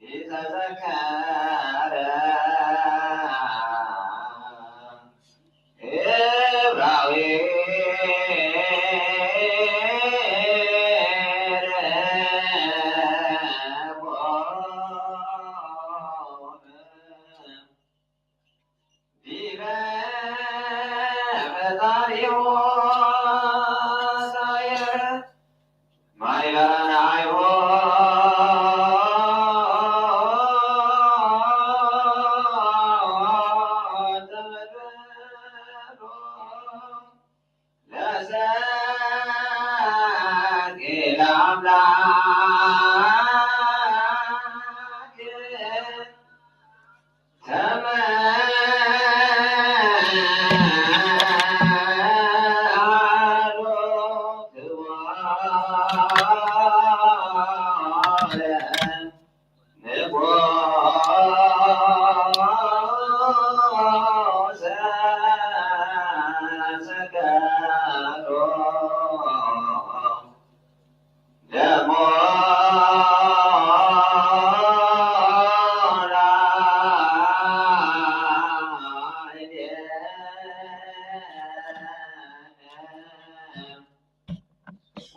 ኢተዘከረ እብራዊ ዲበ ፈጣሪሁ ሳይረ ማይ በረናይሁ ተመድበሉ ለሰቂ ለአምላክ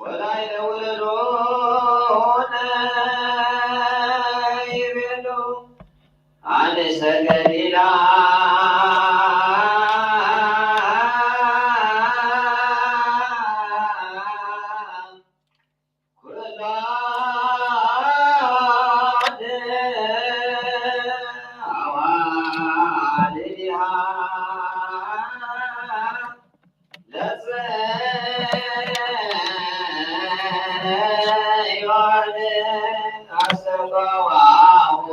ወላይለ ውለዶነ ይቤሉ ኣንስተ ገሊላ ኩላ ኣዋልድሃ ለጽዮን ኣስተጋባሁ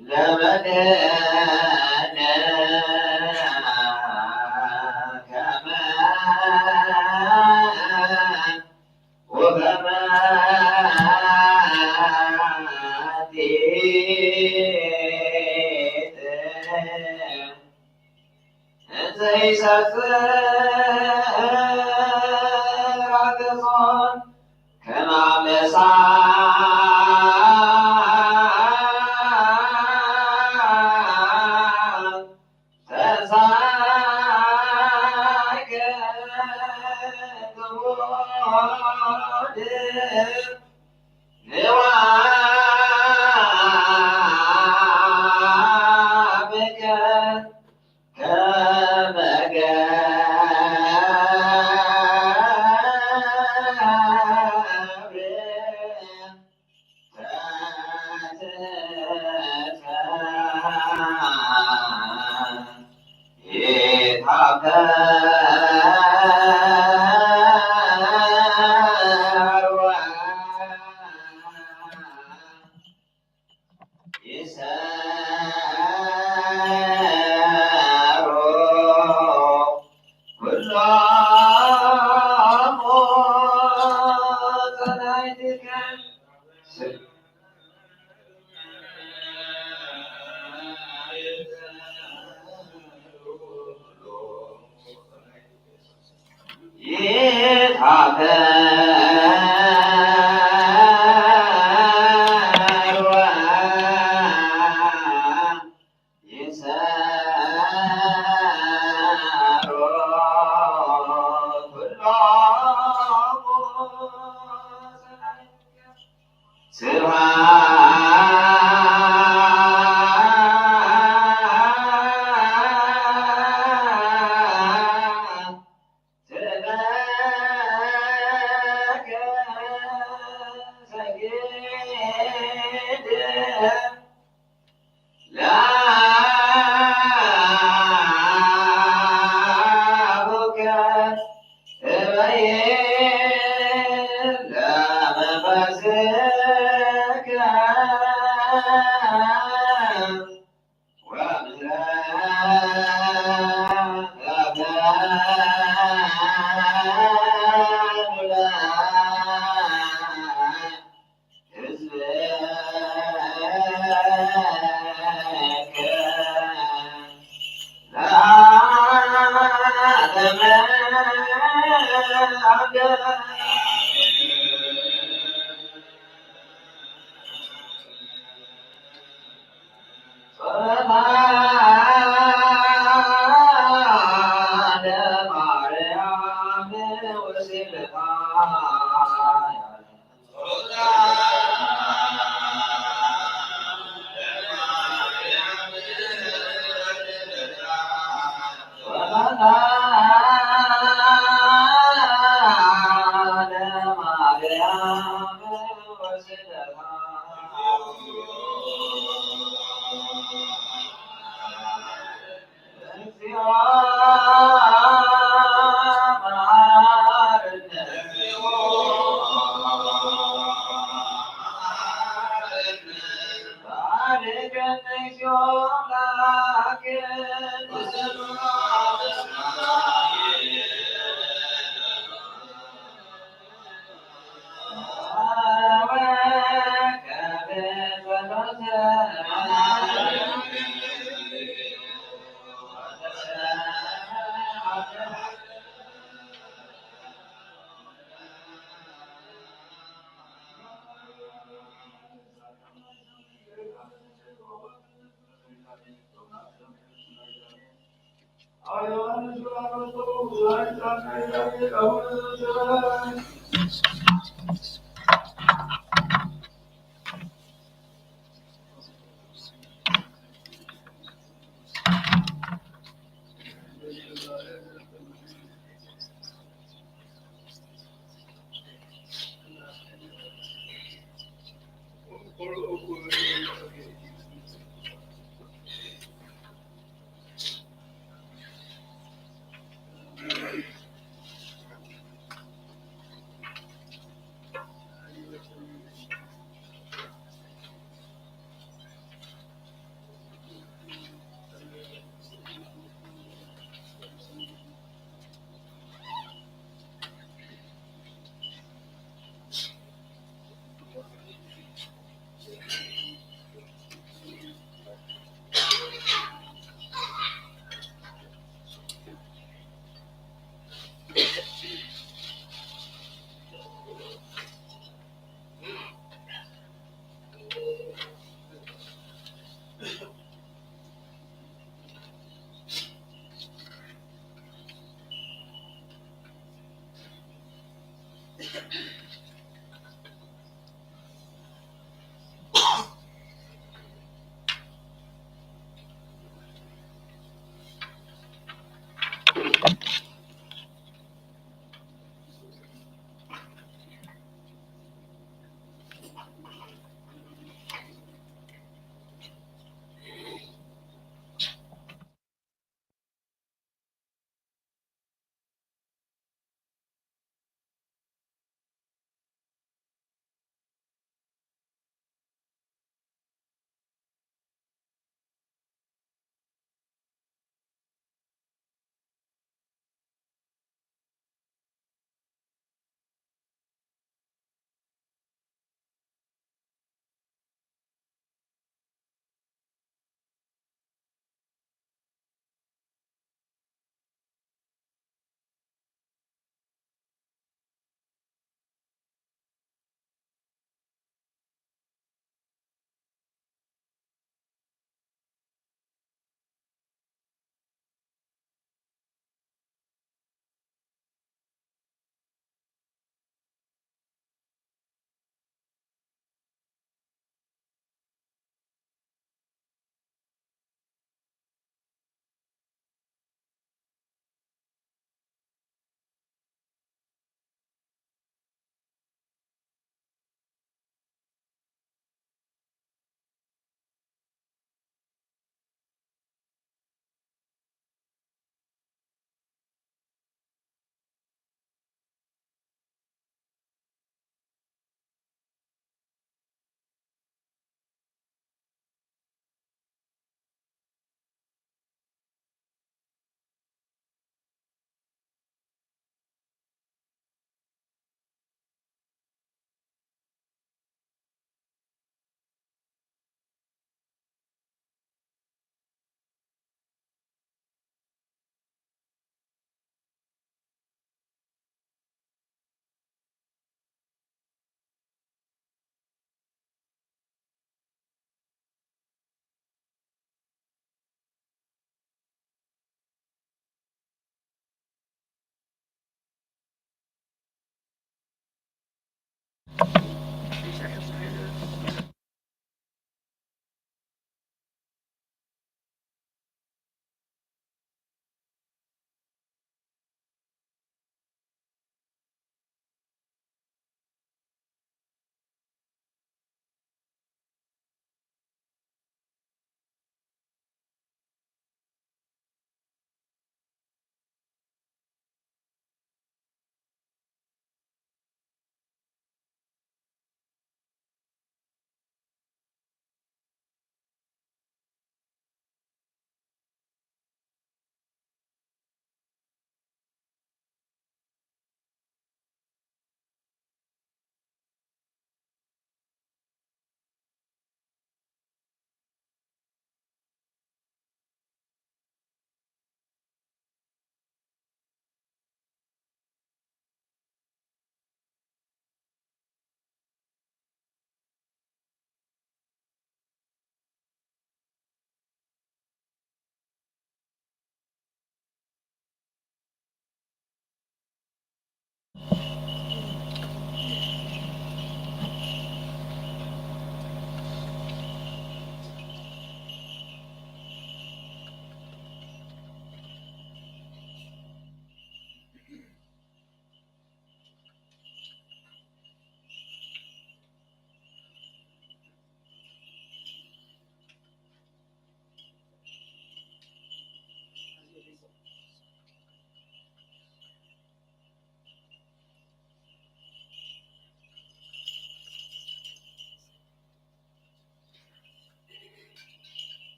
ለመድኃኔ ከመ ወበመንቲት እንተ ይሰፍራ ገጾን ከመ አንበሳ ተሳእለ ክቡድ ንዋብከ ከመ ገብር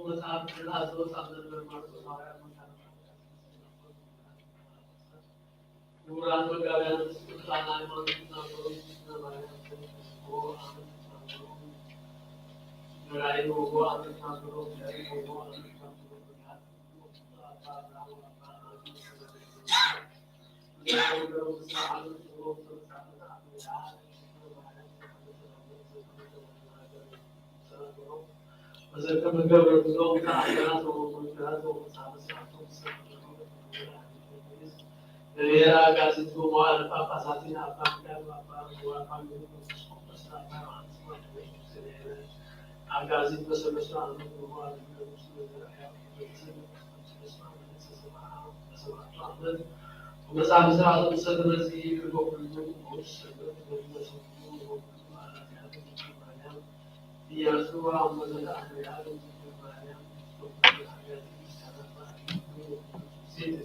መጽሓፍ ቅዱስ ኣብ ዝነበረ ማርቆስ ሃዋርያ መካነ ክቡራት መጋብያን፣ ስልጣን ሃይማኖት እናገሩ፣ ስለ ማርያም ከይተስፍዎ ኣመት እናገሩ፣ መራሒ ወቦ ኣመት እናገሩ፣ መራሒ ወቦ ኣመት እናገሩ፣ ወዘከመ ገብረ ብዞም ተኣምራት ወመንክራት ወመጻምስራቶም ዝሰፈረው ነቢያት ኣጋዝእቲ ወመዋዕለ ጳጳሳትን ኣብ ባንዳ ወኣባ ወኣባ መንፈስ ቅዱስ ኣብ ዮሃንስ ማቴዎስ ዝተልየለ ኣጋዝእቲ በሰለስቱ ኣመት ወመዋዕለ ንጉስ ዘርኣያ ወዘተ ሰብዓቱ ዓመት ወመጻምስራቶም ዝሰፈረ እዚ ክልተ ኩሉ ንጉስ ሰንበት በዚ ዘሰሙ ወኩሉ ኣላትያት ማርያም ኢያሱ ወአሞተ ተአምሪሃ ለእግዝእትነ ማርያም ምስለ ኩሉ ሐዋርያት ቅዱሳን አበው ሴት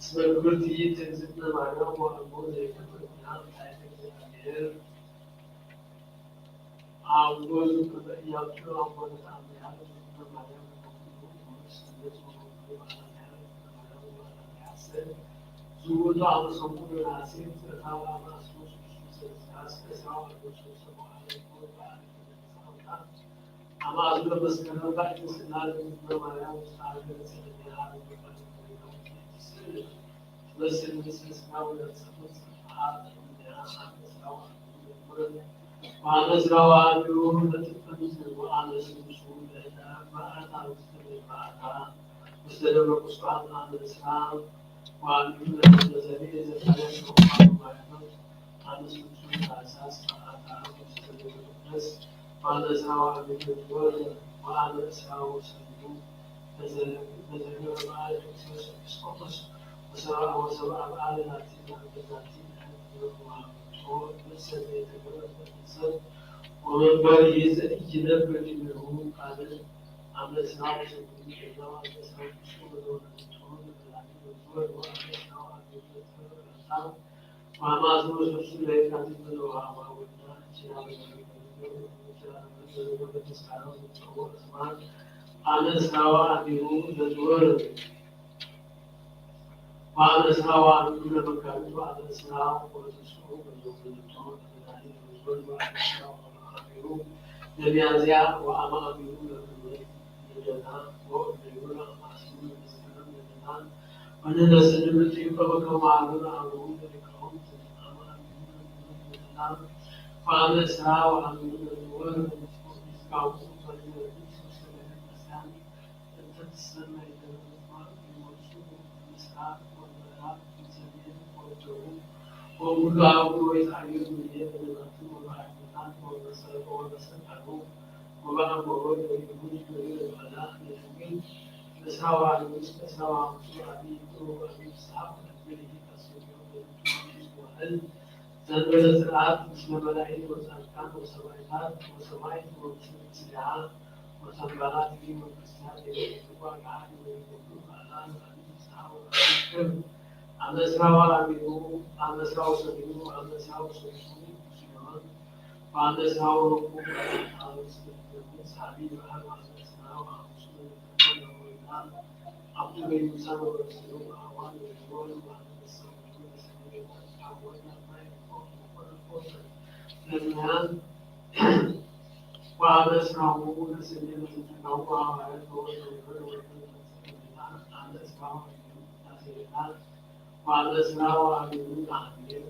እስመ ክብርት ይእቲ እግዝእትነ ማርያም ወአልቦ ዘይከፍል ኩና መላእክተ እግዚአብሔር አውሎስ ከመ ኢያሱ አሞተ ተአምሪሃ ለእግዝእትነ ማርያም ምስለ ኩሉ ሐዋርያት ቅዱሳን አበው ሐዋርያት ዝውቱ አመሰሙ ለነሐሴ ዕስራ ወአርባዕቱ ስድስቱ ሰለስተ አስከ ዕስራ ወአርባዕቱ ሰሙዓ ለይኮን በዓል አማእዝሎ መስከረም ባዕቲ ስላል እግዝእትነ ማርያም ውስተ ሀገረ ጽዮን ሀበ መካነ መሬታ ውስጥ ትስእል ትመስል ምስለ ስጋ ወነፍስ ፍጹም አጥንያ አመ ስራዋ አግብር ወአመ ስራዋ አግብር ለትፈንስ ወአመ ስሉሱ ለእለ በአታ ውስተ በአታ ውስተ ደብረ ቁስቋም አመ ስራ ወአግብር ለዘቤ ዘካርያስ ወአመ ማርያም አመ ስሉሱ ታህሳስ በአታ ውስተ ደብረ መቅደስ በአመ ስራ ወአግብር ወአመ ስራ ወሰሉ በዘገበ በዓለ ፊልክስዮስ ኤጲስቆጶስ ወሰብአ ወሰብአ በዓለ ላቲን በዛቲ ዕለት ወአመጾ ርእሰ ዘይተገበረ ሰብ ወመንበሪሂ ዘኢይነብር ዲቤሁ ካልእ አመ እስራ ወሰሙኑ ዜና ወአመ እስራ ወሰሙኑ ለወለደቶ ለመድኃኒት ወዝወር ወአመ እስራ ወአመ ወለደቶ ለመድኃኒት ወአመ አስሩ ወሰሉሱ ለየካቲት ለዘወሃባ ወልዳ ኪዳነ ምሕረት ወዘገበረ ተስካረ ወዘጸውዖ ስብሐት አመ እስራ ወአርብዒሁ ለዝወር ወአመ እስራ ወአርብዒሁ ለመጋቢት ወአመ እስራ ወተስዑ ለዘወለደቶ ለመድኃኒት ወዝወር ወአመ እስራ ወአርብዒሁ ለሚያዝያ ወአመ አርብዒሁ ለግንቦት ልደታ ወእምኔሁ ለአመ አስሩ ለመስከረም ልደታ ወንሕነሰ ንብል ትእይቆ በከመ አርዑ ለሊቃውንት አመ አርብዒሁ ለግንቦት ልደታ ወአመ እስራ ወአርብዒሁ ለዝወር ወንስካውንት በሊመርግስ ውስተ ቤተ ክርስቲያን እንተ ትሰመይ ለመጽዋዕ ይመጹ ምስራቅ ወምዕራብ ወሰሜን ወደቡብ ወኩሉ አህጉር ወይትአየሩ እምኔ በደናግል ወበአይሁዳት ወበሰ-፣ ወበሰቀሉ ወበአንበሮት ወይሁድ ወይበላ ለድንግል እስራ ወአርብዕ እስከ እስራ ወአምስቱ አብይ ይኩኑ ወአብይ ፍስሐ ወለእግዚእነ ኢይትአሰዮ በዝንቱ ቅዱስ መዋዕል ዘእንበለ ጽልአት ምስለ መላእክት ወጻድቃን ወሰማዕታት ወሰማዕት ወምስለ ምስሌሃ ወተንባላት ወክርስቲያን የበጽሕዋ ከሃዲ ወይኩሉ በዓላ ለዓቢይ ፍስሓ ወለዓቢይ ክብር። አመ እስራ ወአርብዒሁ አመ እስራ ወሰሙኑ አመ እስራ ወሰሙኑ ንጉስ ዮናን ወአመ እስራ ወረብዑ በዓል አበው ሰዓቢ በዓል አመ እስራ ወአምስቱ ለተንበለ ወይና አብቱ በይኑሳን ወበርእሲሁ አዕዋን ወይዝወር ወአመ እስራ ወሰሙኑ ለሰሜን ወአመ እስራ ወወልድ አማይ ወቆም ወቆም ወቆም ለምያን ወአመ እስራሁ ለሰሜን ለዘተጋቡ ሐዋርያት በወልድ ወመንፈስ ቅዱስ አመ እስራሁ ለሚያሙ ቅዳሴ ቤታ ወአመ እስራ ወአርብዒሁ ለአንብሬም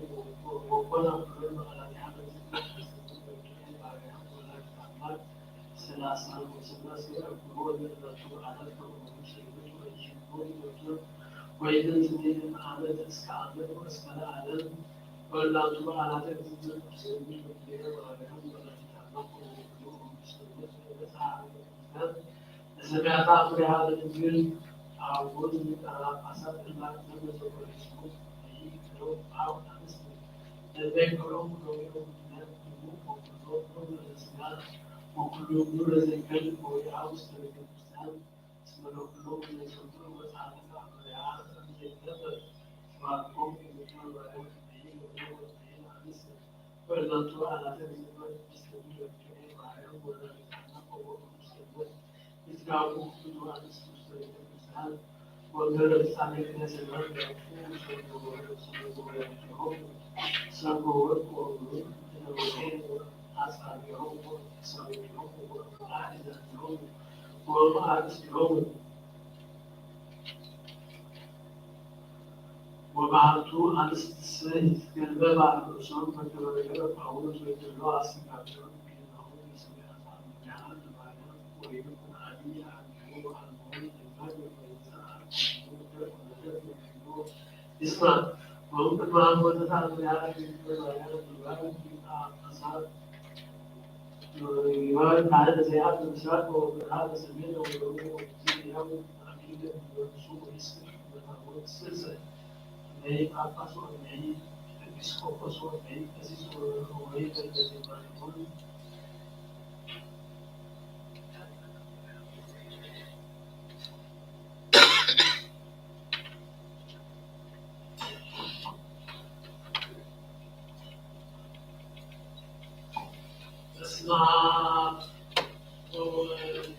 ወኮነ ኩሎም በዓላቲሃ በእንተ ስብሐት ለስሙ ለእግዚአብሔር ማርያም ወላዲተ አምላክ ሰላሳ ወሰላሳ አክብሮ ለእለቱ በዓላት ከመሆኑ ሰንበት ወይሽቦ ይወቱ ወይትን ስሜት ዓመት እስከ ዓመት ወእስከ ለዓለም ወእላቱ በዓላት እግዚእነ ክርስቶስ ለእግዚአብሔር ማርያም ወላዲተ አምላክ ወኩሉ ሰንበት ወበጽሐ ዓመተ ክርስቲያን ለሰማዕታ ፍሬሃ ለድንግል አቡን ሊቀ ጳጳሳት እምባን ዘመዘኮሪስሙስ ይክለው አው አንስት ለዘይክሎም ሎሚው ነብዩ ወኩሎ ኩሉ ለዘስጋ ወኩሉ ኩሉ ለዘይከል ወይአው ውስተ ቤተ ክርስቲያን እስመ ለኩሎም ለይሰምዑ ወጻድቃ ፍሬሃ ዘይነበር ስብሐትኮሙ ለድንግል ማርያም እምይእዜሰ ወእምይእዜሰ አንስት ወእላቱ በዓላተ እግዚእነ ቅድስት ድንግል በክሌ ማርያም ወላዲተ አምላክ ወበኩሉ ያዕቆብ ብዙ ኣንስቲ ውስተ ቤተ ክርስቲያን ወገረ ፍጻሜ ክነሰናን ያዕቆብ ሰብገ ወርቅ ሰብገ ወርቅ ይሆኑ። ሰብገ ወርቅ ወብሩር እነወርቆሙ ወአጻብዖሙ ወክሳውዮሙ ወመዓርዛቲሆሙ ወመዓርዝቲሆሙ። ወባህቱ ኣንስትሰ ይትገልበባ ርእሶም በከመ ነገረ ጳውሎስ ወይትብሎ ኣስጋቢሆም ቢናሁ ለሰማያት አምድያሃ ለማርያም ወይኩን አብይ አብዩ አልቦ ለእግዚአብሔር ወይዛ አልቦ ደቅ ወለደት ወይኖ ይስማ ወእምቅድመ አቦ ተታምያ ለማርያም ይባል ሊቃ ጳጳሳት ይባል ካህን ዘያት በምስራቅ ወበረሃ በሰሜን ወደቡብ ወጊዜ ያው አሚን ለሚወርሱ ወይስር በታቦት ስልሰ እምሄ ጳጳስ ወእምሄ ኤጲስቆጶስ ወእምሄ ቀሲስ ወእምሄ በለዜማ ይኹን። በስመ አብ ወወልድ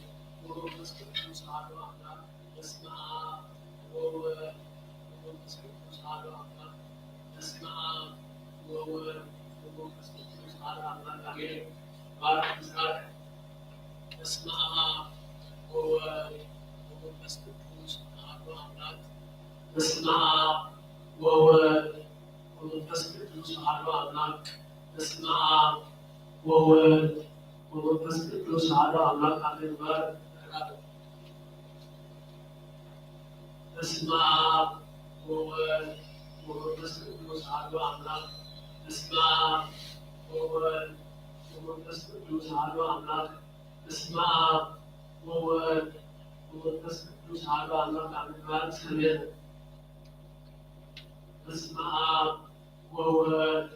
ወመንፈስ ቅዱስ አሐዱ አምላክ። በስመ አብ ወወልድ ወመንፈስ ቅዱስ አሐዱ አምላክ። በስመ አብ ወወልድ ወመንፈስ ቅዱስ አሐዱ አምላክ አሜን። ባርክ ምሳሌ። በስመ አብ ወወልድ ወመንፈስ ቅዱስ አሐዱ አምላክ። በስመ አብ ወወልድ ወመንፈስ ቅዱስ አሐዱ አምላክ። በስመ አብ ወወልድ ወመንፈስ ቅዱስ አሐዱ አምላክ አሜን። ባርክ ምሳሌ። በስመ አብ ወወልድ ወመንፈስ ቅዱስ አሐዱ አምላክ። በስመ አብ ወወልድ ወመንፈስ ቅዱስ አሐዱ አምላክ። በስመ አብ ወወልድ ወመንፈስ ቅዱስ አሐዱ አምላክ አሜን። ባርክ ሰሜን። በስመ አብ ወወልድ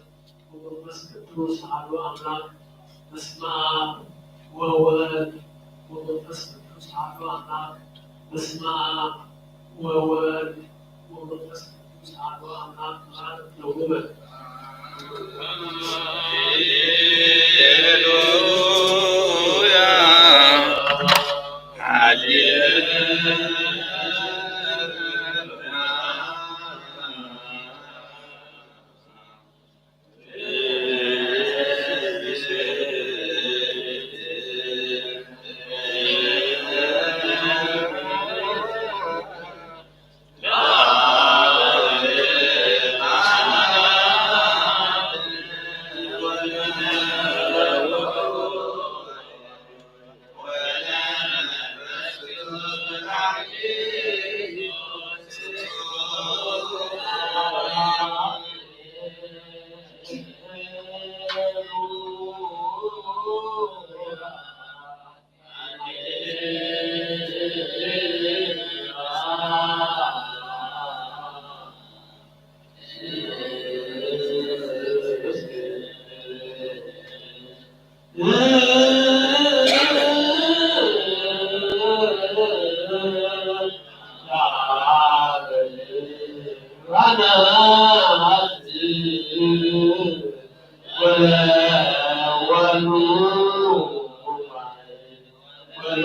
ወመንፈስ ቅዱስ አሐዱ አምላክ። በስመ አብ ወወልድ ወመንፈስ ቅዱስ አሐዱ አምላክ። በስመ አብ ወወልድ ወመንፈስ ቅዱስ አሐዱ አምላክ። በዓል ለውበ። ሃሌሉያ፣ ሃሌሉያ።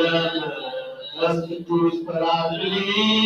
ወመንፈስ ቅዱስ ጳራቅሊጦስ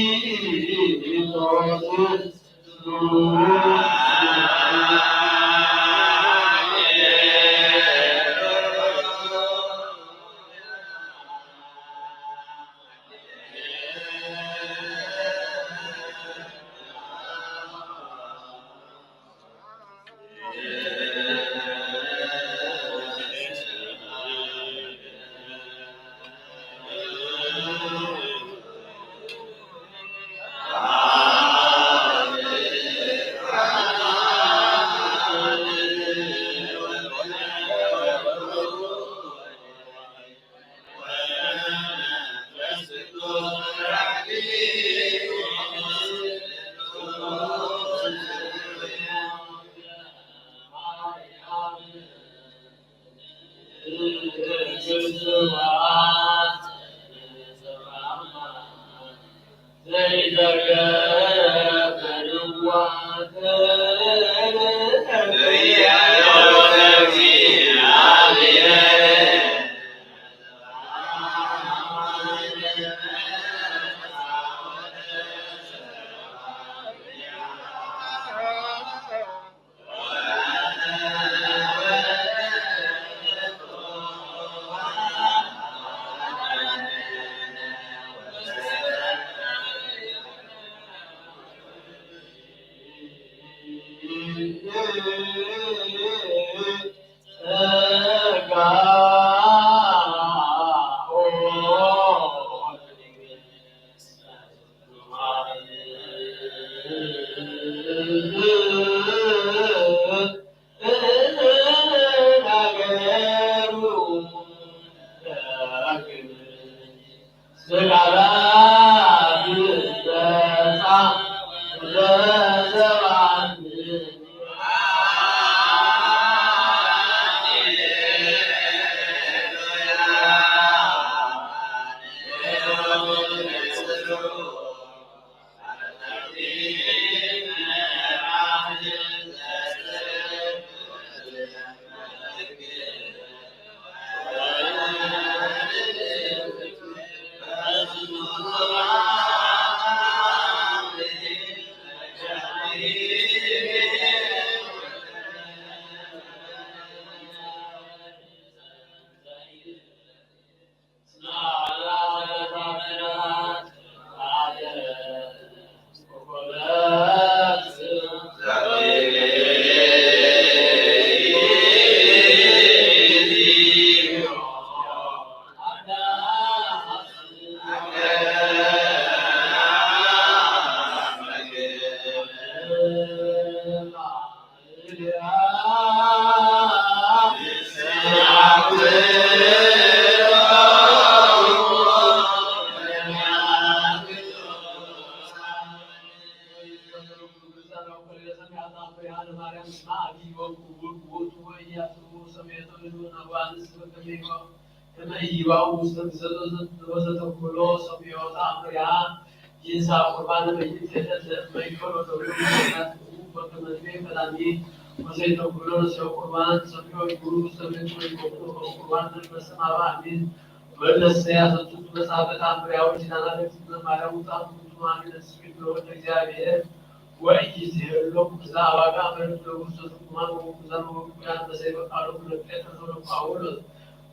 ከመ ኢይባኡ ውስተ ግዘቶ ዘተኩሎ ሰሚዖ ተአምሪሃ። ይንሳ ቁርባን መይት ሄደት ለእመይኮ ወተብሎ ምክንያት ወከመዝቤ ፈላሚ ወዘይተኩሎ ነስዮ ቁርባን ሰሚዖ ይኩኑ ውስተ ቤት ወይኮኑ ቁርባን ዘልበሰ ማባ አሚን። ወለሰ ያሰጡት መጽሐፈ ተአምሪሃ ወኪዳና ለእግዝእትነ ማርያም ውጣት ውእቱ አሚን። ስብሐት ለወልድ እግዚአብሔር ወኢይዜሎ ኩላ አባጋ መርድ ለውስተ ዝቁማን ወኩዛን ወኩያን በሰይፈ ቃሉ ለጴጥሮስ ወለጳውሎስ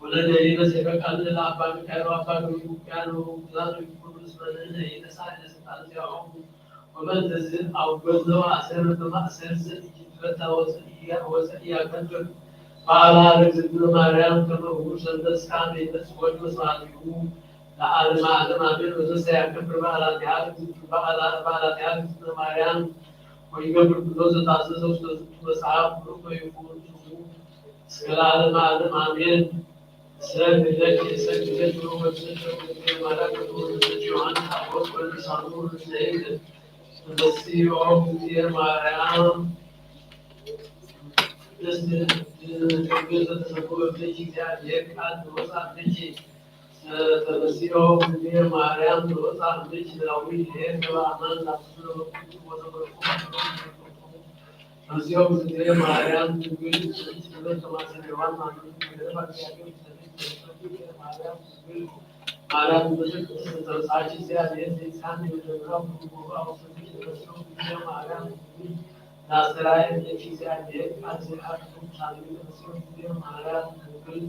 ወለነቢይ በሰይፈ ቃል ለአባ ሚካኤል ወአባ ጊዮርጊስ ውቅያን ወውቁዛን ወይኩኑ እስመ ንሕነ ኢነሳ ለስልጣን ዚአሆሙ። ወበእንተዝ አውገዞ አሰር በማእሰር ዘኢይትፈታ ወዘኢያ-፣ ወዘኢያከብር በዓላ ለእግዝእትነ ማርያም ከመ እሁድ ሰንበት እስከ አመ ይመጽእ ወልድ ወስብሐቲሁ ለዓለመ ዓለም አሜን። ወዘሰ ያከብር በዓላቲሃ ለእግዝእትነ፣ በዓላ-፣ በዓላቲሃ ለእግዝእትነ ማርያም ወይገብር ኩሎ ዘታዘዘ ውስተ ዝንቱ መጽሐፍ ብሩክ ወይኩን ስሙ እስከ ለዓለመ ዓለም አሜን። እሰግድ ለኪ፣ እሰግድ ለኪ ወወድሰኪ ወእግዝእትየ ማርያም ወወድሰኪ ዮሐንስ አፈወርቅ ወለተሳሉ ወለተሳሄል። ተፈስሒ ኦ እግዝእትየ ማርያም ቅድስት ድንግል ዘተሰብኦ እምኔኪ እግዚአብሔር ቃል ወወፅአ እምኔኪ። ተፈስሒ ኦ እግዝእትየ ማርያም ወወፅአ እምኔኪ ዳዊት ኄር ዘበአማን ላብሱ ለበኩሉ ወተበኩ ተፈስሒ ኦ እግዝእትየ ማርያም ድንግል ጽንዕት ክብርት ከማሰ ሔዋን ማርያም ድንግል ማርያም ተበሳች እግዚአብሔር ዘይሳን የመጀመሪያው ሁሉ አውሰቶች ተፈስሒ ኦ እግዝእትየ ማርያም ድንግል ላስተራየ እምኔኪ እግዚአብሔር ቃል ዘአብ ሳሌ ተፈስሒ ኦ እግዝእትየ ማርያም ድንግል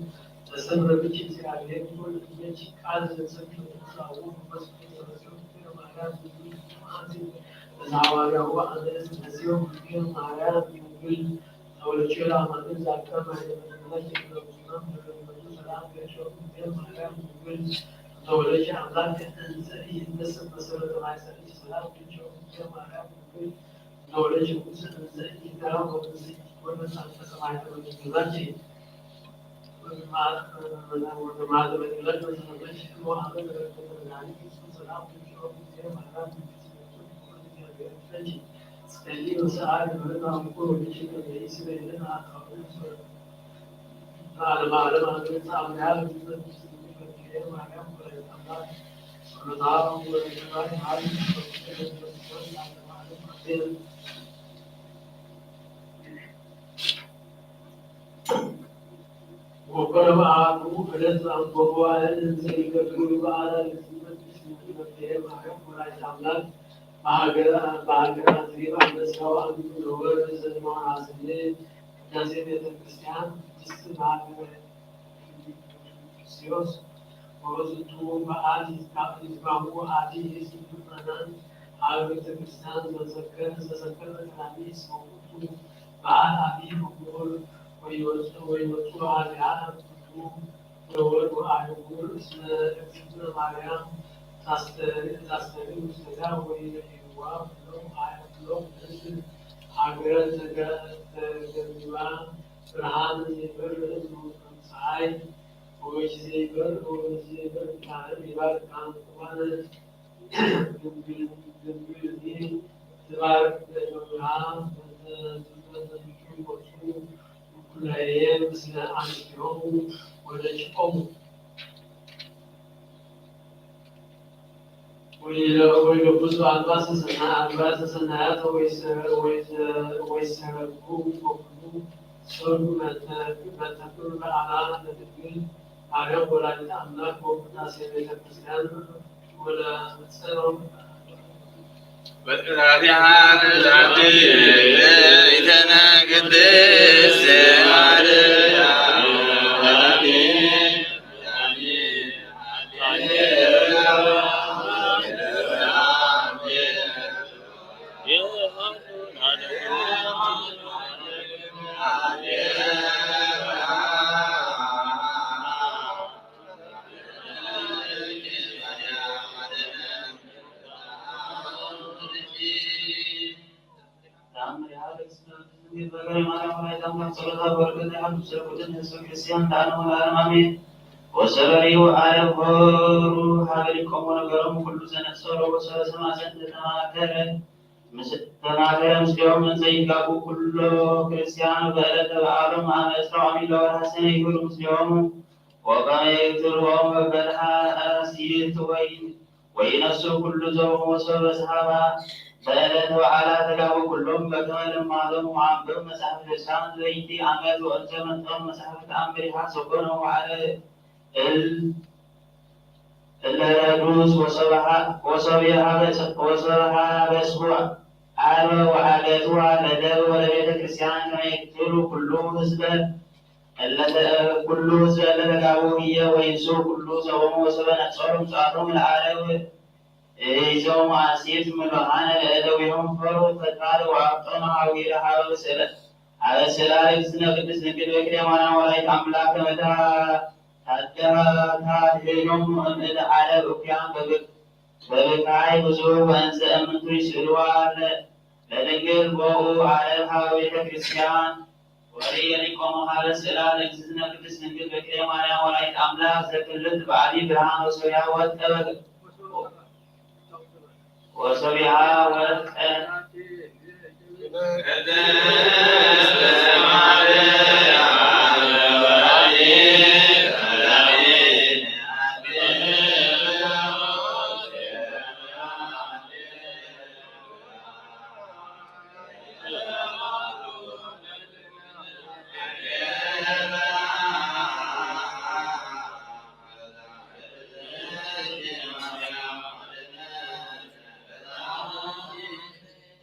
ተሰምረ ብኪ እግዚአብሔር ይወልድ እምኔኪ ቃል ዘሰብ ተፈስሒ ኦ መንፈስ ቅዱስ ተፈስሒ ኦ እግዝእትየ ማርያም ድንግል ተማንቲ በዛ ሐዋርያው አነ ተፈስሒ ኦ እግዝእትየ ማርያም ድንግል ተወልቼ ለአማኑኤል ዛቀ ማይደመድመናች የክለጉና መረመቱ ሰላም ገሾ እግዝእትየ ማርያም ድንግል ተወለች አምላክ እንዘ ኢይትነሰት መሰረተ ማይሰሪች ሰላም ገሾ እግዝእትየ ማርያም ድንግል ተወለች ንጉስ እንዘ ኢይትራብ ወእንዘ ኢይትወለድ አንተ ሰማይ ተመድመናች። ወኮነ በአሐዱ ዕለት ዘአንበቦ አዕላል እንዘ ይገብሩ በዓላ ለእግዝእትነ ቅድስት ድንግል መፍቀሬ ማርያም ወላዲተ አምላክ በሀገረ፣ በሀገረ አዝሪብ አንበሳው አንዱ ነወር ዘመዋዕለ ቅዳሴ ቤተ ክርስቲያን ቅድስት በሀገረ ፊልጵስዩስ። ወበዝንቱ በዓል ይትባኡ አዲ ህዝብ ምእመናን ሀበ ቤተ ክርስቲያን ዘዘከር፣ ዘዘከር ቀዳሚ እስመ ውእቱ በዓል አብይ ወክቡር ወይወፅእ፣ ወይወፅእ ሀቢሃ ኩሉ ወወልድ ወአህጉር እስመ እግዝእትነ ማርያም ታስተሪ-፣ ታስተሪ ውስቴታ ወይሬይዋ ኩሎም አይ-፣ ኩሎም ህዝብ ሀገረ ተገ-፣ ተገቢባ ብርሃን ይበርህ እምፀሐይ ወይስ ዘይበር ወይስ ዘይበር ቃል ይባል ቃል ቁርባን ድንግል ድንግል ትባርክ ለጆራ በዘንቱ ወርሱ ኩላዬ ምስለ አንስቲሆሙ ወደቂቆሙ። ወይለብሱ አልባሰ ሰና- አልባሰ ሰናያት ወይሰ- ወይሰ- ወይሰረጉ ወኩሉ ሰሩ መተ- መተክሉ ለአላ ለድንግል ማርያም ወላዲተ አምላክ ወቅዳሴ ቤተ ክርስቲያን ወለጸሎም። ክርስቲያን ዳነ ወላለም አሜን። ወሰበሪው አለ ሆሩ ሀበ ሊቆሙ ነገሮም ኩሉ ዘነጸሮ ወሰበ ሰማዘን ተማከረ ምስ- ተማከረ ምስሌሆም እንዘ ይጋቡ ኩሎ ክርስቲያኑ በዕለተ በዓሎም አመ ዕስራ ወሚለ ወርሃ ሰነ ይሁሩ ምስሌሆሙ ወከመ ይእትርዎም በበልሃ አሲት ወይ ወይነሱ ኩሉ ዞም ወሶበ ሰሃባ በዕለተ በዓላ ተጋቡ ኩሎም በከመ ልማዶም ወአንብብ መጽሐፍ ቅዱሳን ዘይቲ አመት ወእንተ መጠን መጽሐፍ ተአምር ይሃሰቦነ ወዓለ እል እለ ረዱስ ወሰብሃ- ወሰብሃ በስ- ወሰብሃ በስዋ አልበ ወአገትዋ ለደብ ወለቤተ ክርስቲያን ከመ ይክትሉ ኩሉ ህዝበ እለ- ኩሉ ህዝበ እለ ተጋቡ ህየ ወይንሱ ኩሉ ዘቦሙ ወሰበ ነጾሩ ምጽዋቶም ለዓረብ እዞም አሴት ምሉአነ ለእደዊሆም ፈሩ ፈቃድ ወአብጦም ሀዊረ ሀበ ስእለ ሀበ ስእለ እግዝእትነ ቅድስት ድንግል በክለ ማርያም ወላዲተ አምላክ ከመ ታድህኖም እምእደ ዓረብ እኩያን በብክ- በብካይ ብዙ ወእንዘ እምንቱ ይስእልዋ ለ- ለድንግል ቦኡ ዓረብ ሀበ ቤተ ክርስቲያን ወርእየ ሊቆሙ ሀበ ስእላ ለእግዝእትነ ቅድስት ድንግል በክለ ማርያም ወላዲተ አምላክ ዘክልት በአቢ ብርሃን ወሰብያ ወርቀ በግ- ወሰብያ ወርቀ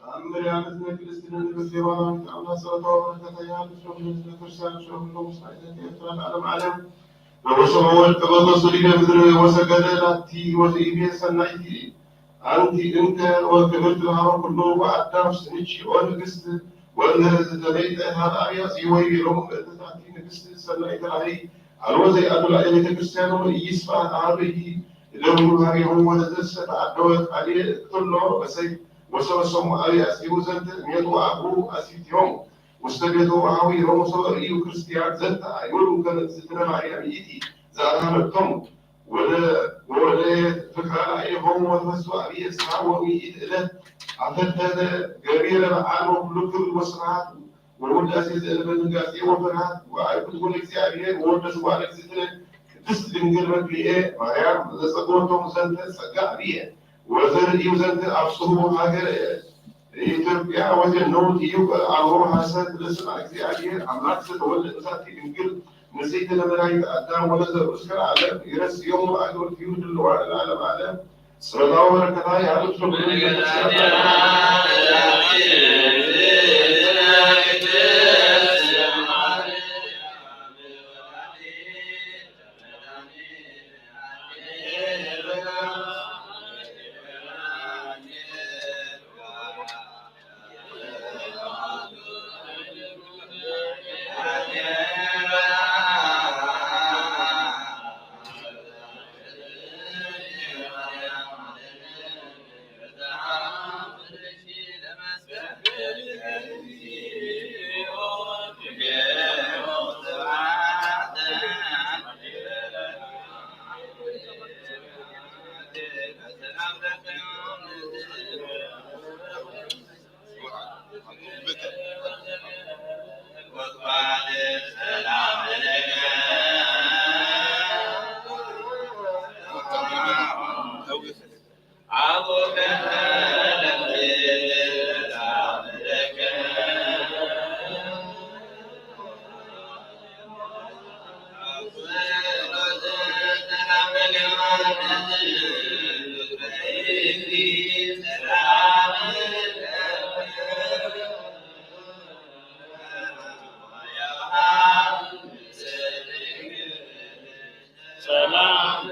ተአምር ያለትነ ቅድስት ድንግል ዜማ ዳዊት አምላክ ጸሎታ ወበረከታ ያሉ ሸምግል ቤተክርስቲያን ሸምግሎ ውስጥ አይነት ኤርትራ ለዓለም ዓለም በወሰበ ወርቅ በመሶ ዲበ ምድር ወሰገደ ላቲ ወዘኢቤ ሰናይቲ አንቲ እንተ ወክብርት በሃበ ኩሉ ወአዳም ስንቺ ኦ ንግስት ወእንተ ዘተመይጠ ሀብ አብያ ሲወይ ቤሎም እተታቲ ንግስት ሰናይተ አበይ አልቦ ዘይአዱ ላዕለ ቤተ ክርስቲያን ወኢይስፋ አበይ እደሙ ሀቤሁ ወለዘሰ ተአደወ ቃልየ እቅትሎ በሰይፍ ወሰበ ሰሙ አብያ ሲሁ ዘንተ ሜጡ አቡ አሲፍቲሆም ውስተ ቤቱ ወሀዊሮሙ ሰበ ርእዩ ክርስቲያን ዘንተ አይሁድ ከመ እግዝእትነ ማርያም ይእቲ ዘአድኃነቶም ወደ ወወደ ፍቅራ ላዕሌሆሙ ወተፈስሑ አብየ ፍስሓ ወሚእቲ ዕለት አፈተተ ገቢረ በዓል ወኩሉ ክብር ወስብሐት ወውዳሴ ዘእንበለ ድንጋጼ ወፍርሃት ወአይኩትኩ ለእግዚአብሔር ወወደስዋ ለእግዝእትነ ቅድስት ድንግል በክልኤ ማርያም ዘጸገወቶም ዘንተ ጸጋ አብየ ወዘርእዩ ዘንተ አብጽሑ ሀገረ ኢትዮጵያ ወጀነው ጥዩቅ አልቦ ሐሰት ለስማ እግዚአብሔር አምላክ ዘተወልደ እምዛቲ ድንግል ንጽሕት ለመድኃኒተ አዳም ወለዘርኡ እስከ ለዓለም ይረስዮሙ አግብርቲሁ ድልዋ ለዓለም ዓለም። ጸሎታ ወበረከታ ያህሉ ሰላም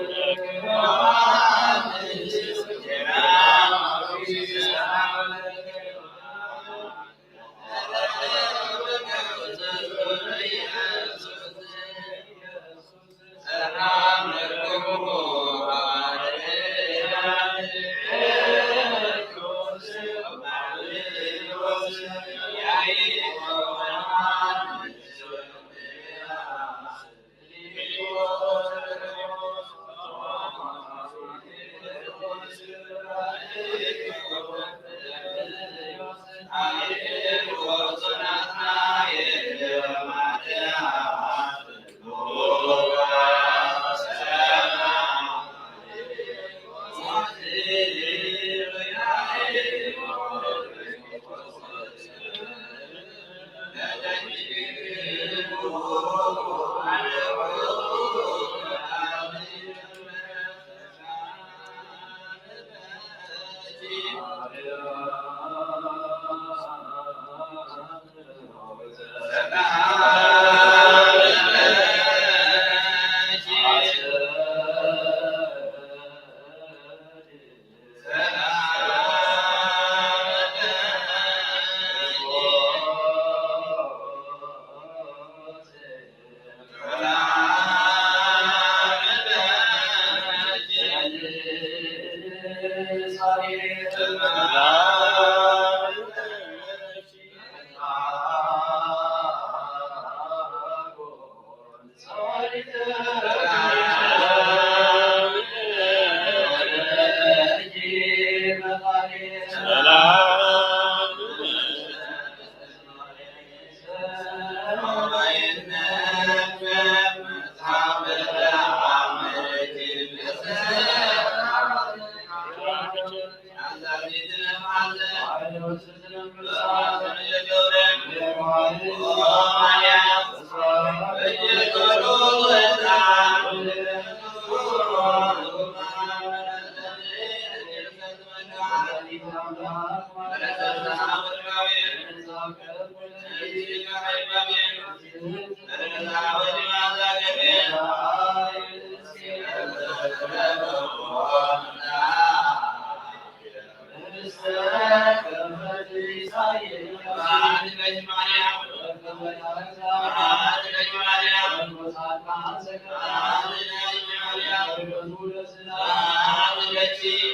ለኪ።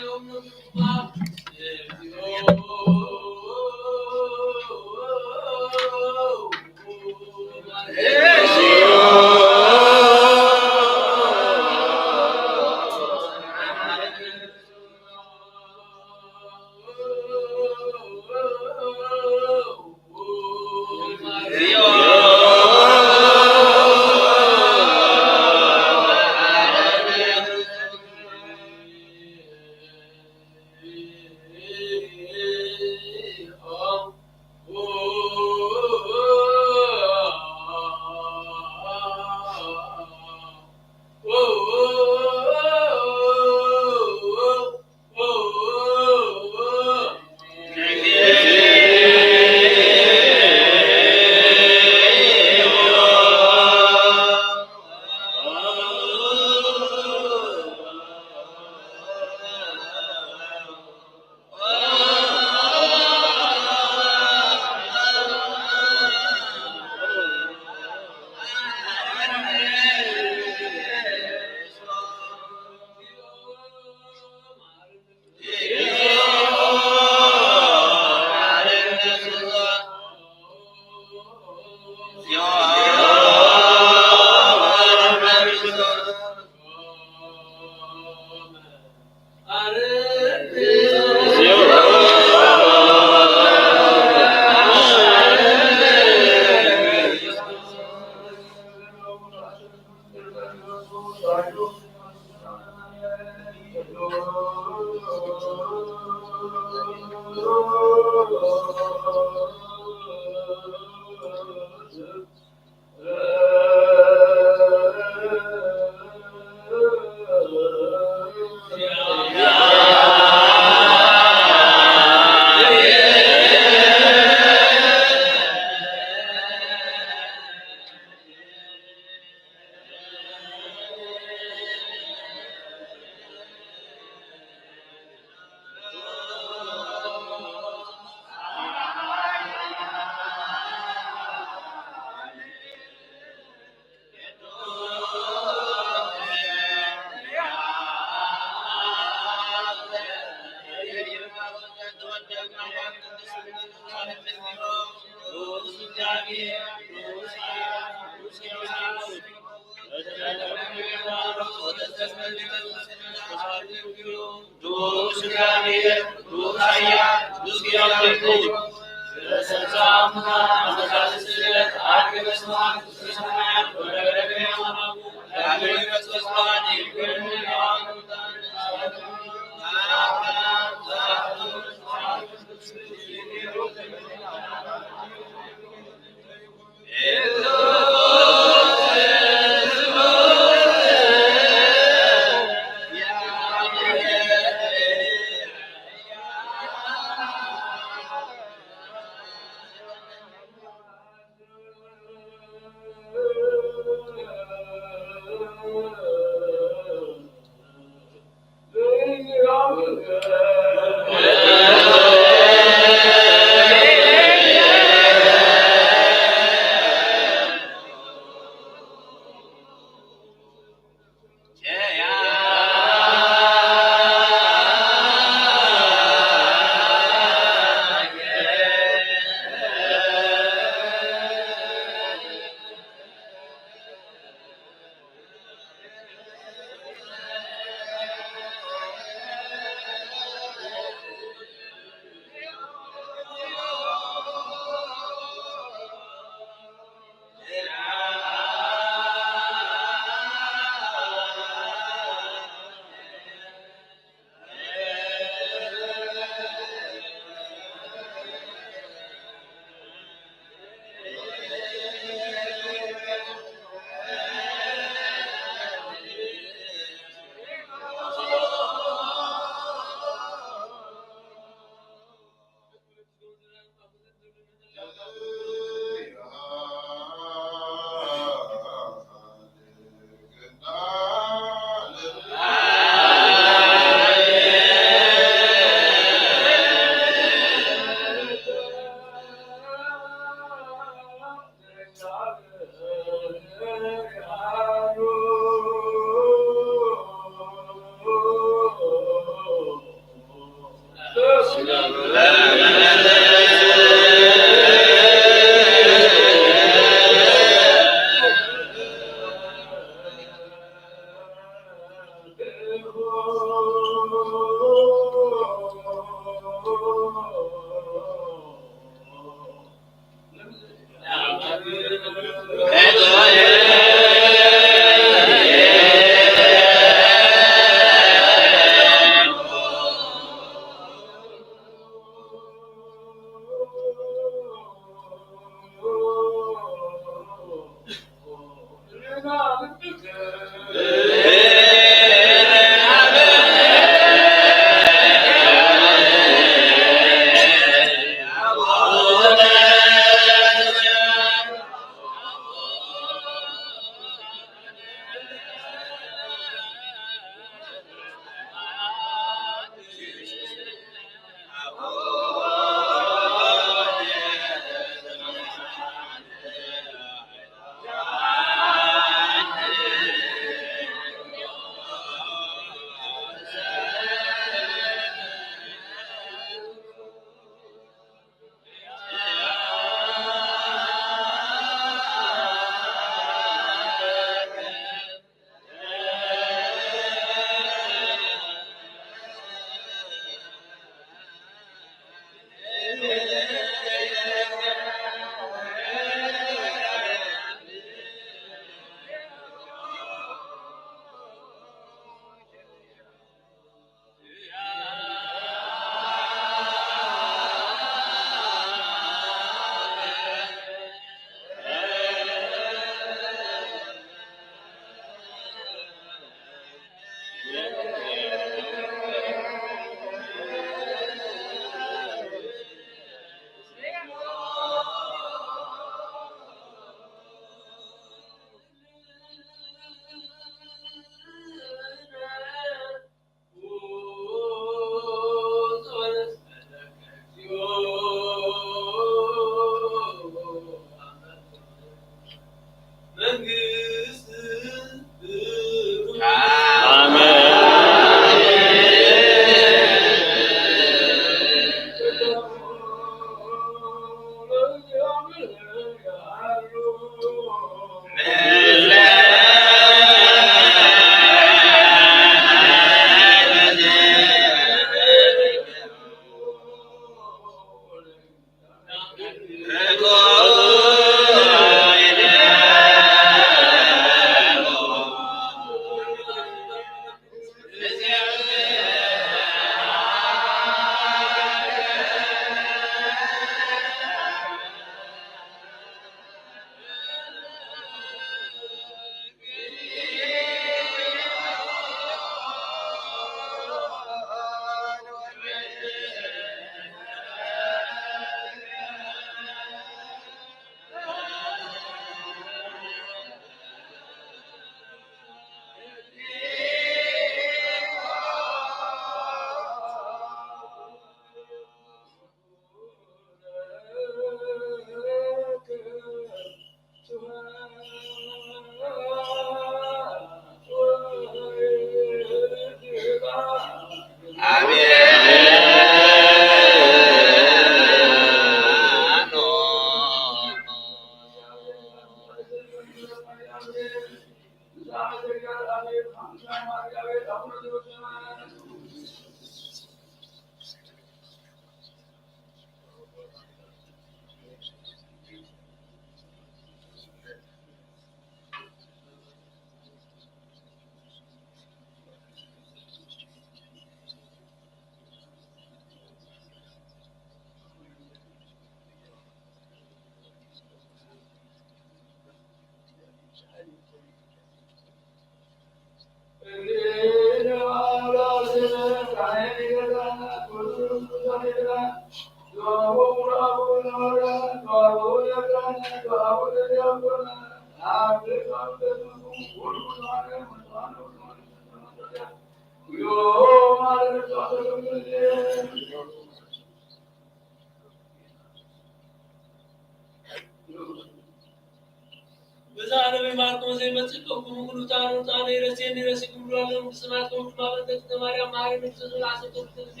በዛ ኣነ ብማርቆስ ዘይመጽእ ከብኩሙ ኩሉ ጻዕሩ ጻዕረ ይረስየኒ ረሲኩም ብሎ ኣሎ። መንግስቲ ናትኩም ድማ በእንተ እግዝእትነ ማርያም መሓረነ ክርስቶስ ዓሰርተ ክልተ ግዜ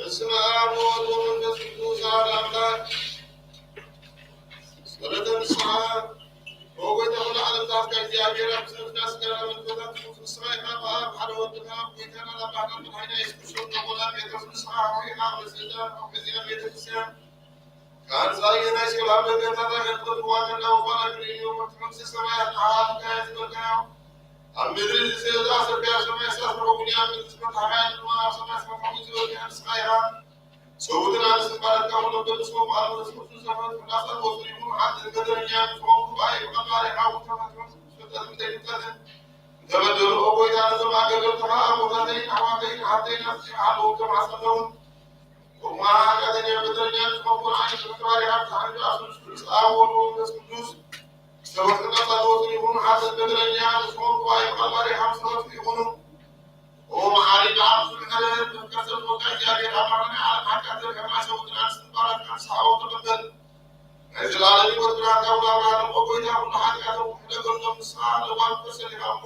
በስመ አብ ወወልድ ወመንፈስ ቅዱስ አሐዱ አምላክ። ጸሎተ ንስሐ። ኦ ጎይታ ኩሉ ዓለም ዝሃብካ እግዚኣብሔር፣ ኣብ ስምና ስጋና መንፈሳት ንስኻ ኢኻ፣ ብኣብ ሓደ ወድኻ፣ ጎይታና፣ ኣባህና፣ መድሓኒና የሱስ ክርስቶስ፣ ነቦና ጴጥሮስ ንስኻ ሆይ ኢኻ፣ ኣብ ርእስና፣ ኣብ ሕዚና ቤተ ክርስቲያን፣ ካህን ጻድቅ ናይ ሲኦል ኣብ ደገታት ኣገልግሎት ዋጋ እንዳወፋና ክልዩ፣ መንግስተ ሰማያት ንዓኻ ትካየ ዝበልካዮ፣ ኣብ ምድሪ ዝስእል ዝኣሰርካዮ፣ ኣብ ሰማይ ዝተኣስረ እውን ኣብ ምድሪ ዝፈታሕካዮ ድማ ኣብ ሰማይ ዝተፈትሐ እውን ዝበልካዮ ንስኻ ኢኻ። ሰብኡትን ኣንስትን ባረካ፣ ኩሎም ደቂ ስሞም ኣብ ርእሲ ቅዱስ ዘመን ፍላጻ ዝወስዱ ይኹኑ። ሓጥእን በደለኛን ዝኾኑ ጉባኤ ብቐባሪ ሓዊ ተፈትሑ። ፍልጠትን ዘይፍልጠትን እንተበደሉ፣ ኦ ጎይታ፣ ነዞም ኣገልገልትኻ ኣቦታተይን ኣሕዋተይን ሓፍተይን ኣስጢምካ ኣለዎም፣ ተማሕጸኖም። ከምኡ ኸዓ ሓጢኣተኛን በደለኛን ዝኾንኩ ንዓይ ይቕረ ባሪኻ ብዛዕባ ኣሱስ ብጻእ ወልድ ወመንፈስ ቅዱስ ዝተወስነ ጸሎት ይኹን። ሓጥእን በደለኛን ዝኾንኩ ጉባኤ ብቐባሪ ሓዊ ዝተፈትሑ ይኹኑ። ኦ መሓሪ ብዓብሱ ምሕረት መፍቀር ሰብ ዝኾንካ እግዚኣብሔር ኣምላኽና፣ ዓለም ሓጢኣት ዘርሕና ሰብኡትን ኣንስትን ባራትካ ንስሓ ተቐበል። ናይ ዘላለም ህይወት ብርሃንካ እውን ኣብርሃሎም። ኦ ጎይታ፣ ኩሉ ሓጢኣቶም ክሕደገሎም ንስኻ ለዋህ ፍቅር ሰሊኻ እሞ፣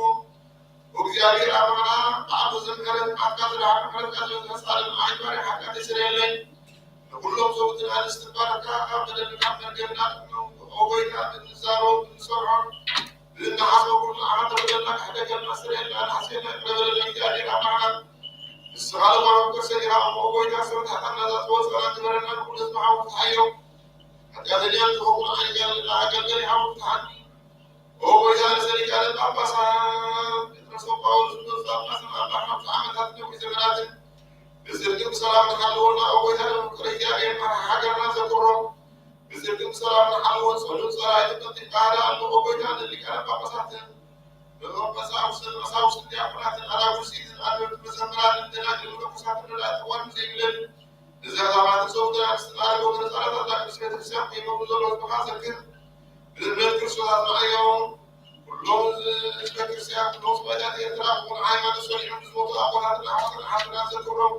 ኦ እግዚኣብሔር ኣምላኽና፣ ብዓብሱ ምሕረት መዓትካ ዝረሓቕ ምሕረትካ ዝበዝሐ ጻድቕ ንዓይ ባርያ ሓጢኣተይ ስረየለይ። ንኹሎም ሰብኡትን ኣንስትን ባርካ ካብ በደልን ካብ መርገምን ኣድሕኖም። ኦ ጎይታ፣ ብንዛረቦ ብንሰርሖ ብእንሓስቦ ኩሉ ንዓኻ ተበደልና፣ ክሕደገልና፣ ስረየልና፣ ንሓስየልና፣ ይቕረ በለልና። እግዚኣብሔር ኣምላኽና፣ ንስኻ ለዋህ ፍቅር ሰሊኻ እሞ፣ ኦ ጎይታ፣ ሰበብ ሓጢኣትና ዝወጸና ግበረና፣ ንኹሉ ህዝቢ ሓዊ ፍትሓዮ። ሓጢኣተኛ ዝኾንኩ ንዓይ ጋል-፣ ንኣገልጋሊ ሓዊ ፍትሓኒ። ኦ ጎይታ፣ ርእሰ ሊቃነ ጳጳሳት ጴጥሮስ ወጳውሎስ ንጉስ ጳጳስን ኣምላኽና ብዙሕ ዓመታት ነዊሕ ዘመናትን ብጽድቅን ብሰላምን ሓልወና። ኦ ጎይታ፣ ፍቅሪ እግዚኣብሔር መርሓ ሃገርና ዘክሮ። ብጽድቅን ብሰላምን ሓልዎ። ጸሎት ጸላኢ ትቀጥል ባህሪ ኣሎ። ኦ ጎይታ፣ ንሊቃነ ጳጳሳትን ንመንፈሳውስን ቀሳውስትን ዲያቆናትን ኣናጉሲትን ኣንበብቲ መዘምራንን ደናግል መነኮሳትን ረዳእቲ እዋን ዘይብለን ንዘዛማትን ሰውትን ኣንስትን ኣረጋውያንን ህጻናት ኣላ ቅድስት ቤተክርስትያን ከይመሩ ዘሎ ህዝብኻ ዘክር። ብእምነት ክርስቶስ ኣጽንዓዮም። ኩሎም ህዝበ ክርስቲያን፣ ኩሎም ሰማእታት ኤርትራ፣ ብኹሉ ሃይማኖት ጸኒዖም ንዝሞቱ ኣቦታትና ኣሕዋትን ኣሓትና ዘክሮም።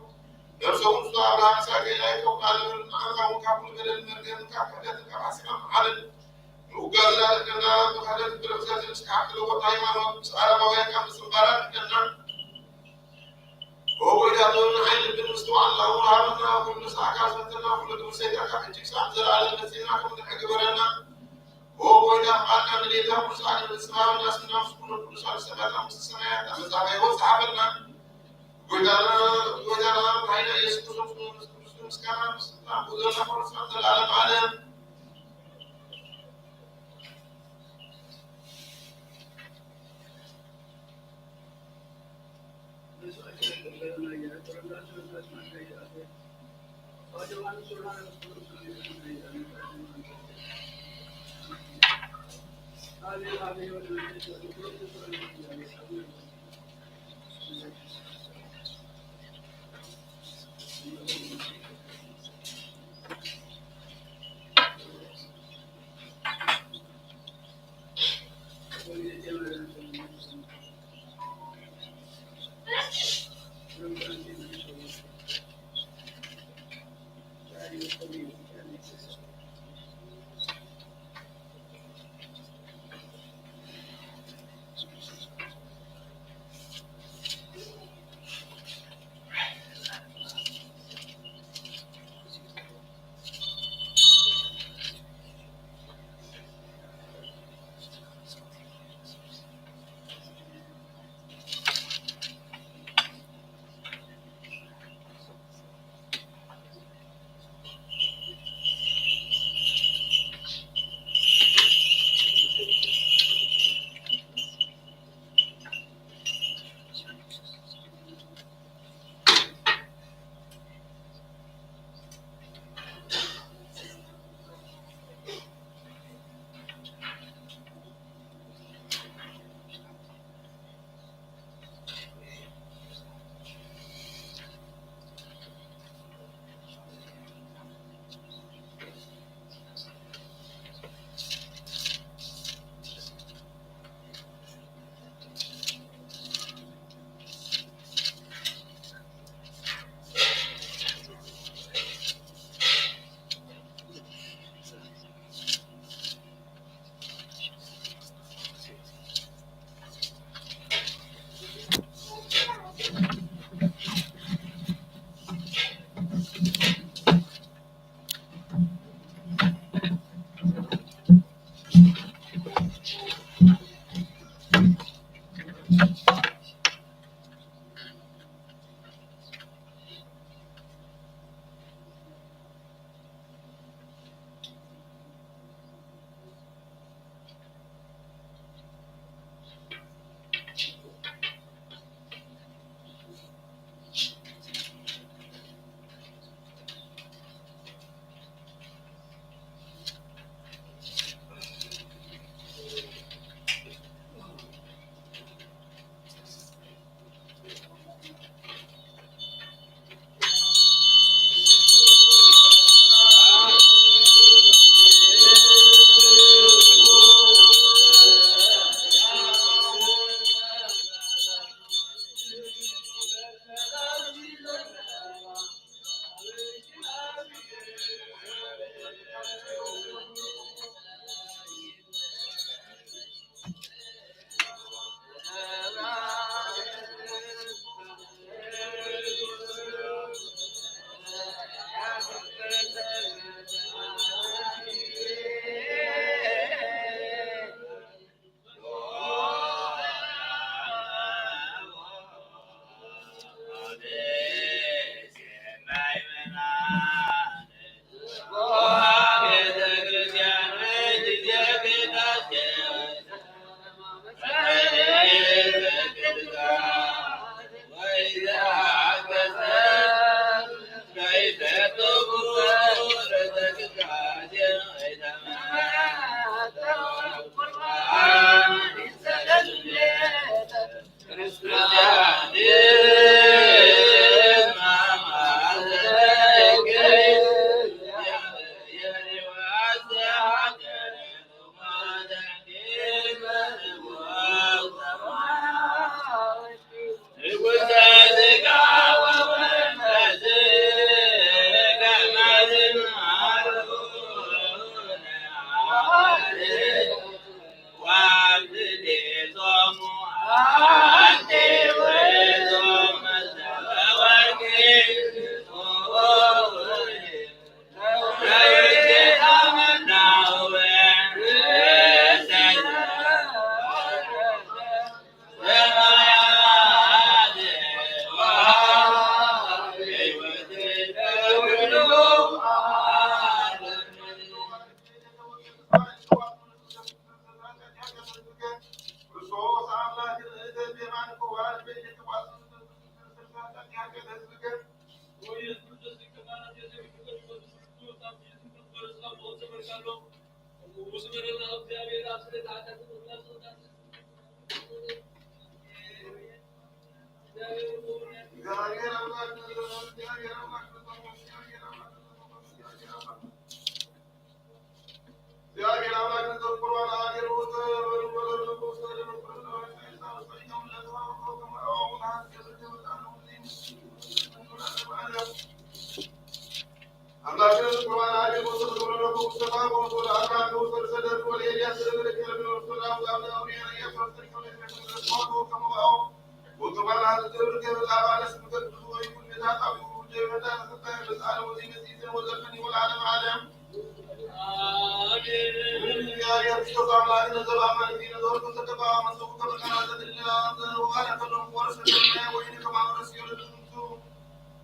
ነፍሶም ንሱ ኣብርሃም ይስሐቅ ያዕቆብ ቃል ንብል፣ ንዓና እውን ካብ ኩሉ በደልን መርገምን ካብ ክሕደትን ካብ ሓሲማም መሓረን ምውጋዝና ድሕነና፣ ብክሕደትን ብርክሰትን እስከ ሓቂ ለወጥ ሃይማኖት ምስ ኣረማውያን ካብ ምጽንባራ ድሕነና። ኦ ጎይታ፣ ጥበብን ሓይልን ብምስትውዓል ኣውሃበና፣ ኩሉ ሰዓካ ዝፈተና፣ ኩሉ ግብሪ ሰይጣን ካብ ሕጂ ክሳብ ዘላለም መጺና ከም ንድሕን ግበረና። ኦ ጎይታ፣ ፍቓድካ ንሌታ ኩሉ ሰዓት ንፍጽማ፣ ንዳስና ምስ ኩሉ ቅዱሳን ሰማያት መንግስተ ሰማያት ኣብ መጻኢና ህይወት ጸሓፈልና። ጎይታና፣ ጎይታና፣ ሓይና ኢየሱስ ክርስቶስ፣ ምስ ቅዱስ ምስጋና፣ ምስ ስልጣን፣ ብዘላ ፈረሳ፣ ዘላለም ዓለም።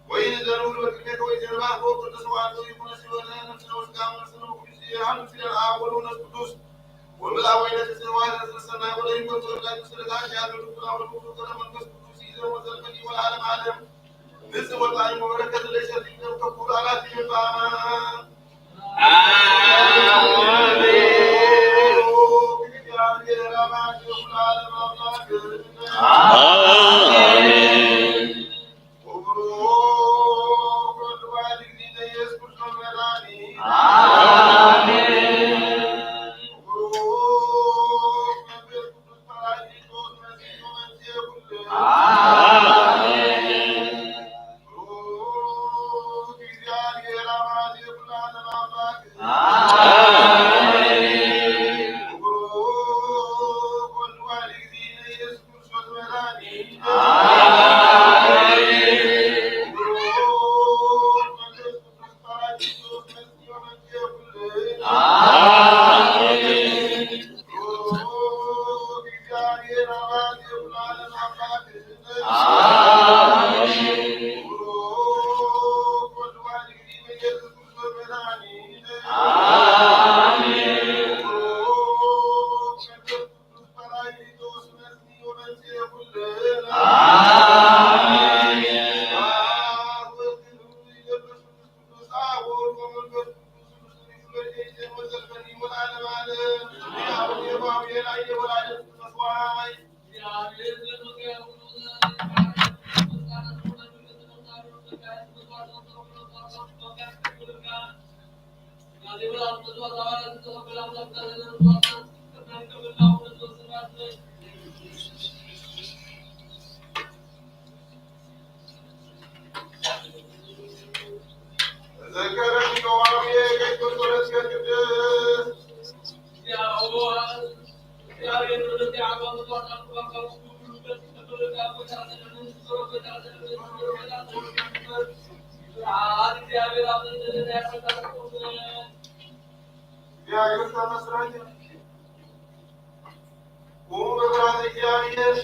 ወይን ዘርኡ በቅድሜከ ወይን ዘርባህ በውስጥ ተሰዋዕቶ ይኩነ ሲወነ ነፍስነ ወስጋ መንፈስነ ወኩሉ ጊዜ ሀሉ ሲለን አብ ወልድ ወመንፈስ ቅዱስ ወብላ ወይነ ተሰዋ ለተሰናይ ወደ ይወጡ ወዳጅ ስለታ ያሉ ኩላ ወደ ኩሉ ወደ መንፈስ ቅዱስ ይዘ ወዘልፈኒ ወለዓለም ዓለም ንጽ ወጣኒ ወበረከት ለይሰ ሊደም ከኩሉ አላት ይባማ አሜን። አሜን። ቡሩክ ወልድ ዋሕድ እግዚእነ ኢየሱስ ክርስቶስ መድኃኒነ። አሜን። ቡሩክ መንፈስ ቅዱስ ጳራቅሊጦስ መጽንሒ ወመንጽሔ ኩልነ። አሜን። አብ ወልድ ይደብር ቅዱስ ቅዱስ አብ ወወልድ ወመንፈስ ቅዱስ ቅዱስ ይክበር ይእዜም ወዘልፈኒ ወለዓለመ ዓለም። አሜን። አቡነ አቡነ ላይ ወላዲተ መስዋዕት። ተዘከረኒ ዮሐንስ ከይትወሰደት ከቅድስ እግዚአብሔር ተመስገን። ቁሙ በብርሃነ እግዚአብሔር።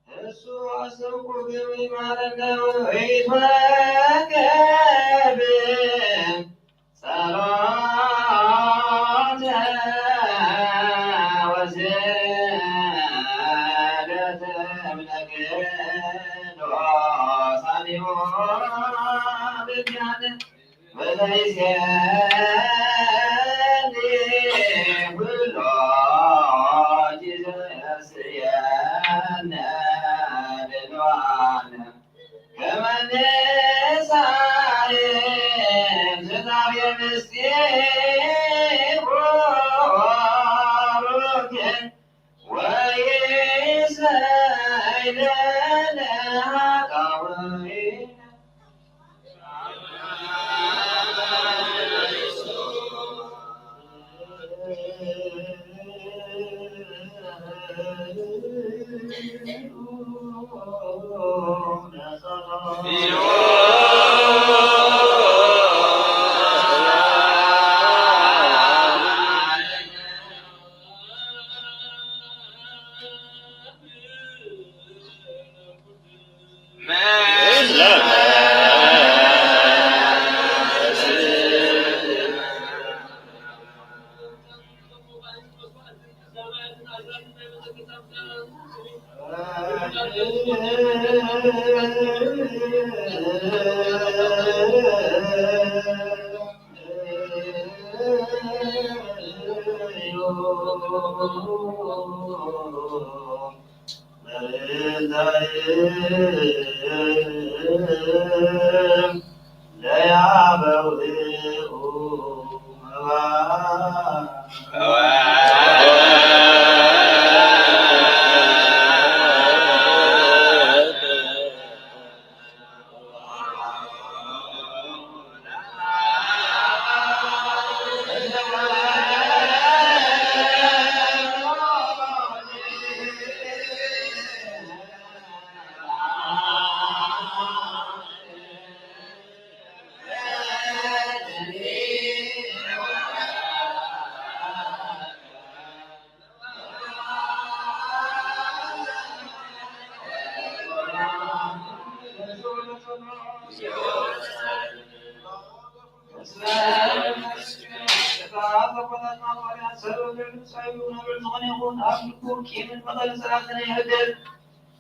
እሱ አሰብኩ ግብሪ ማረነ ወይትወከብ ጸሎተ ወስግደት እምነክን ወሳኒሁ ብኪያነ ወዘይሴኒ ኩሎ ጊዜ ስየነ ድልዋነ ከመ ንሳኤል ዝናብ የምስጢ ቡሩኬ ወይሰይለነ ኃጣውኢነ።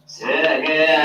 ሰገዶ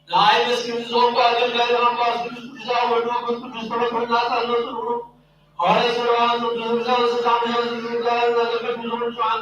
ንኣይ መስኪን ዝኾንኩ ኣገልጋሊ ኣምላኽ ስሉስ ቅዱስ ወልድ መንፈስ ቅዱስ ተረፈና ጻሎቱ ሃዋርያ ስርዓት ቅዱስ ርዛን ስልጣን ያዝ ዝጋር ዘገበት ብዙ ሸዓን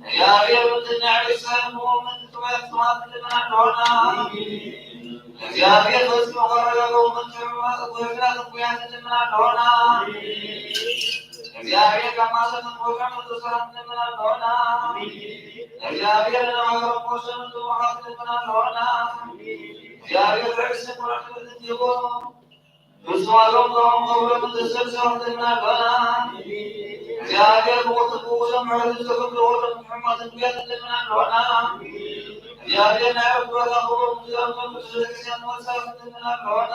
እግዚኣብሔር ምትናዕ ርእሰ ምእመን ትውያት ትማት ልመና ኣለሆና። እግዚኣብሔር ፈጽሞ ከረጋገው ምንትዑ ጉህፍና ትንኩያት ልመና ኣለሆና። እግዚኣብሔር ካብ ማሰን ሞሻ ምንትሰራት ልመና ኣለሆና። እግዚኣብሔር ለማገረ ሞሸ ምንትሞኻት ልመና ኣለሆና። እግዚኣብሔር ርእሰ ቁራን ትንትጎ ብዝዋሎም ቶም ገብሮም ዘሰብሰብ ትናገራ። እግዚኣብሔር ብቁጥር ብውሰን ምሕረት ዝተገብረ ወደ ምሕማት እንዲያ ትናገራ። እግዚኣብሔር ናይ ረብረታ ክብሮም ዝረብረም ብስለ ክርስቲያን መሳብ ትናገራ።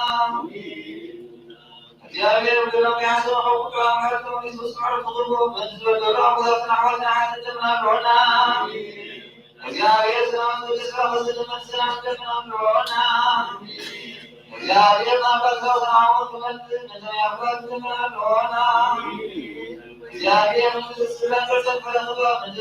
እግዚኣብሔር ብሎም ያሰው ቁጥራ ምሕረት ተመሊሱ ስምዕር ትኽርቦ በዝበደሉ ኣቦታትና ኣሕዋትና ሓያት ትናገራ። እግዚአብሔር ሰላም ቅዱስ መንፈስ ሰላም እንደምናለሆና። እግዚአብሔር መንፈስ ሰላም ቅዱስ መንፈስ እንደምናለሆና። እግዚአብሔር መንፈስ ሰላም ቅዱስ መንፈስ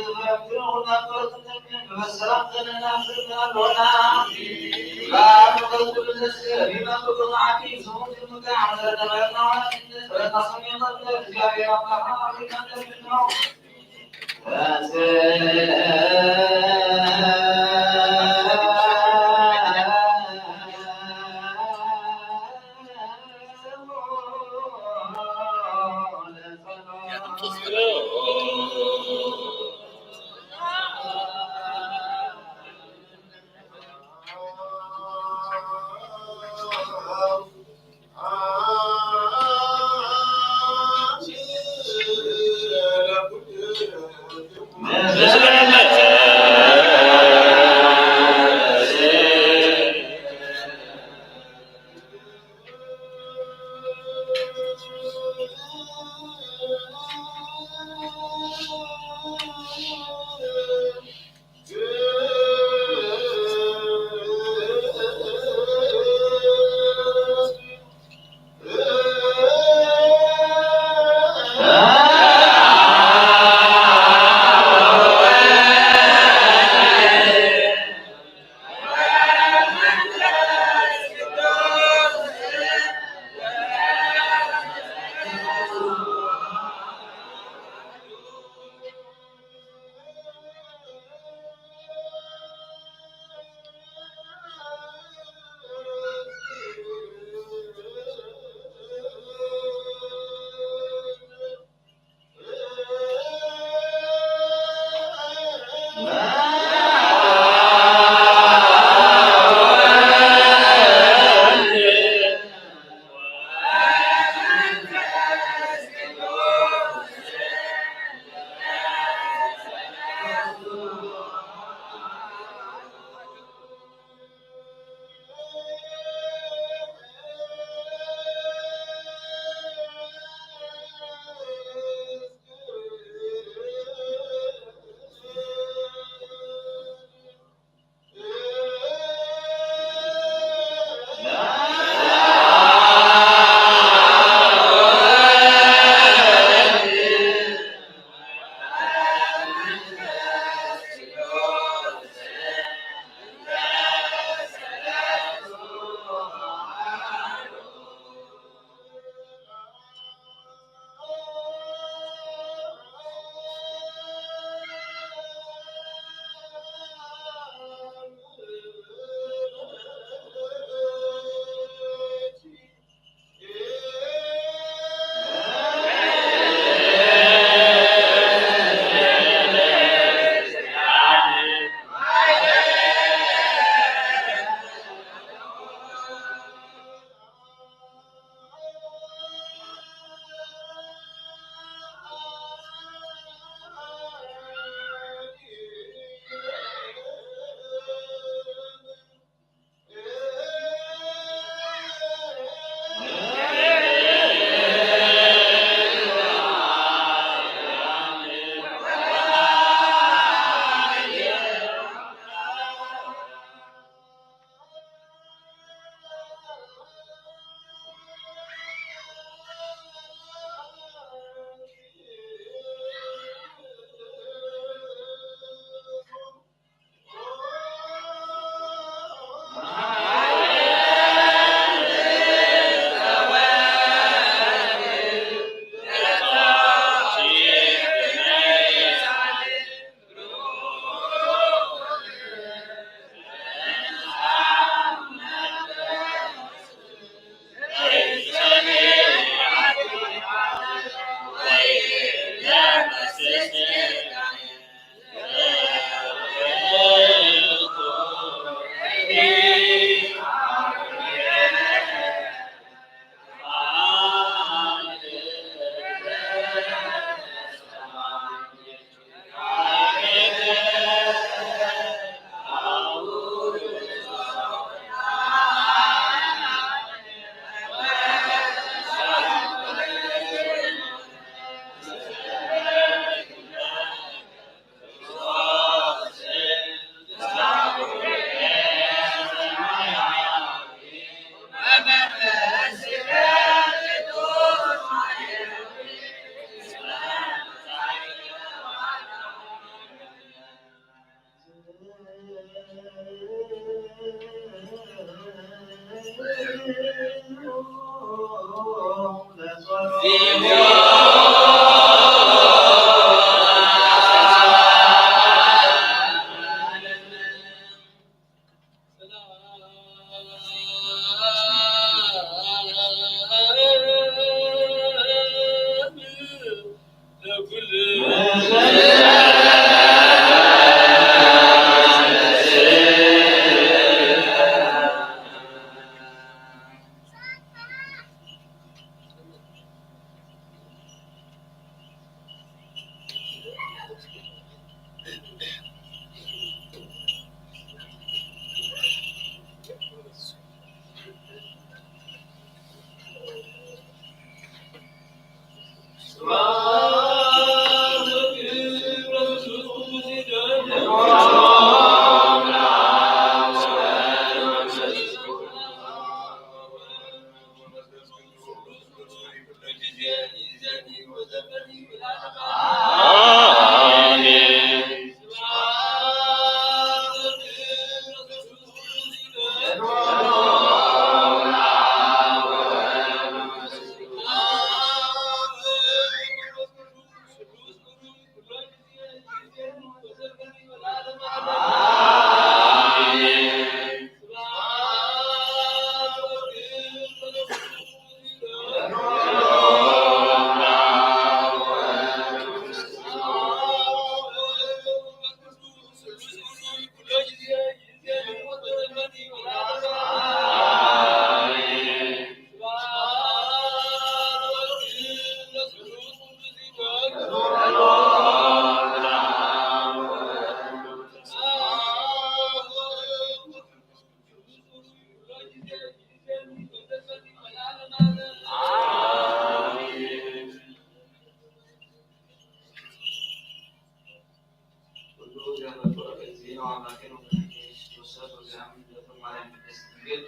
ኩሉ ዘመልክዖ እዚ ንኣምላኽን ወመድሓኒን ኢየሱስ ክርስቶስ ወእግዚኣብሔር ንዘተን ማርያም ቅድስት ድንግል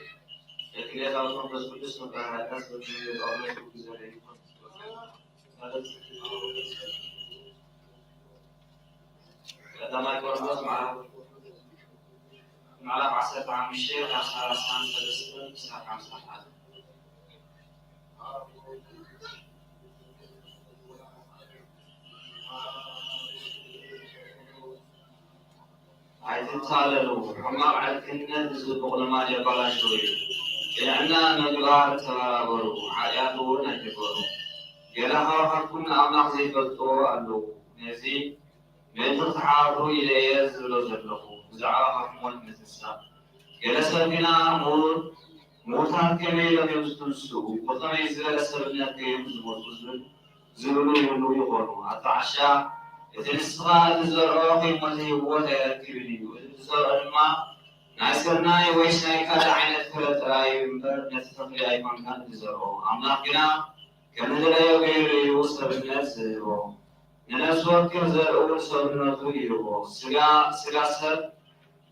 በቲ ጌታ መንፈስ ቅዱስ መበራህርህና ስለ ዝመልኦ ኩሉ ግዜ ይኹን። ቀዳማይ ቆሮንቶስ ምዕራፍ ምዕራፍ ዓሰርተ ሓሙሽተ ካብ ሰላሳን ሰለስተን ክሳብ ሓምሳን ሓደ። ኣይትታለሉ፣ ሕማቕ ዕርክነት ንጽቡቕ ልማድ የበላሽዎ እዩ። ቅንዕና ምግባር ተበራበሩ፣ ሓጢኣት እውን ኣይትግበሩ። ገለ ካባኻትኩም ንኣምላኽ ዘይፈልጥዎ ኣለዉ። ነዚ ምእንቲ ክትሓፍሩ ኢለ እየ ዝብሎ ዘለኹ። ብዛዕባ ካብ ሞት ምትንሳእ። ገለ ሰብ ግና፣ ምው-፣ ምዉታት ከመይ ኢሎም እዮም ዝትንስኡ? ብኸመይ ዝበለ ሰብነት ከ እዮም ዝሞቱ? ዝብል ዝብሉ ይህልዉ ይኾኑ። ኣታ ዓሻ፣ እቲ ንስኻ እትዘርኦ ከይሞተ ህይወት ኣይረክብን እዩ። እቲ እትዘርኦ ድማ ናይ ስርናይ ወይስ ናይ ካልእ ዓይነት ፍረ ጥራይ እዩ እምበር፣ ነቲ ተኽሊ ኣይኮንካን እትዘርኦ። ኣምላኽ ግና ከም ዝደለዮ ገይሩ እዩ ሰብነት ዝህቦ። ንነፍሲ ወከፍ ዘርእውን ሰብነቱ ይህቦ። ስጋ፣ ስጋ ሰብ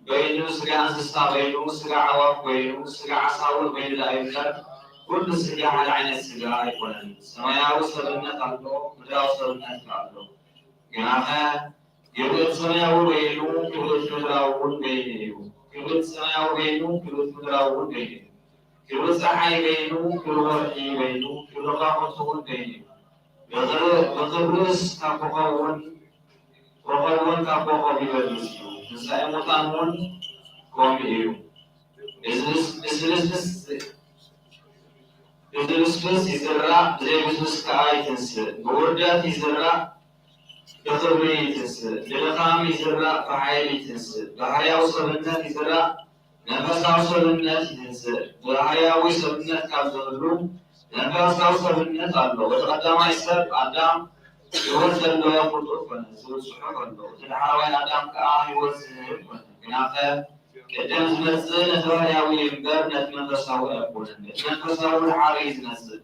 በይኑ፣ ስጋ እንስሳ በይኑ፣ ስጋ ኣዕዋፍ በይኑ፣ ስጋ ዓሳ እውን በይኑ ደኣ ይምበር፣ ኩሉ ስጋ ሓደ ዓይነት ስጋ ኣይኮነን። ሰማያዊ ሰብነት ኣሎ፣ ምድራዊ ሰብነት ከኣ ኣሎ። ግናኸ፣ ክብሪ እቲ ሰማያዊ በይኑ፣ ክብሪ እቲ ምድራዊ እውን በይኑ እዩ። ክብሪ እቲ ሰማያዊ በይኑ፣ ክብሪ እቲ ምድራዊ እውን በይኑ እዩ። ክብሪ ጸሓይ በይኑ፣ ክብሪ ወርሒ በይኑ፣ ክብሪ ከዋኽብቲ እውን በይኑ እዩ። ብኽብሪ-፣ ብኽብርስ ካብ ኮኸብ እውን፣ ኮኸብ እውን ካብ ኮኸብ ይበልጽ እዩ። ትንሳኤ ሙታን እውን ከምኡ እዩ። ብዝብስ-፣ ብዝብስብስ፣ ብዝብስብስ ይዝራእ፣ ብዘይብስብስ ከኣ ይትንስእ። ብውርደት ይዝራእ፣ ብኽብሪ ይትንስእ። ብድኻም ይዝራእ፣ ብሓይሊ ይትንስእ። ባህርያዊ ሰብነት ይዝራእ፣ መንፈሳዊ ሰብነት ይትንስእ። ባህርያዊ ሰብነት ካብ ዝህሉ መንፈሳዊ ሰብነት ኣሎ። እቲ ቀዳማይ ሰብ ኣዳም ህይወት ዘለዎ ፍጡር ኮነ ዝብል ጽሑፍ ኣሎ። እቲ ዳሕረዋይ ኣዳም ከኣ ህይወት ዝህብ ኮነ። ግናኸ ቅድም ዝመጽእ ነቲ ባህርያዊ እዩ እምበር ነቲ መንፈሳዊ ኣይኮነን። እቲ መንፈሳዊ ድሓር እዩ ዝመጽእ።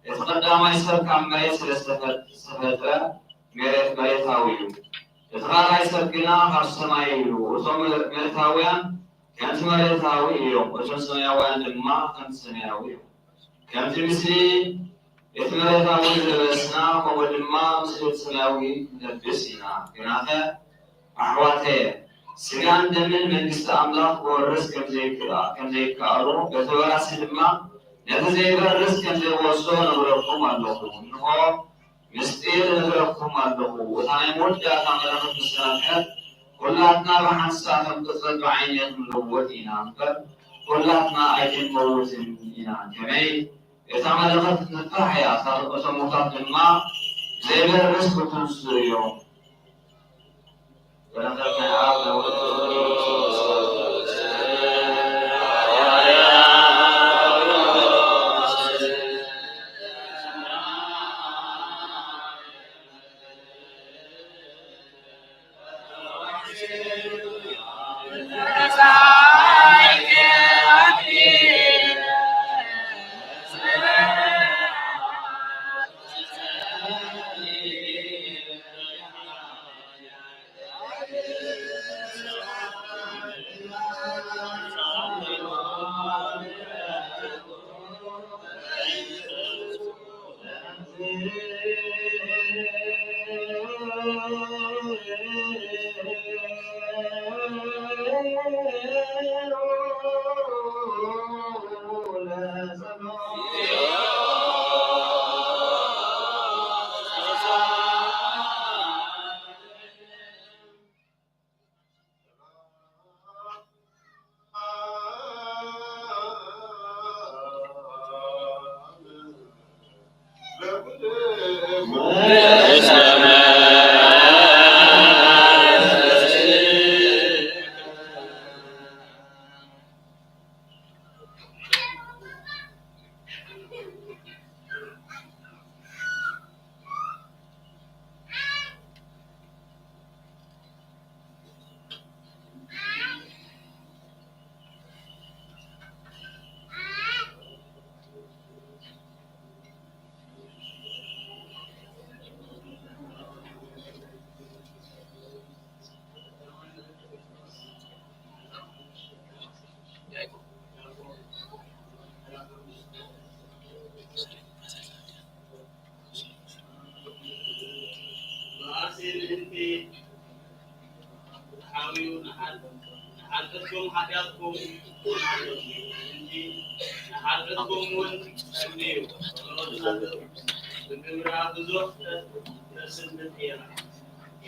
እቲ ቀዳማይ ሰብ ካብ መሬት ስለ ዝተፈ-፣ ዝተፈጥረ መሬት መሬታዊ እዩ። እቲ ካልኣይ ሰብ ግና ካብ ሰማይ እዩ። እቶም መሬታውያን ከምቲ መሬታዊ እዮም፣ እቶም ሰማያውያን ድማ ከምቲ ሰማያዊ እዮም። ከምቲ ምስሊ እቲ መሬታዊ ዝለበስና፣ ከምኡ ድማ ምስሊ እቲ ሰማያዊ ንለብስ ኢና። ግናኸ ኣሕዋተየ፣ ስጋን ደምን መንግስቲ ኣምላኽ ክወርስ ከም ዘይክኣ-፣ ከም ዘይከኣሎ፣ በቲ ወራሲ ድማ ነቲ ዘይበርስ ከም ዘይወርሶ ነግረኩም ኣለኹ። እንሆ፣ ምስጢር እነግረኩም ኣለኹ፣ እታ ናይ መወዳእታ መለኸት ምስ ተነፍሐት፣ ኩላትና ብሓንሳብ ከም ቅጽበት ብዓይኒ ክንመውት ኢና እምበር፣ ኩላትና ኣይክንመውትን ኢና። ከመይ? እታ መለኸት ትንፋሕ እያ፣ እቶም ሙታት ድማ ብዘይበርስ ክትንስኡ እዮም። በረኸት ናይ ኣብ ናይ ወልድ መኣሲ ምእንቲ ሓዊኡ ንሓል-፣ ንሓልፈትኩም ሓጢኣትኩም ንሓልፈትኩም ምእንቲ ንሓልፈትኩም እውን ጸልዩ። ጸሎትና ብግብራ ብዙሕ ተስንብት እያ።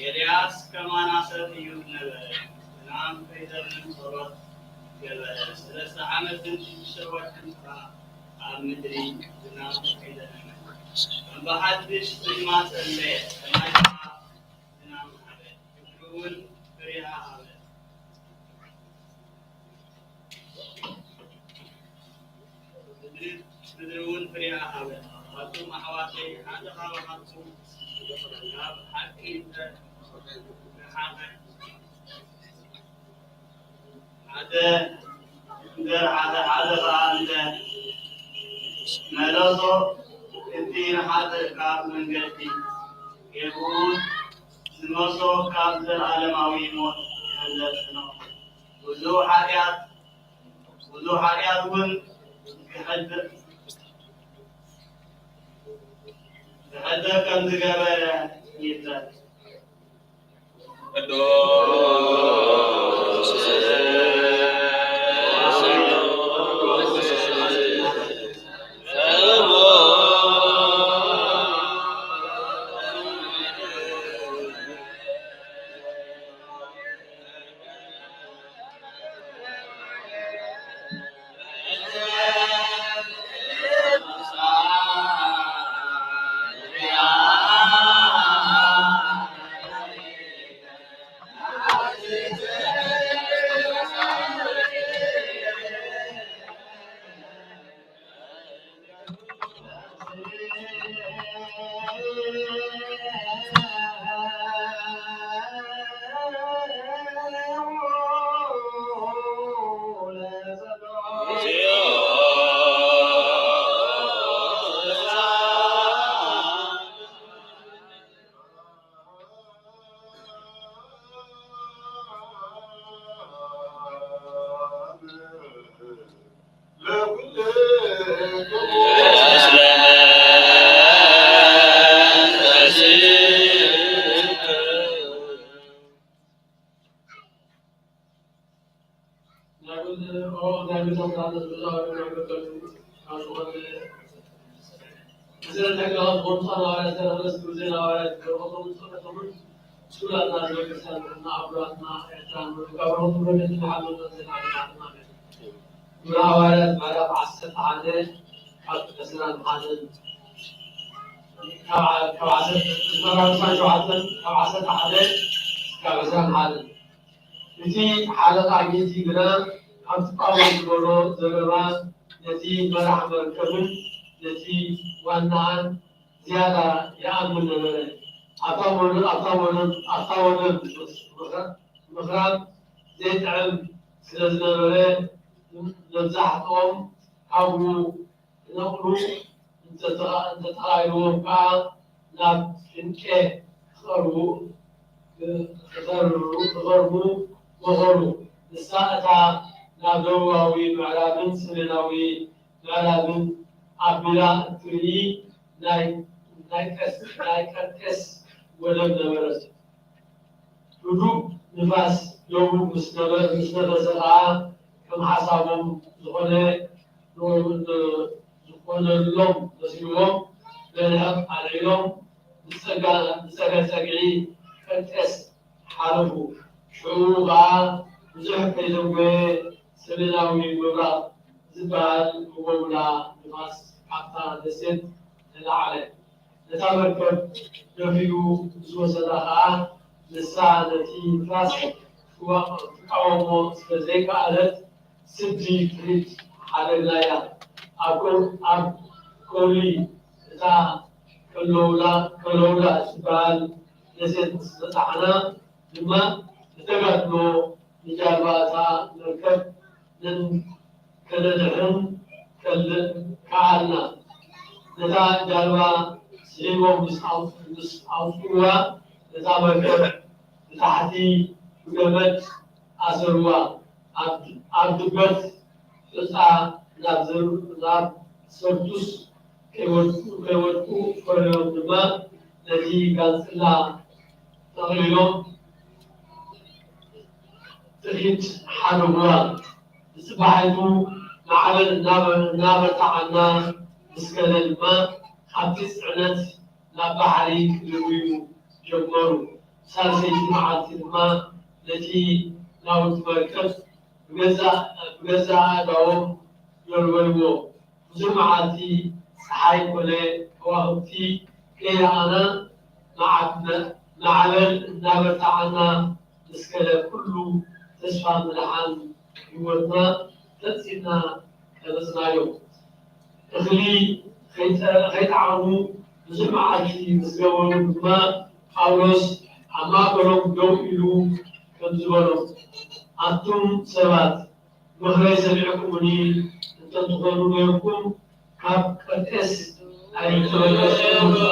ኤልያስ ከማና ሰብ እዩ ዝነበረ። ዝናም ከይዘንብ ጸሎት ገበረ። ሰለስተ ዓመትን ሽዱሽተ ወርሕን ከኣ ኣብ ምድሪ ዝናም ከይዘነበ፣ ከም ብሓድሽ ድማ ጸለየ። ሰማይ ከኣ ዝናም ሃበ፣ ምድሪ እውን ፍሬኣ ሃበት። ምድሪ፣ ምድሪ እውን ፍሬኣ ሃበት። ኣቱም ኣሕዋተይ፣ ሓደ ካባኻትኩም ናብ ሓቂ እንተ ረሓቐ፣ ሓደ እንተ ረሓቐ፣ ሓደ ኸኣ እንተ መለሶ፣ እቲ ንሓጥእ ካብ መንገዲ ጌርኡ ዝመልሶ ካብ ዘለኣለማዊ ሞት ይምለስ። እነሆ ብዙሕ ሓጢኣት፣ ብዙሕ ሓጢኣት እውን ክሕደግ፣ ክሕደግ ከም ዝገበረ ይፍለጥ። ቅዱስ ናይ ቤተ ክርስቲያን ተዛዋሪ ናይ መገዱ ካብ ዝኾነ መሰረት ናይ ገዳማት ዝኾኑ ጻና ሐዋርያት፣ ተረፈስ ግብዜ ሐዋርያት፣ በረኸቶም ጸሎቶምን ስሉላትና ህዝበ ክርስቲያን እና ኣቦታትና ኤርትራን ካብ በረኸቱ ረድኤቱ ንሓልወና ዘለና ኣሜን። ግብረ ሐዋርያት ምዕራፍ ዓሰርተ ሓደ ካብ ዕስራን ሓደን፣ ካብ ዓ-፣ ካብ ዓሰርተ፣ ምዕራፍ ዕስራን ሸውዓተን ካብ ዓሰርተ ሓደ ካብ ዕስራን ሓደን። እቲ ሓለቓ ሚእቲ ግና ኣብቲ ጳውሎስ ዝበሎ ዘረባ ነቲ መራሕ መርከብን ነቲ ዋናኣን ዝያዳ ይኣምን ነበረ። ኣብታ ወደ-፣ ኣብታ ወደብ፣ ኣብታ ወደብ ምኽ-፣ ምኽራ-፣ ምኽራብ ዘይጥዕም ስለ ዝነበረ፣ መብዛሕትኦም ካብኡ ክነቕሉ እንተተኻ-፣ እንተተኻኢልዎም ከኣ ናብ ፍንቄ ክቐርቡ፣ ክቐርቡ፣ ክቐርቡ መኸሩ። ንሳ እታ ናብ ደቡባዊ ምዕራብን ሰሜናዊ ምዕራብን ኣቢላ እትርኢ ናይ፣ ናይ ቀስ-፣ ናይ ቀርጤስ ወደብ ነበረት። ህዱእ ንፋስ ደቡብ ምስ ነበ-፣ ምስ ነፈሰ ኸኣ፣ ከም ሓሳቦም ዝኾነ ን-፣ ን-፣ ዝኾነሎም መሲልዎም፣ መልሕቕ ኣልዒሎም፣ ብጸጋ-፣ ብጸጋጸግዒ ቀርጤስ ሓለፉ። ሽዑ ኸኣ ብዙሕ ከይዘንጎየ፣ ሰሜናዊ ምብራቕ ዝበሃል ህቦብላ ንፋስ ካብታ ደሴት ተላዕለ። ነታ መርከብ ደፊኡ ምስ ወሰዳ ኸኣ፣ ንሳ ነቲ ንፋስ ትዋ-፣ ትቃወሞ ስለ ዘይከኣለት፣ ስዲ ትኺድ ሓደግናያ። ኣብ ኮ-፣ ኣብ ኮሊ እታ ከለውላ፣ ከለውላ እትበሃል ደሴት ምስ በጻሕና ድማ፣ ብተጋድሎ ንጃልባ እታ መርከብ ንን-፣ ከነድሕን ከል-፣ ከኣልና። ነታ ጃልባ ስሒቦም ምስ ኣው-፣ ምስ ኣውጽእዋ፣ ነታ መርከብ ብታሕቲ ብገመድ ኣሰርዋ። ኣብ፣ ኣብ ድበት ሑጻ ናብ ዘ-፣ ናብ ሰርቱስ ከይወድቁ፣ ከይወድቁ ፈርዮም ድማ ነቲ ጋንጽላ ጠቕሊሎም ትኺድ ሓደጉዋ። ብጽባሒቱ ማዕበል እናበ-፣ እናበርትዓና ምስ ከደ ድማ፣ ካብቲ ጽዕነት ናብ ባሕሪ ክድርብዩ ጀመሩ። ሳልሰይቲ መዓልቲ ድማ ነቲ ናውቲ መርከብ ብገዛእ፣ ብገዛእ ኣእዳዎም ደርበይዎ። ብዙሕ መዓልቲ ጸሓይ ኮነ ከዋኽብቲ ከይረኣና፣ መዓ-፣ መ-፣ ማዕበል እናበርትዓና ምስ ከደ፣ ኩሉ ተስፋ ምድሓን ህይወትና ፈጺምና ቀረጽናዮ። እኽሊ ከይጠ-፣ ከይጠዓሙ ብዙሕ መዓልቲ ምስ ገበሩ ድማ፣ ጳውሎስ ኣብ ማእከሎም ደው ኢሉ ከምዚ በሎም፣ ኣቱም ሰባት፣ ምኽረይ ሰሚዕኩምኒ እንተትኾኑ ነይርኩም፣ ካብ ቀርጤስ ኣይምተመለስኩምን።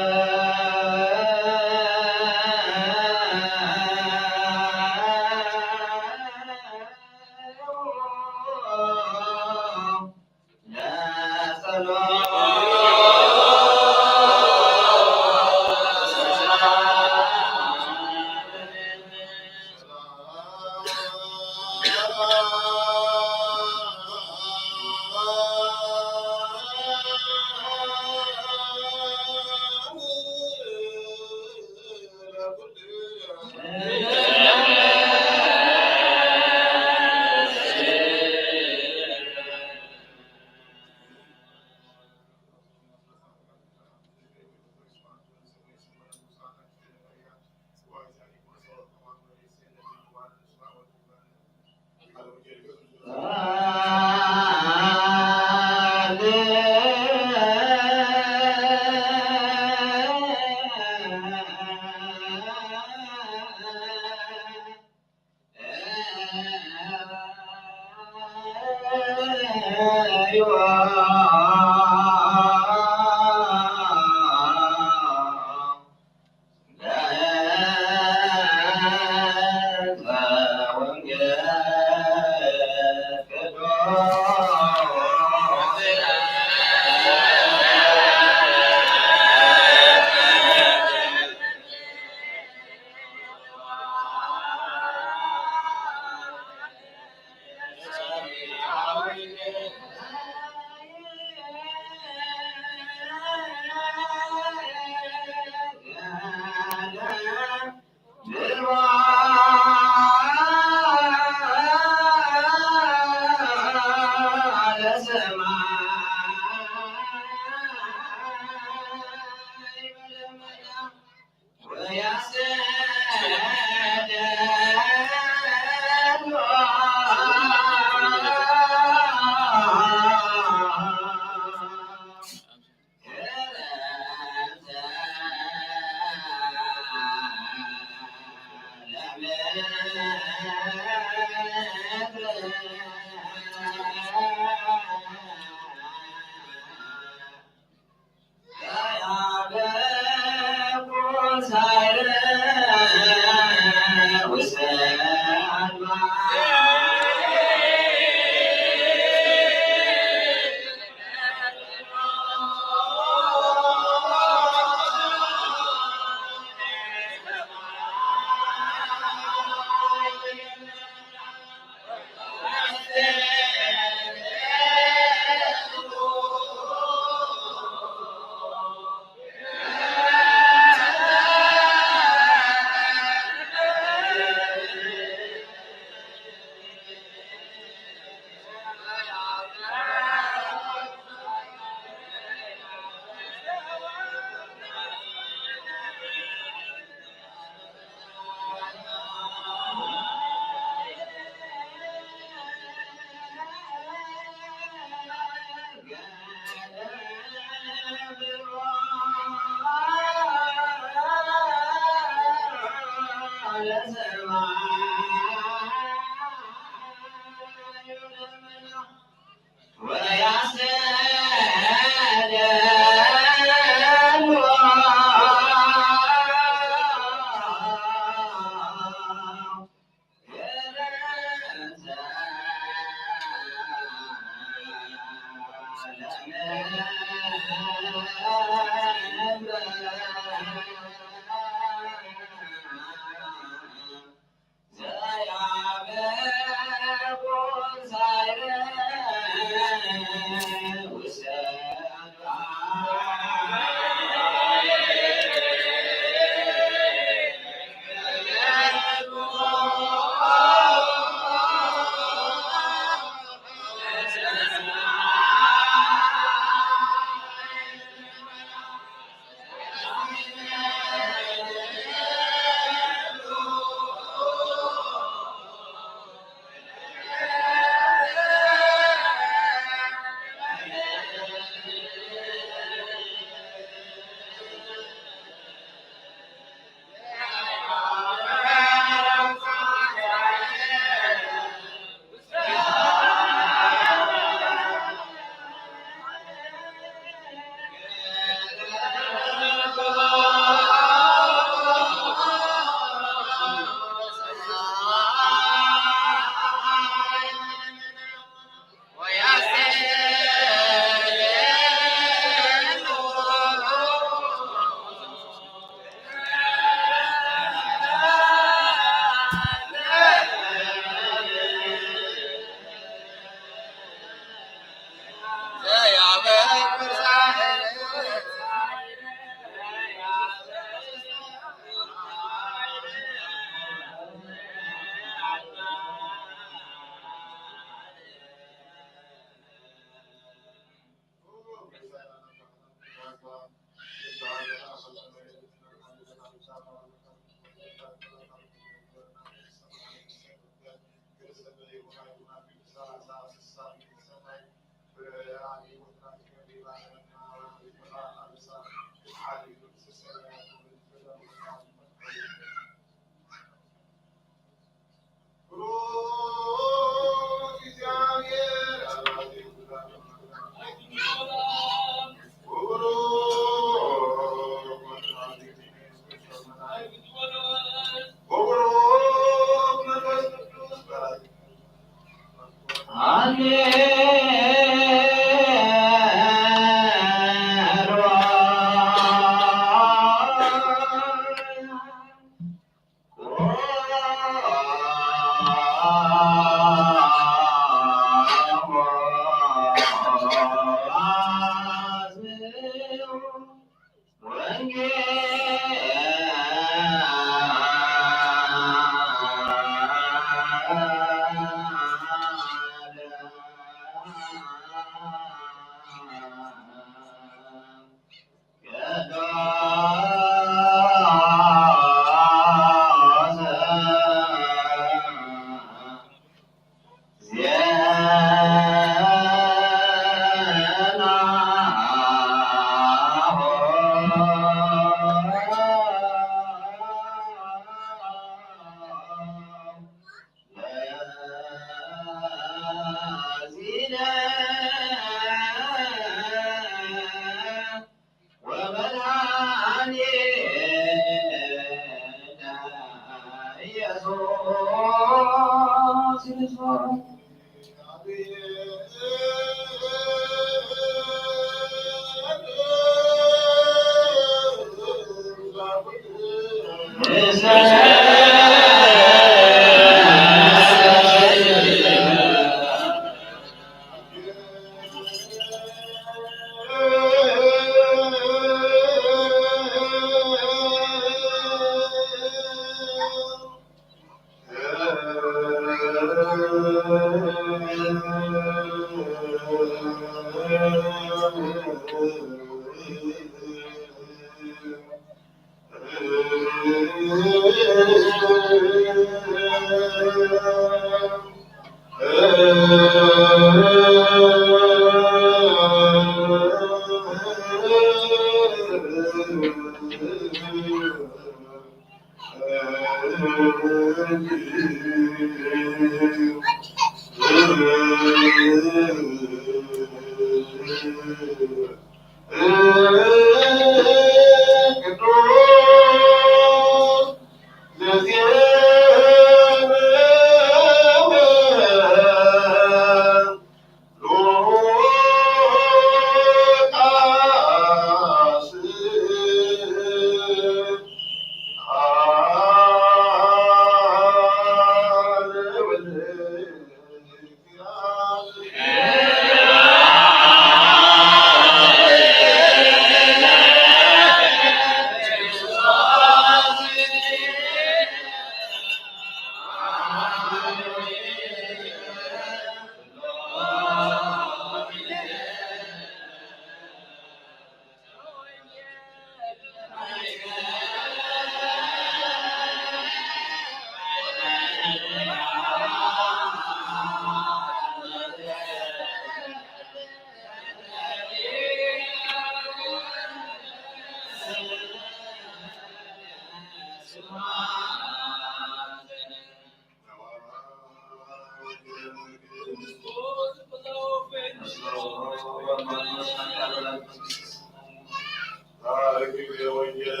ወንጌል ወንጌል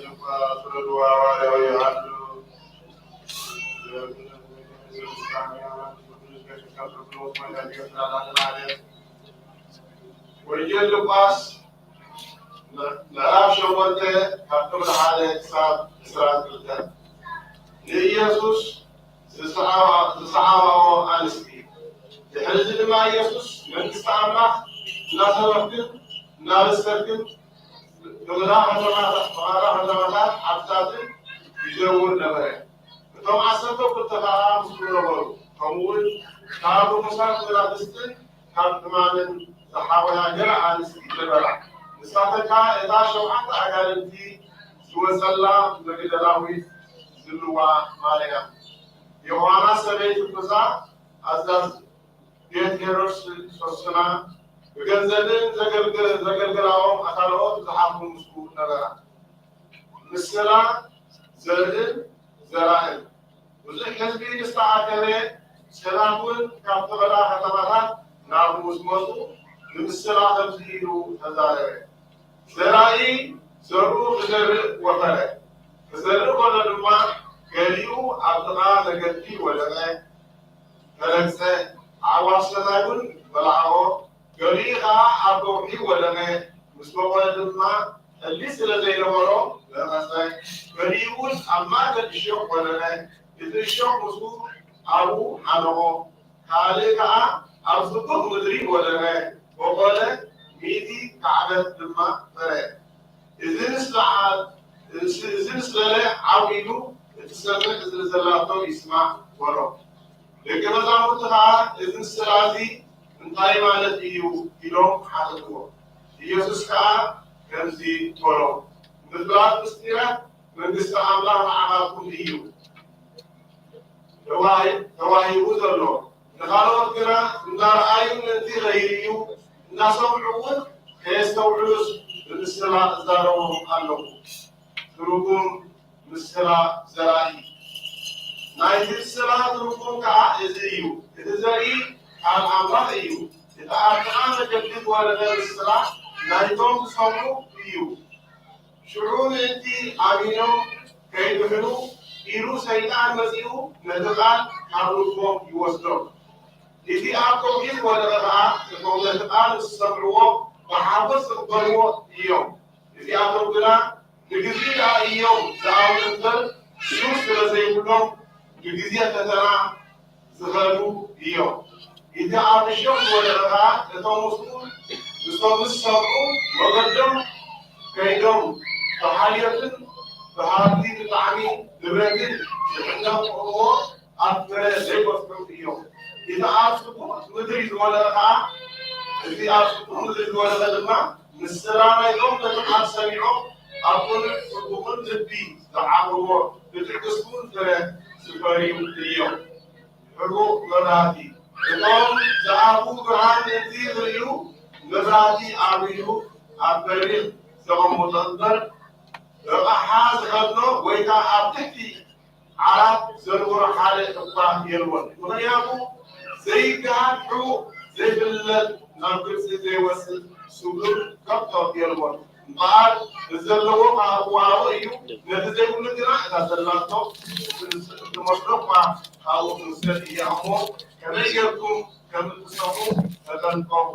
ሉቃስ ወሐዋርያው ዮሐንስ። ወንጌል ሉቃስ ምዕራፍ ሸሞንተ ካብ ቁጽሪ ሓደ ክሳብ ዕስራን ክልተን። ንኢየሱስ ዝሰዓባ-፣ ዝሰዓባኦ ኣንስቲ። ድሕሪ እዚ ድማ ኢየሱስ መንግስቲ ኣምላኽ እናሰበኽክን እናበሰርክን ብቐዳ ከተማታት፣ ብቐዳ ከተማታት ዓድታትን ይዘውር ነበረ። እቶም ዓሰርተ ክልተ ኸኣ ምስኡ ነበሩ። ከምኡውን ካብ ርኹሳት መናፍስትን ካብ ሕማምን ዝሓወያ ገለ ኣንስቲ ነበራ። ንሳተን ከኣ እታ ሸውዓተ ኣጋንንቲ ዝወጸላ መግደላዊት ዝብልዋ ማርያም፣ ዮሃና ሰበይቲ ኩዛ ኣዛዝ ቤት ሄሮድስ ሶስና፣ ብገንዘብን ዘገልገ-፣ ዘገልገላኦም ኣካልኦም ዝሓፍሩ ምስኡ ነበራ። ምስላ ዘርእን ዘራእን። ብዙሕ ህዝቢ ምስ ተኣከበ፣ ሰባት እውን ካብ ተቐዳ ከተማታት ናብኡ ምስ መጹ፣ ንምስላ ከምዚ ኢሉ ተዛረበ። ዘራኢ ዘርኡ ክዘርእ ወፈረ። ክዘርእ ከሎ ድማ፣ ገሊኡ ኣብ ጥቓ መገዲ ወደቐ፣ ተረግጸ፣ ኣዕዋፍ ሰማይ እውን በላዕኦ። ገሊኡ ኸዓ ኣብ ከውሒ ወደቐ፣ ምስ በቖለ ድማ ሕሊ ስለ ዘይነበሮ ነቐጸ። ገሊኡ እውን ኣብ ማእከል እሾኽ ወደቐ፣ እቲ እሾኽ ምስኡ ኣብኡ ሓነቖ። ካልእ ከኣ ኣብ ጽቡቕ ምድሪ ወደቐ፣ በቖለ፣ ሚእቲ ካዕበት ድማ ፈረ። እዚ ምስ በዓል፣ እዚ፣ እዚ ምስ በለ ዓው ኢሉ፣ እቲ ዝሰምዕ እዝኒ ዘላቶ ይስማዕ በሎ። ደቂ መዛሙርቲ ከኣ፣ እዚ ምስላ እዚ እንታይ ማለት እዩ? ኢሎም ሓተትዎ። ኢየሱስ ከኣ ከምዚ በሎም፣ ምፍላጥ ምስጢራት መንግስቲ ኣምላኽ ንዓኻትኩም እዩ ተዋሂ-፣ ተዋሂቡ ዘሎ። ንኻልኦት ግና እንዳረኣዩ ምእንቲ ከይርእዩ፣ እንዳሰምዑ እውን ከየስተውዕሉስ ብምስላ እዛረቦም ኣለኹ። ትርጉም ምስላ ዘራኢ። ናይቲ ምስላ ትርጉም ከኣ እዚ እዩ። እቲ ዘርኢ ቃል ኣምላኽ እዩ። እቲ ኣብ ጥቓ መገዲ ዝወደቐ ምስላ ናይቶም ዝሰምዑ እዩ። ሽዑ ምእንቲ ኣሚኖም ከይድሕኑ ኢሉ ሰይጣን መጺኡ ነቲ ቃል ካብ ልቦም ይወስዶ። እቲ ኣብ ከውሒ ዝወደቐ ከኣ እቶም ነቲ ቃል ምስ ሰምዕዎ ብሓጎስ ዝቕበልዎ እዮም። እዚኣቶም ግና ንግዜኡ ደኣ እዮም ዝኣምኑ እምበር፣ ሱር ስለ ዘይብሎም፣ ብግዜ ፈተና ዝኸዱ እዮም። እቲ ኣብ እሾኽ ዝወደቐ ኸኣ፣ እቶም ምስኡ፣ ምስቶም ምስ ሰምዑ፣ መገዶም ከይዶም፣ ብሓልዮትን ብሃብቲ ብጣዕሚ ንብረትን ዝሕነቑ እሞ፣ ኣብ ፍረ ዘይበጽሑ እዮም። እቲ ኣብ ጽቡቕ ምድሪ ዝወደቐ ኸኣ፣ እቲ ኣብ ጽቡቕ ምድሪ ዝወደቐ ድማ፣ ምስላ ናይቶም ነቲ ቃል ሰሚዖም፣ ኣብ ቅኑዕ ጽቡቕን ልቢ ዝዓቕብዎ፣ ብትዕግስቲ እውን ፍረ ዝፈርዩ እዮም። ሕቡእ መብራህቲ። እቶም ዝኣትዉ ብርሃን ምእንቲ ዝርእዩ፣ መብራህቲ ኣብሪሁ ኣብ በሪኽ ዘቐምጦ እምበር፣ ብኣቕሓ ዝኸድኖ ወይ ከኣ ኣብ ትሕቲ ዓራት ዘንብሮ ሓደ እኳ የልቦን። ምኽንያቱ ዘይገሃድ ሕቡእ ዘይፍለጥ ናብ ግብጺ ዘይወስድ ስጉር ከቶ የልቦን። እምበኣር ንዘለዎ ከሃብዎ እዩ፣ ነቲ ዘይብሉ ግና እታ ዘላቶ ትመስሎ እኳ ካብኡ ትውሰድ እያ እሞ ከመይ ጌርኩም ከም እትሰምዑ ተጠንቀቑ።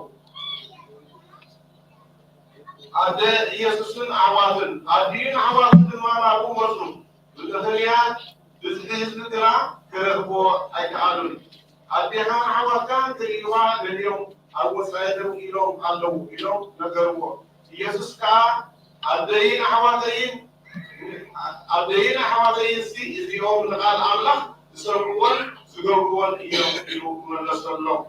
ኣደ ኢየሱስን ኣሕዋቱን፣ ኣዲኡን ኣሕዋቱን ድማ ናብኡ መጹ። ብምኽንያት ብዝሒ ህዝቢ ግና ክረኽብዎ ኣይከኣሉን። ኣዴኻን ኣሕዋትካን ክርእይዋ ደልዮም ኣብ ወጻኢ ደው ኢሎም ኣለዉ ኢሎም ነገርዎ። ኢየሱስ ከኣ ኣደይን ኣሕዋተይን፣ ኣደይን ኣሕዋተይንሲ እዚኦም ንቓል ኣምላኽ ዝሰምዕዎን ዝገብርዎን እዮም ኢሉ መለሰሎም።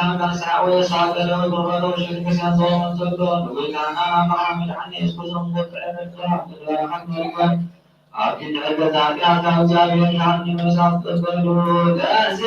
ኣምላኽ ሳዕወ ሳገረ ብበሮ ሽርክ ሰንቶ ተሎ ንጉይታና መድሓኒ የሱስ ክርስቶስ ወጥረ መድሓኒ ኣብ ክንዲ ሕገ ዛቢያ ካብ ዛቢያ ዳኒ መሳት ተበሉ ደሴ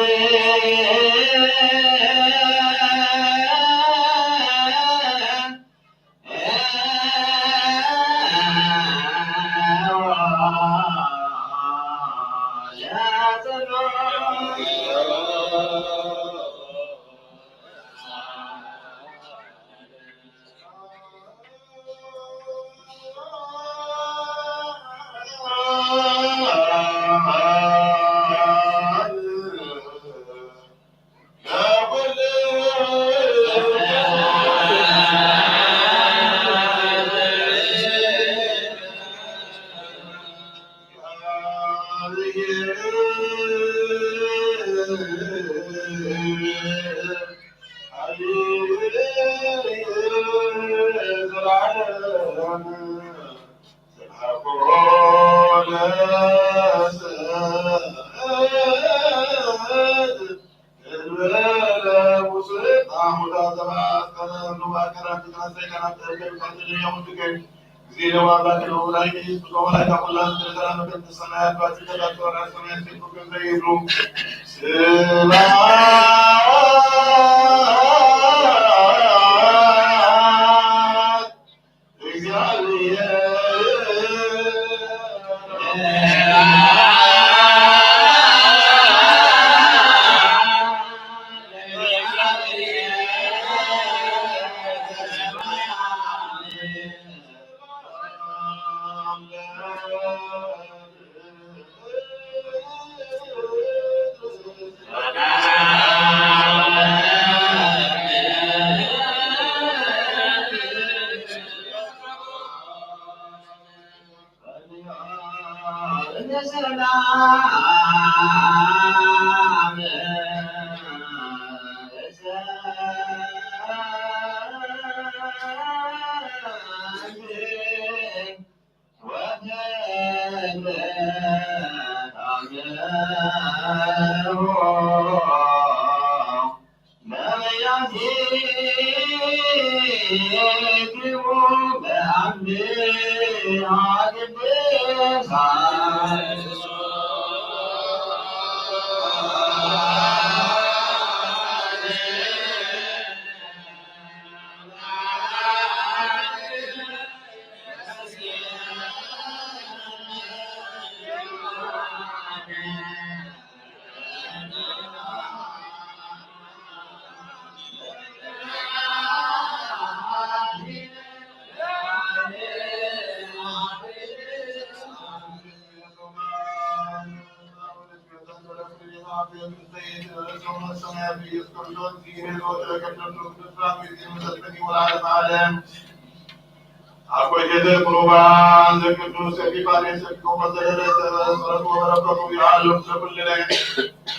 አኮ ጀዘ ቁሩባን ዘቅዱስ ኤጲፋንዮስ ኤጲስቆጶስ ዘደረሰ ጸሎቱ ወበረከቱ ይሃሉ ምስለ ኩልነ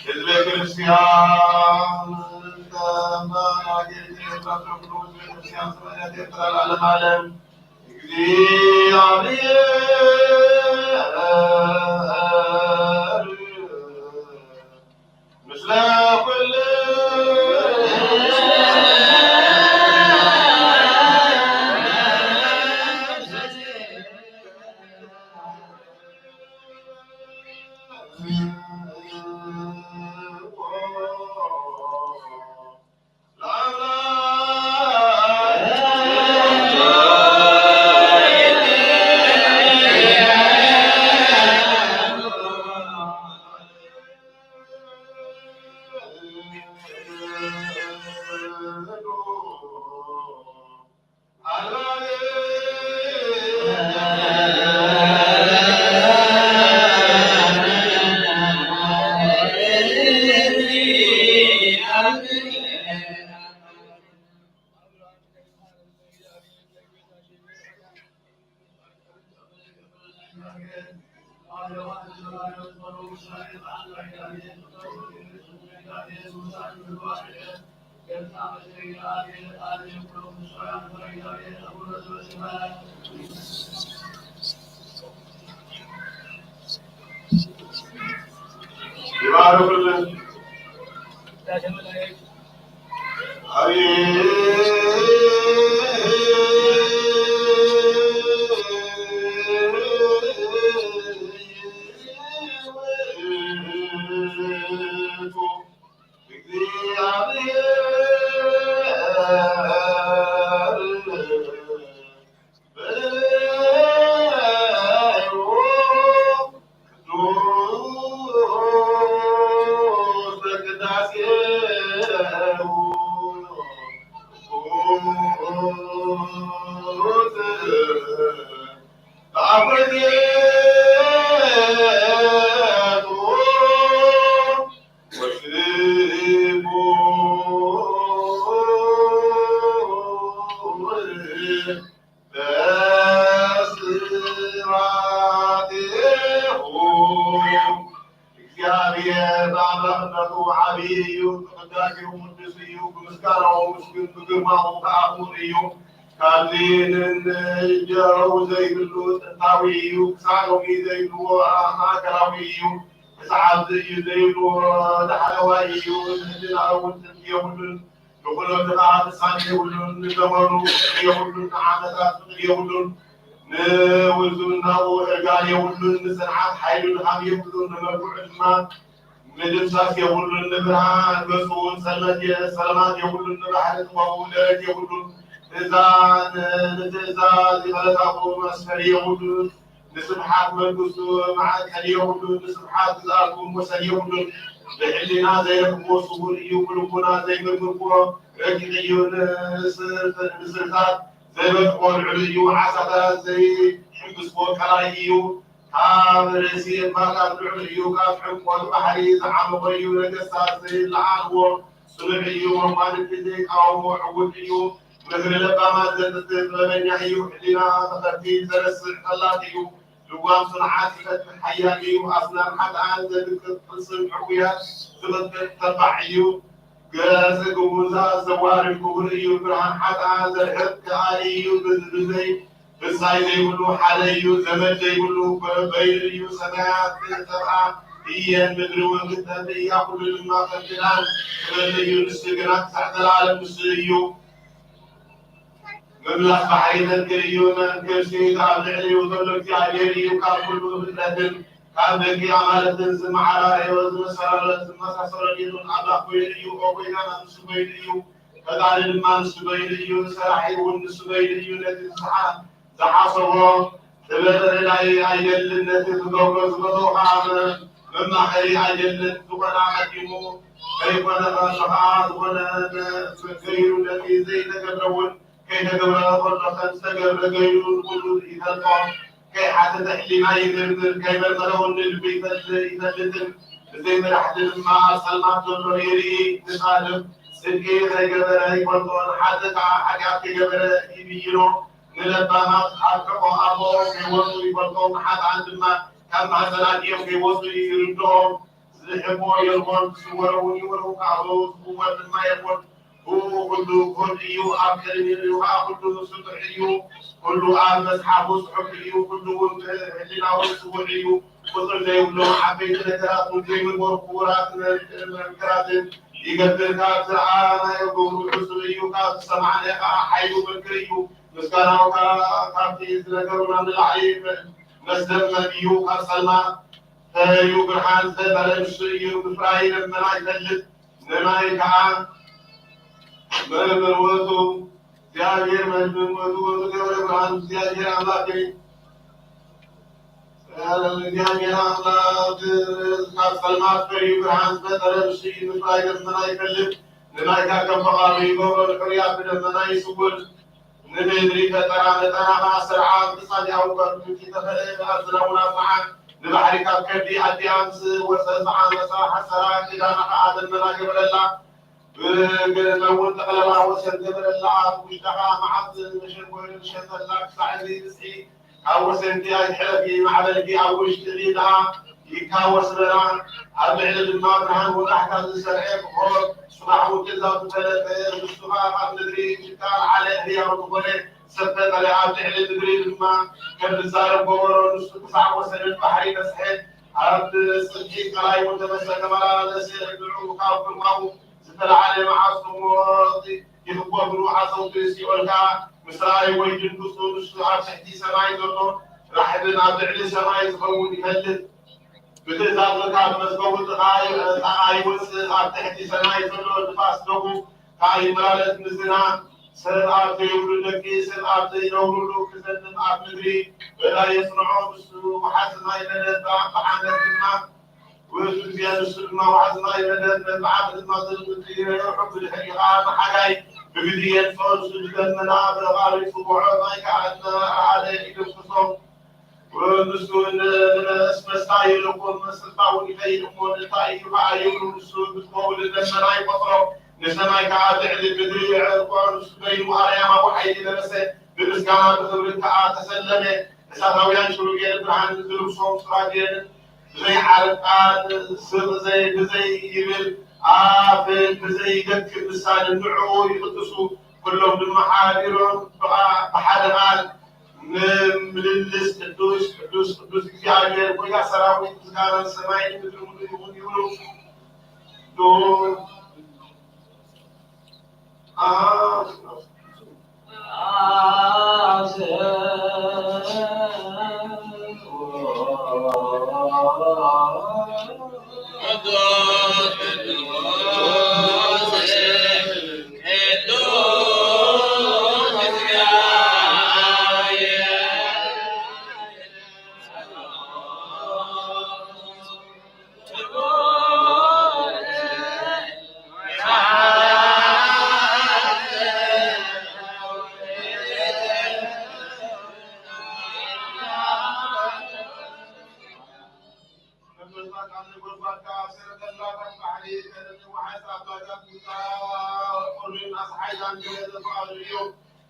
ህዝበ ክርስቲያን። ተንበናጌ ኤርትራ ለዓለመ ዓለም። እግዚአብሔር ምስለ ኩል ይባርኩልን። ኣፍረዜቱ ወስቡ በስራቴሁ። እግዚኣብሔር ብኣምላኽነቱ ዓብዪ እዩ፣ ብቅዳሴኡ ቅዱስ እዩ፣ ብምስጋናኡ ምስጉን፣ ብግርማኡ ከዓ ክቡር እዩ። ካብዚ ንንጀረው ዘይብሉ ጥንታዊ እዩ፣ ክሳዕ ሎሚ ዘይብልዎ ማእከላዊ እዩ፣ ክሳዕ ኣብዚ እዩ ዘይብልዎ ዳሕረዋይ እዩ። ንህልና እውን ጥንቲ የብሉን፣ ንኹነቱ ከዓ ፍጻሜ የብሉን፣ ንዘመኑ ፍቕሪ የብሉን፣ ንዓመታት ፍቕሪ የብሉን፣ ንውዝውናኡ ዕርጋን የብሉን፣ ንጽንዓት ሓይሉ ድኻም የብሉን፣ ንመልክዑ ድማ ምድምሳስ የብሉን፣ ንብርሃን ገጹ እውን ጸልመት የ-፣ ጸልማት የብሉን፣ ንባሕሪ ጥበቡ ደረት የብሉን፣ ትእዛ-፣ ን-፣ ንትእዛዝ ይቕረታኡ መስፈሪ የብሉን፣ ንስብሓት መንግስቱ ማዕከል የብሉን፣ ንስብሓት ግዝኣቱ ወሰን የብሉን። ብሕሊና ዘይረኽብዎ ስውር እዩ፣ ብልቡና ዘይምርምርዎ ረቂቕ እዩ። ንስር-፣ ንስርታት ዘይበጽሖ ልዑል እዩ፣ ዓሳታት ዘይሕምብስዎ ቀላይ እዩ። ካብ ርእሲ እምባታት ልዑል እዩ፣ ካብ ሕንቆት ባሕሪ ዝዓመቖ እዩ። ነገስታት ዘይለዓልዎ ጽኑዕ እዩ፣ መኳንንቲ ዘይቃወሞ ዕዉት እዩ። ምኽሪ ለባማት ዘጥፍእ ጥበበኛ እዩ፣ ሕሊና መኸርቲ ዘረስዕ ፈላጥ እዩ። ልጓም ጽኑዓት ይፈትሕ ሓያል እዩ፣ ኣስናን ሓጥኣን ዘድቅቕ ቅልጽም ሕጉያት ዝቕጥቅጥ ተባዕ እዩ። ገጽ ግሙዛት ዘዋርድ ክቡር እዩ፣ ብርሃን ሓጥኣን ዘርሕቕ ከኣሊ እዩ። ብዝ-፣ ብዘይ ብጻይ ዘይብሉ ሓደ እዩ፣ ዘመድ ዘይብሉ በይኑ እዩ። ሰማያት ክጠፍኣ እየን፣ ምድሪ እውን ክትጠፍእ እያ፣ ኩሉ ድማ ከም ክዳን ክበሊ እዩ። ንሱ ግና ክሳዕ ዘለኣለም ንሱ እዩ። ምምላስ ባሕሪ ይነግር እዩ፣ መንክር ሲት ኣብ ልዕሊኡ ዘሎ እግዚኣብሔር እዩ። ካብ ኩሉ ፍጥረትን ካብ ደቂ ኣማልክትን ዝመዓራረዮ ዝመሰረረ-፣ ዝመሳሰሎ የለን። ኣምላኽ ኮይኑ እዩ፣ ኦ ጎይታና ንሱ ኮይኑ እዩ፣ ፈጣሪ ድማ ንሱ ኮይኑ እዩ፣ ሰራሒ እውን ንሱ ኮይኑ እዩ። ነቲ ዝሓ-፣ ዝሓሰቦ ጥበብ ርዳኢ ኣይደልን፣ ነቲ ክገብሮ ዝፈትዎ ከዓ መ-፣ መማኸሪ ኣይደልን። ዝኾነ ኣቐዲሙ ከይኮነ ከሎ ከዓ ዝኾነ መ-፣ ገይሩ፣ ነቲ ዘይተገብረ እውን ከይተገብረ ከሎ ከም ዝተገብረ ገይሩ ንኹሉ ይፈልጦ። ከይሓተተ ሕሊና ይምርምር፣ ከይመርመረ እውን ንልቢ ይፈል-፣ ይፈልጥን። ብዘይ መራሕቲ ድማ ኣብ ጸልማት ዘሎ ይርኢ። ንጻድቕ ጽድቂ ከይገበረ ይፈልጦ፣ ንሓጥእ ከዓ ሓጢኣት ከይገበረ ይብይኖ። ንለባማት ካብ ሕቖ ኣቦኦም ከይወጹ ይፈልጦም፣ ንሓጥኣን ድማ ካብ ማህፀን ኣዲኦም ከይወጹ ይርድኦም። ዝሕቦ የልቦን፣ ዝስወሮ እውን ይወርው፣ ካብ ዝኽወር ድማ የልቦን። ብኡ ኩሉ ክሁል እዩ፣ ኣብ ቅድሚኡ ከዓ ኩሉ ስጡሕ እዩ። ኩሉ ኣብ መጽሓፉ ጽሑፍ እዩ፣ ኩሉ እውን ብህሊናኡ ስዉዕ እዩ። ቁጽሪ ዘይብሎም ዓበይቲ ነገራት እውን ዘይምንበሩ ክቡራት መ-፣ መምክራትን ይገብር። ካብ ዝረኣናዮ ግብሩ ሕሱር እዩ፣ ካብ ዝሰማዕናዮ ከዓ ሓይሉ መንክር እዩ። ምስጋናኡ ከዓ ካብቲ ዝነገሩና ንላዕሊ መ-፣ መስደመም እዩ። ካብ ጸልማት ፈረዩ ብርሃን ዝፈጠረ ንሱ እዩ። ምፍራይ ደመና ይፈልጥ፣ ንማይ ከዓ መርምር ውእቱ እግዚኣብሔር መድህን ውእቱ ውእቱ ገብረ ብርሃን። እግዚኣብሔር ኣምላክ እግዚኣብሔር ኣምላክ ካብ ጸልማት ፈርዩ ብርሃን ዝፈጠረ ንሱ እዩ። ምፍራይ ደመና ይፈልጥ፣ ንማይ ከዓ ከም ፈቃዱ ይገብሮ። ንሕሩያት ብደመና ይስውር፣ ንምድሪ ፈጠራ መጠና ከዓ ሰርዓ። ብጻድያዊ ከርቱ ዝተኸለ ኣብ ዝናቡን ኣብ መዓት ንባሕሪ ካብ ከብዲ ኣዲኣ ምስ ወፀ ዝዓመፃ ሓሰራ ክዳና ከዓ ደመና ገበረላ። ብገመውን ጠቕለላ ወሰን ገበረላ። ኣብ ውሽጣ ከዓ መዓት መሸጎሪ ሸተላ ክሳዕ እዚ ብፅሒ ካብ ወሰንቲ ኣይትሕለፊ፣ ማዕበልኪ ኣብ ውሽጢ ሊላ ይካወስ በላ። ኣብ ልዕሊ ድማ ብርሃን ወጋሕታ ዝሰርዐ ፍቑር፣ ጽባሕ እውን ትእዛዙ ፈለጠ። ንሱ ኸኣ ኣብ ምድሪ ጭቃ ለዓለ፣ ህያው ዝኾነ ሰብ ፈጠረ። ኣብ ልዕሊ ምድሪ ድማ ከም ዝዛረብ ገበሮ። ንሱ ክሳዕ ወሰን ባሕሪ በጽሐ። ኣብ ጽፍሒ ቀላይ እውን ተመሰ፣ ተመላለሰ። ንዑ ካብ ግርማኡ ዝተላዕለ መዓስ ሞት ይኽቦ፣ ብሩህ ዓጸውቲ ሲኦል ከኣ ምስ ረኣይዎ ይድንግጹ። ንሱ ኣብ ትሕቲ ሰማይ ዘሎ ራሕብን ኣብ ልዕሊ ሰማይ ዝኸውን ይፈልጥ። ብትእዛዙ ካብ መዝገቡ ጥቓ ይወጽእ፣ ኣብ ትሕቲ ሰማይ ዘሎ ንፋስ ደቡብ ከኣ ይመላለስ። ንዝና ሰብ ኣብ ዘይብሉ፣ ደቂ ሰብ ኣብ ዘይነብሩሉ ክዘንብ ኣብ ምድሪ በዳ የጽንዖ። ንሱ ወሓዚ ማይ መደብ ብዓመት ድማ ውእቱ ግዜ ንሱ ድማ ዋሕዚ ማይ መደብ፣ በብዓመት ድማ ዘዝምቱ ይረርሑ። ብድሕሪኡ ኸዓ ንሓጋይ ብግዲ የምጽኦ። ንሱ ብደመና ብዕቓር ይጽውዖ፣ ማይ ከኣ እናረኣደ ይደፍስሶ። ንሱ ንመስ መስታ ይልቁ፣ መስርታ እውን ይኸይድ እሞ፣ እንታይ እዩ ከዓ ይብሉ፣ ንሱ ብዝኸውን ነሰማይ ይቆጽሮ፣ ንሰማይ ከዓ ልዕሊ ምድሪ የዕርፎ። ንሱ በይኑ ኣርያማዊ ሓይሊ ለበሰ፣ ብምስጋና ብኽብሪ ከዓ ተሰለመ። እሳታውያን ኪሩቤል ብርሃን ዝልብሶም ሱራፌልን ብዘይ ዓረቃ ስቕ ዘይ-፣ ብዘይ ይብል ኣፍን ብዘይ ይደክም ልሳንን ንዕኡ ይቕድሱ። ኩሎም ድማ ሓቢሮም ብቓ-፣ ብሓደ ቃል ምልልስ፣ "ቅዱስ፣ ቅዱስ፣ ቅዱስ እግዚኣብሔር ጐይታ ሰራዊት፣ ምስጋና ሰማይን ምድሪ ሙሉ ይኹን" ይብሉ። ዶ-፣ አ-፣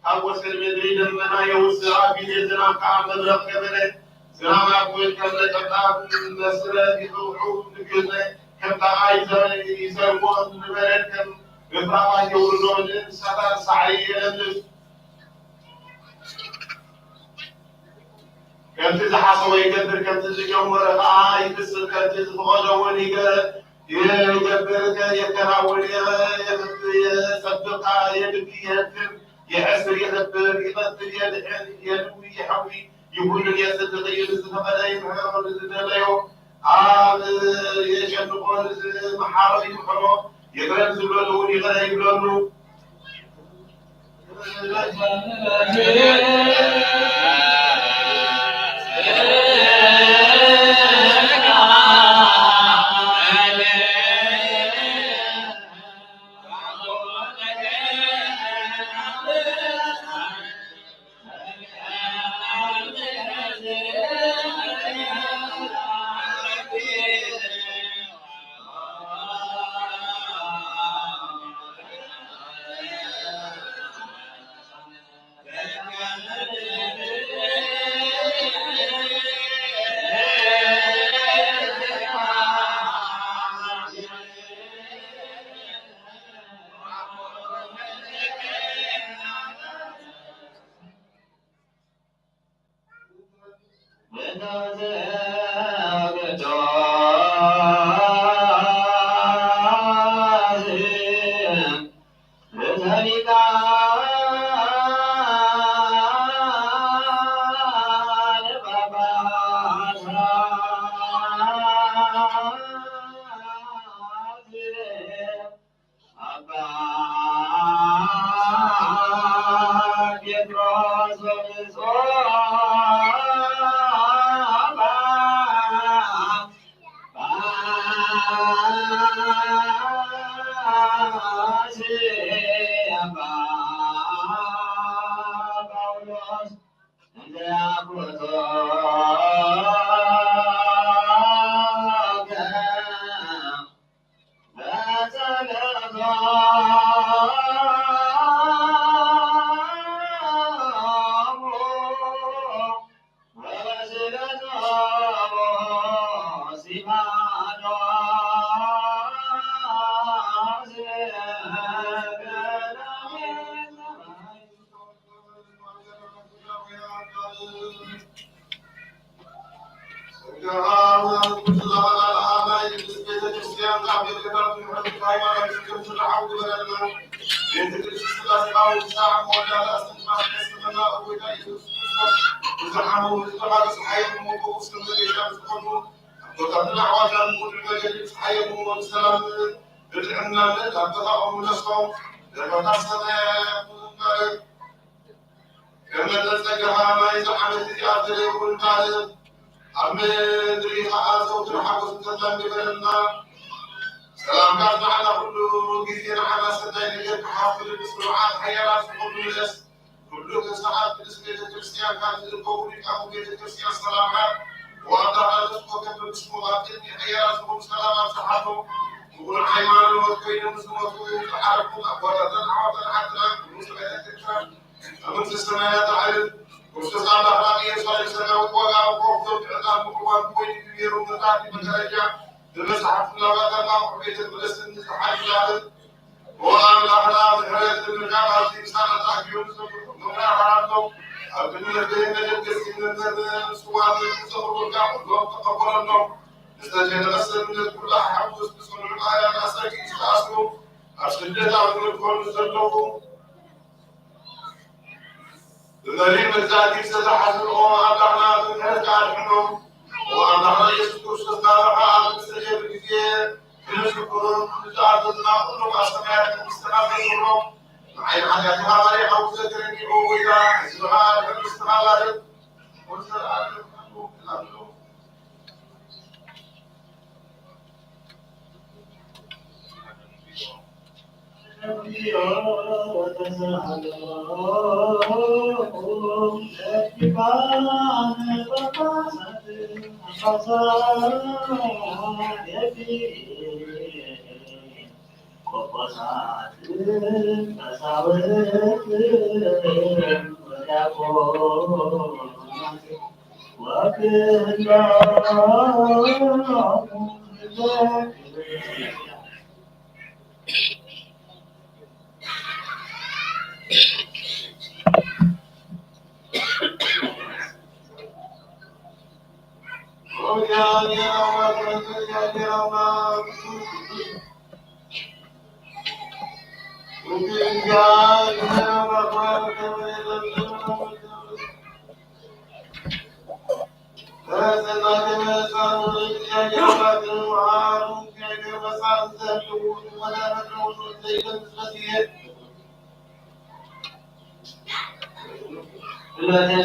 ካብ ወሰን ምድሪ ደመና የውጽእ፣ ኣብ ግዜ ዝናብ ከኣ መብረቕ ገበረ። ዝናብ ኣብ ከም ነጠብጣብ መስረ ይኸውሑ፣ ንግብረ ከም ጣቓ ይዘ-፣ ይዘርዎ፣ ንመሬት ከም ምፍራቓ የውርዶ፣ ንእንስሳታት ሳዕሪ የለብስ። ከምቲ ዝሓሰቦ ይገብር፣ ከምቲ ዝጀመሮ ከኣ ይፍጽም፣ ከምቲ ዝፈቐዶ እውን ይገ-፣ ይገብር፣ የከናውን፣ የ-፣ የጸብቕ፣ የድቢ፣ የህብትም፣ የሕስር፣ ይኽብር፣ ይቐትል፣ የድሕን፣ የድዊ፣ የሐዊ፣ ይኹንን የጽድቕ እዩ። ንዝፈቐደ ይምሕሮ፣ ንዝደለዮ ኣብ የጨንቆ፣ ንዝመሓሮ ይምሕሮ፣ ይቕረ ንዝብለሉ እውን ይቕረ ይብለሉ። ኣባ ጴጥሮስ ወብፁዕ ኣባ ጳጳስ፣ ኣባ ጳውሎስ እንተ ያኩቶ ከም መጠን ጸጋኻ ናይዚ ዓመት እዚኣ ተደይቡ ካልእ ኣብ ምድሪ ኸዓ ዘውትር ሓጎስን ተድላን ግበረልና። ሰላምካ ንዓና ኩሉ ግዜ ንዓና ሰናይ ነገር ክሓፍል ብስሩዓት ሓያላት ዝኾኑ ንእስ ኩሉ ሰዓት ቅድስት ቤተ ክርስቲያን ካብ ዝርከቡ ሊቃውንት ቤተ ክርስቲያን ሰላምና ወኣምላኽና ተስፎ ከብል ስሙ ኣብ ቅድሚ ሓያላት ዝኾኑ ሰላም ኣብዝሓሎም። ምቑሉዕ ሃይማኖት ኮይኖም ዝሞቱ ዝዓረፉ ኣቦታትን ኣሕዋትን ሓትና ቅዱስ ቤተ ክርስቲያን ኣብ መንግስተ ሰማያት ኣዕርፍ። ክርስቶስ ኣምላኽና ኢየሱስ ሰማያዊት ዋጋ ኣብ ኮፍ ዘውፅዕና ምቕዋም ኮይኑ ብገይሩ መጽሓፍ መጋረጃ ብመጽሓፍ እናባእታ ማቑሕ ቤተ መቕደስ ንዝሓድላትን ብወሃብ ላዕላ ምሕረት ንምርካብ ኣብዚ ምሳና ተኣኪቦም ዝዘምሩ ኩሎም መራሕራቶም ኣብ ቅድሚ መበይ መደብ ገዚእን መምህርንን ስዋዕን ንዘቕርቡልካ ኩሎም ተቐበለሎም። ዝተጨነቐ ሰብነት ኩሉ ሓጎስ ብጽኑዕ ማርያም ኣጸጊ ዝተኣስሩ ኣብ ስደት ኣብ ዝርከቡ ዘለዉ ብመሪር መግዛእቲ ዝተታሕዙ ንኦም ኣምላኽና ብምሕረትካ ኣድሕኖም። ኦ ኣምላኽና ኢየሱስ ክርስቶስ ናባኻ ኣብ እንሰገድ ግዜ ክንዝክሮም ንዝኣዘዝና ኩሎም ኣብ ሰማያት መንግስትኻ ዘክብሮም። ንዓይ ንሓጢኣተይ ሓባሪ ሓዊ ዘክረኒ ኦ ጎይታ፣ ህዝብኻ ኣብ መንግስትኻ ባርክ። ወዘለዓለም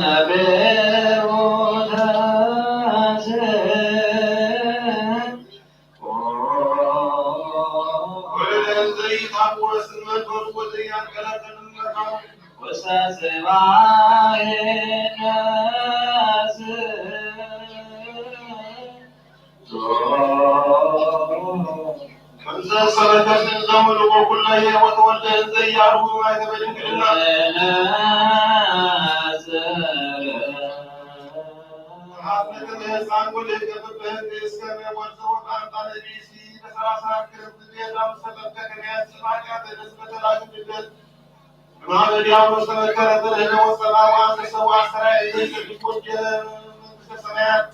ኣሜን። ከምዚ ሰበከትን ዘምልኮ ኩለየ ወተወልደ ዘይሃርቡ ኣይተበድንግልና ሓፍነትን ህፃን ወልደ ብብህግ እስከ ወልደ ወጣንጣ ነቢሲ በሰላሳ ክርብ ቤዛ ምሰጠት ከከመያ ዝስማዕያ ተደስበተላዩ ልደት ማዕበል ዲያብሎስ ተመከረ ተደህለ ወጸላ ወአንተ ሰው አስተራየ ዘይሰድቅ ወንጌለ መንግስተ ሰማያት።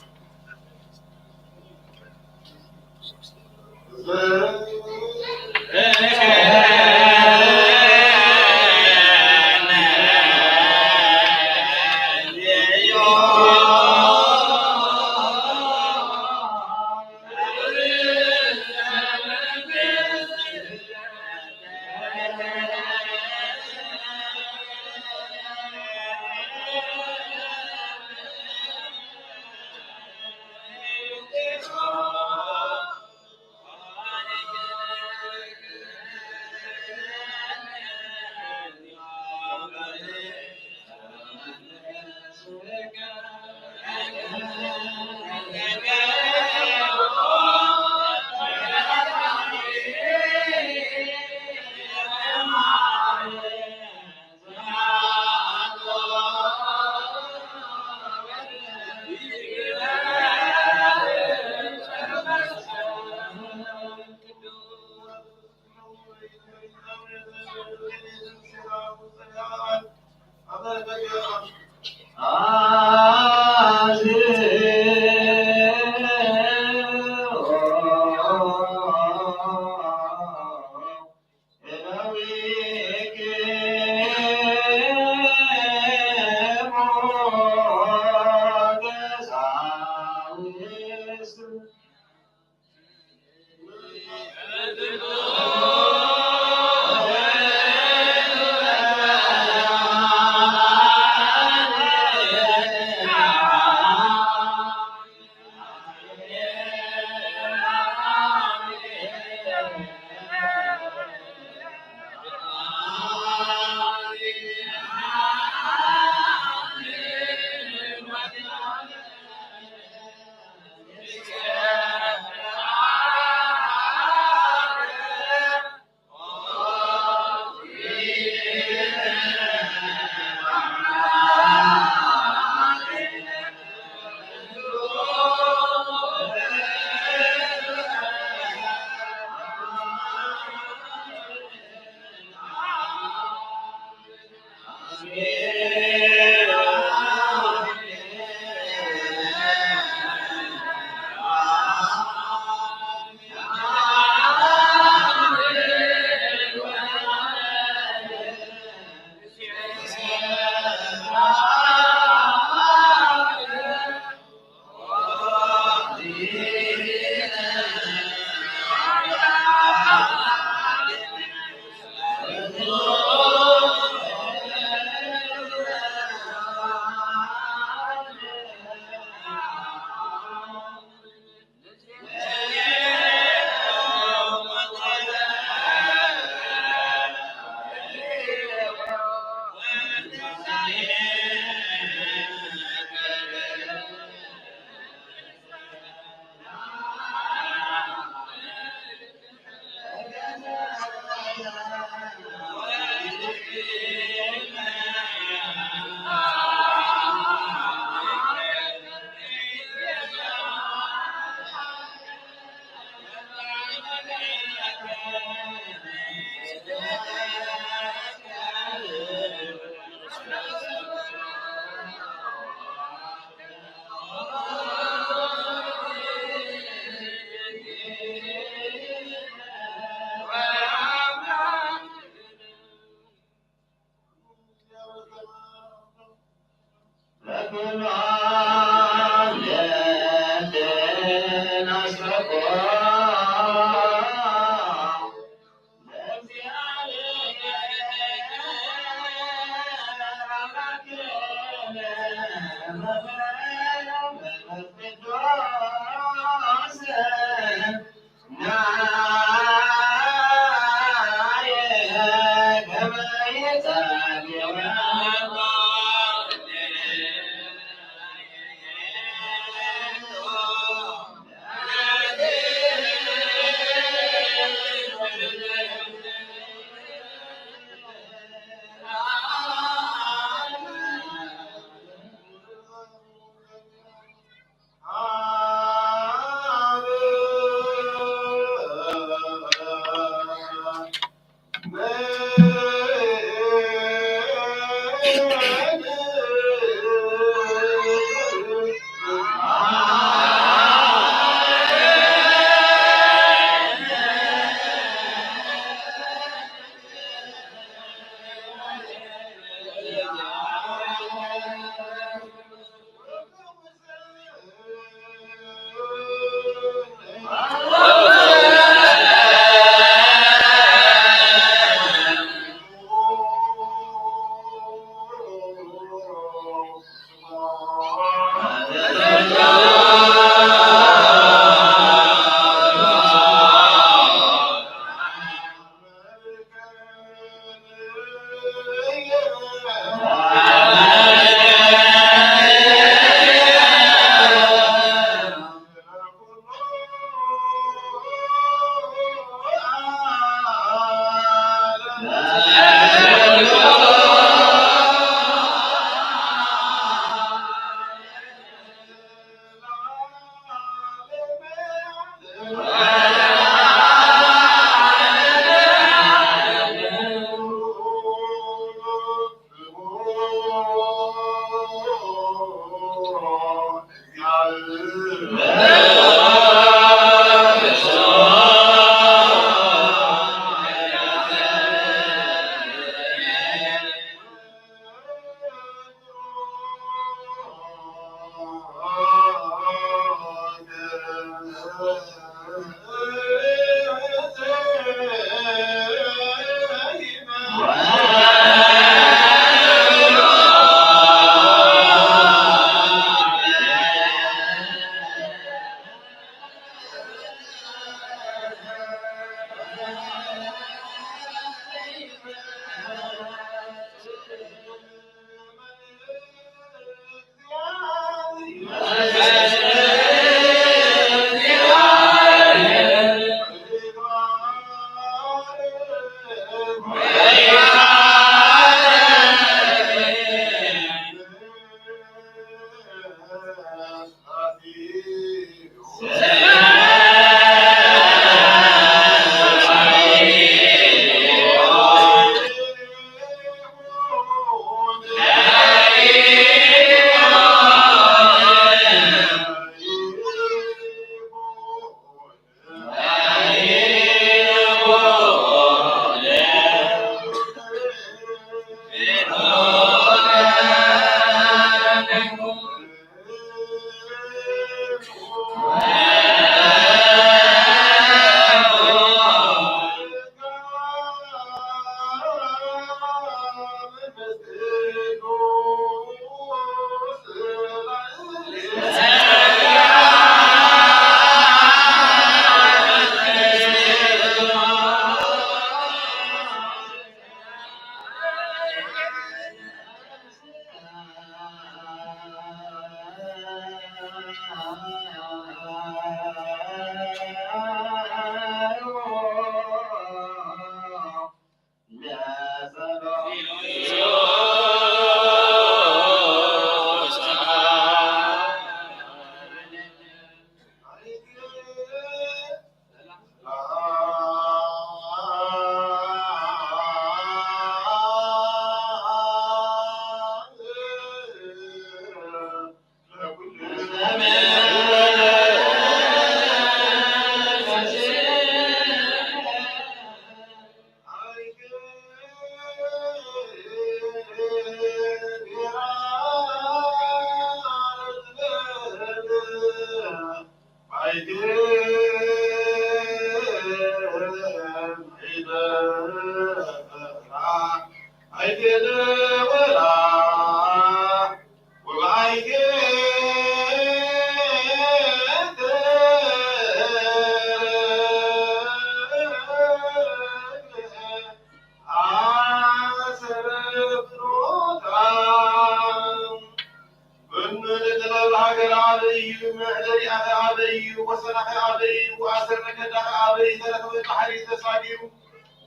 እዩ? መዕለሊኣኸ ኣበይ እዩ? ወሰናኸ ኣበይ እዩ? ኣሰር መገዳኸ ኣበይ? ዝተረኽበ ባሕሪ ተሳጊሩ፣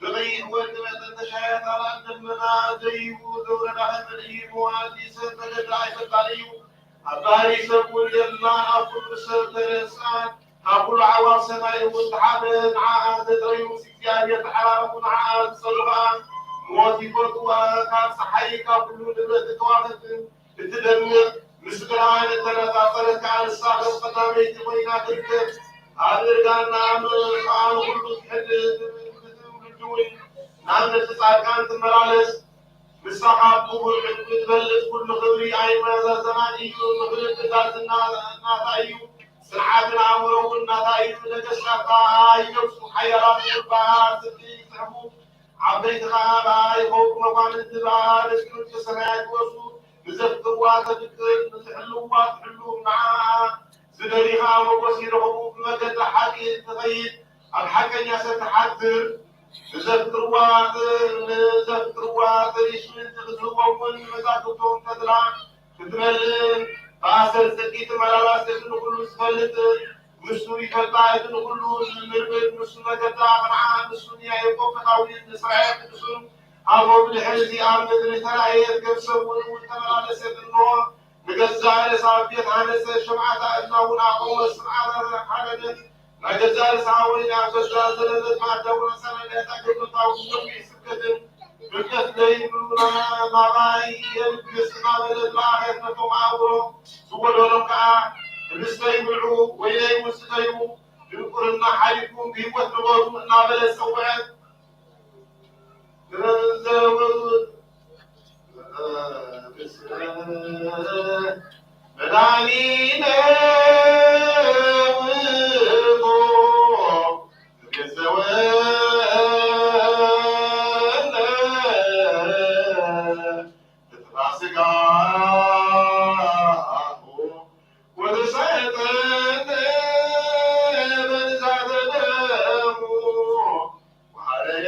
ብቐይሕ ወርቂ መጠን ተሻያት ኣርኣን ደመና ደይቡ፣ ዘውረዳኸ መን እዩ? መዋዲ ሰብ መገዳ ኣይፈልጣን እዩ። ኣብ ባህሪ ሰብ እውን የላን፣ ኣብ ኩሉ ሰብ ተረስኣን፣ ካብ ኩሉ ኣዕዋፍ ሰማይ እውን ተሓበ፣ ንዓኣ ዘጥረዩ ምስ እግዚኣብሔር ተሓላለኹ፣ ንዓኣ ዝጸልኡ ኸኣ ሞት ይፈልጥዋ። ካብ ጸሓይ፣ ካብ ኩሉ ንብረት ከዋኽብትን እትደምቕ፣ ምስ ብርሃን እተነጻጸረት ከኣ ንሳ ከም ቀዳመይቲ ኮይና ትርከብ። ኣብ እርጋና ከኣ ንኹሉ ትሕል፣ ትብል፣ ትውልድ እውን ናብ ነፍሲ ጻድቃን ትመላለስ። ንሳ ካብ ክቡር ዕንቁ ትበልጽ፣ ኩሉ ክብሪ ኣይመዛዘናን እዩ። ምኽርን ትእዛዝን ናታ እዩ፣ ጽንዓትን ኣእምሮ እውን ናታ እዩ። ነገስታት ከኣ ይነግሱ፣ ሓያላት እውን ብኣኣ ጽድቂ ይጽሕፉ። ዓበይቲ ኸኣ ብኣኣ ይኸብሩ፣ መኳንንቲ ብኣኣ ርስቲ መንግስተ ሰማያት ይወርሱ። ንዘፍቅርዋ ተፍቅር፣ ንዝሕልውዋ ትሕሉ፣ ንዓኣ ዝደልዩ ኸኣ ሞገስ ይረኽቡ። ብመገዲ ሓቂ ትኸይድ፣ ኣብ ሓቀኛ ሰብ ትሓድር። ንዘፍቅርዋ፣ ንዘፍቅርዋ ጥሪሽ ምእንቲ ክትህቦም እውን ንመዛግብቶም ተድላ ክትመልእ፣ ብኣሰር ጽድቂ ትመላለስ። እቲ ንኹሉ ዝፈልጥ ንሱ ይፈልጣ፣ እቲ ንኹሉ ዝምርምር ንሱ መገዳ ኣቕንዓ። ንሱ ንያዕቆብ ፈታዊን ንእስራኤል ቅዱሱን ሃቦ። ብድሕሪ እዚ ኣብ ምድሪ ተራእየት፣ ከም ሰብ እውን እውን ተመላለሰት። እንሆ፣ ንገዛእ ርእሳ ቤት ሃነጸት፣ ሸምዓታ እዝና እውን ኣቖመት፣ ስርዓታ ሓረደት። ናይ ገዛእ ርእሳ ወይኒ ኣብ ገዛእ ዘለለት ማዕዳ እውን ኣጸናንዐት። ኣገልግሎታ እውን ነዊሕ ስብከትን ፍልጠት ዘይብሉ ናባይ የልግስ እናበለት ለኣኸት። ነቶም ኣእምሮ ዝጎደሎም ከኣ፣ ህብስተይ ብልዑ፣ ወይነይ እውን ስተዩ፣ ድንቁርና ሓሊፍኩም ብህይወት ንበሩ እናበለት ጸውዐት። መድኃኒነ ውእቱ ዘተወልደ በተስፋ ሥጋሁ ወተሰጠነ በንዛተ ደሙ ወሐረየ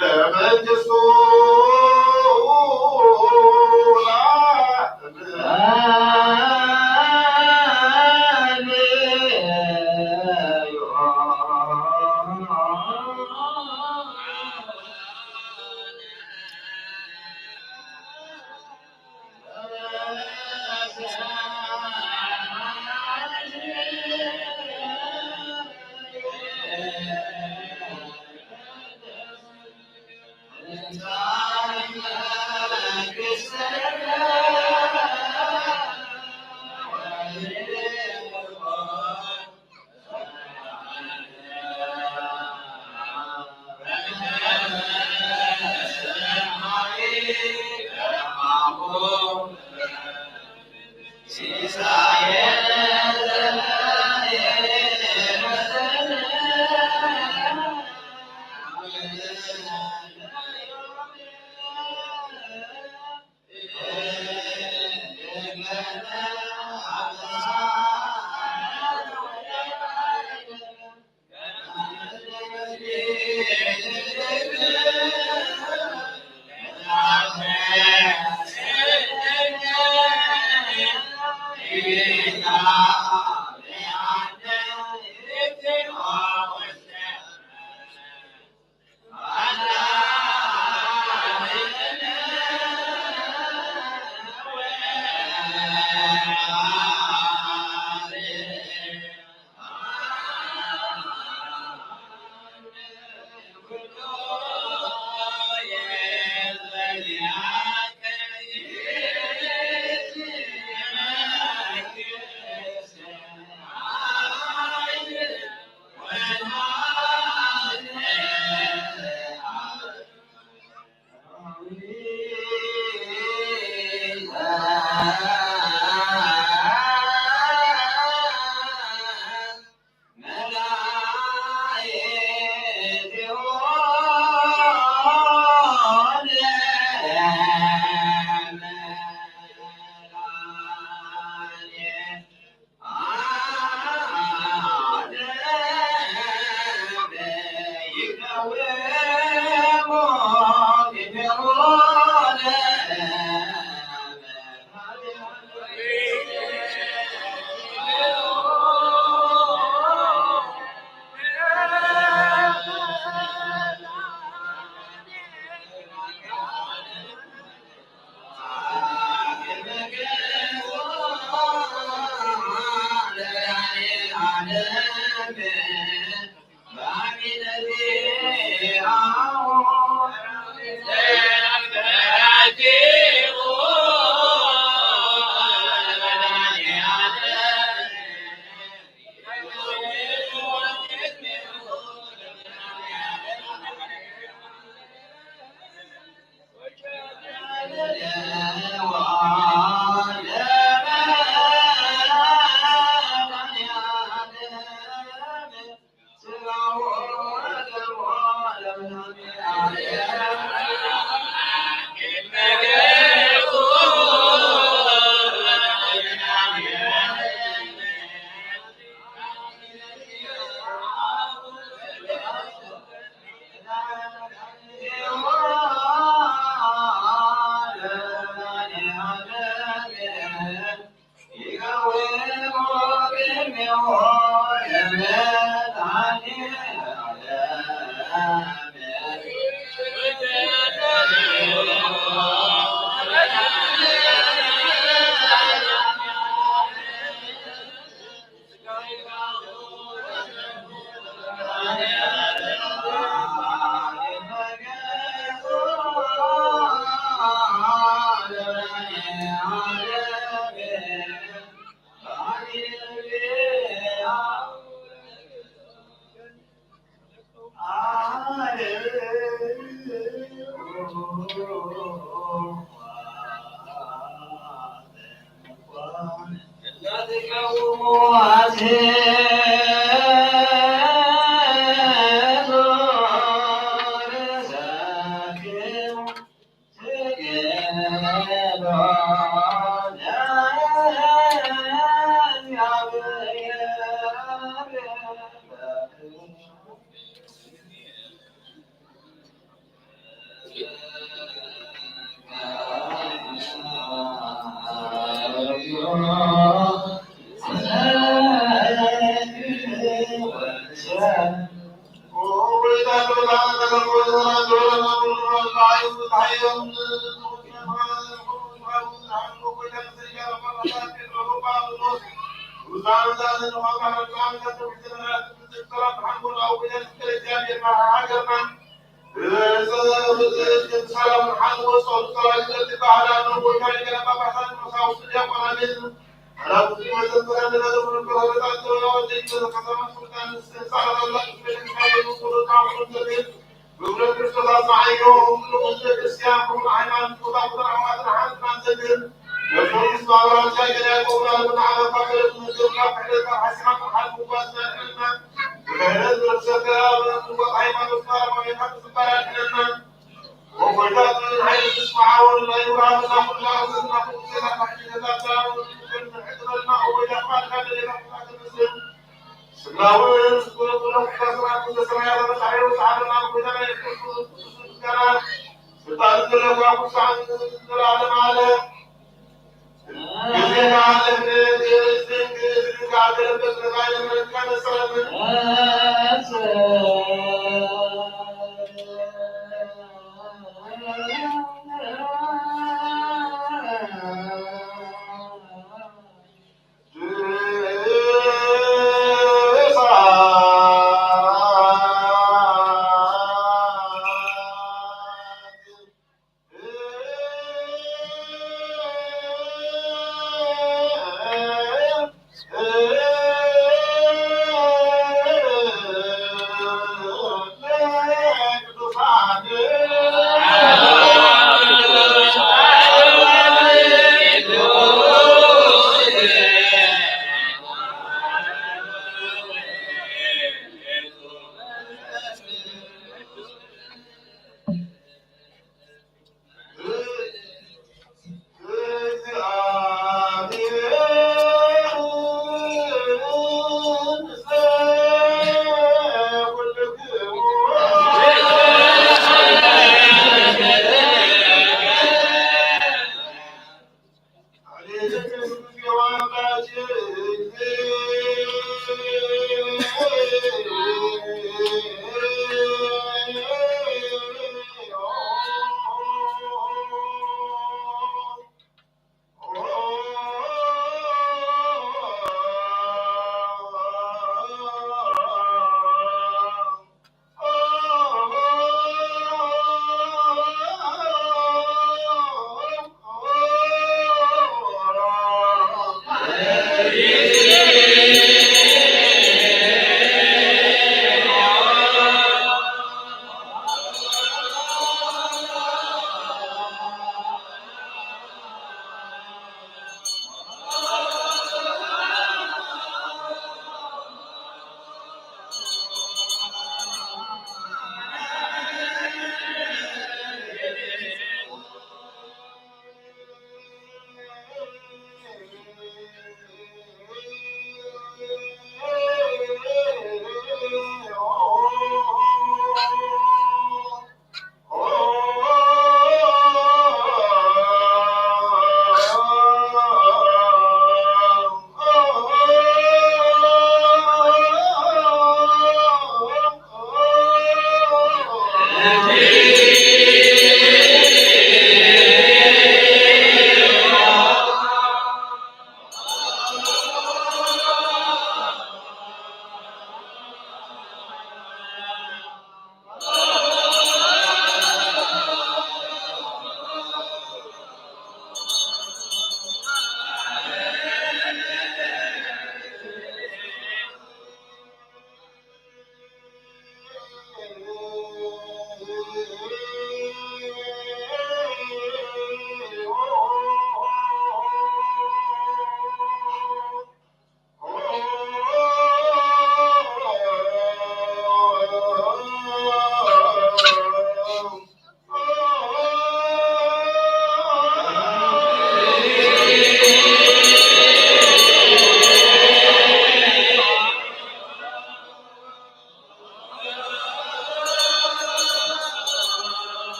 ለመንግስቱ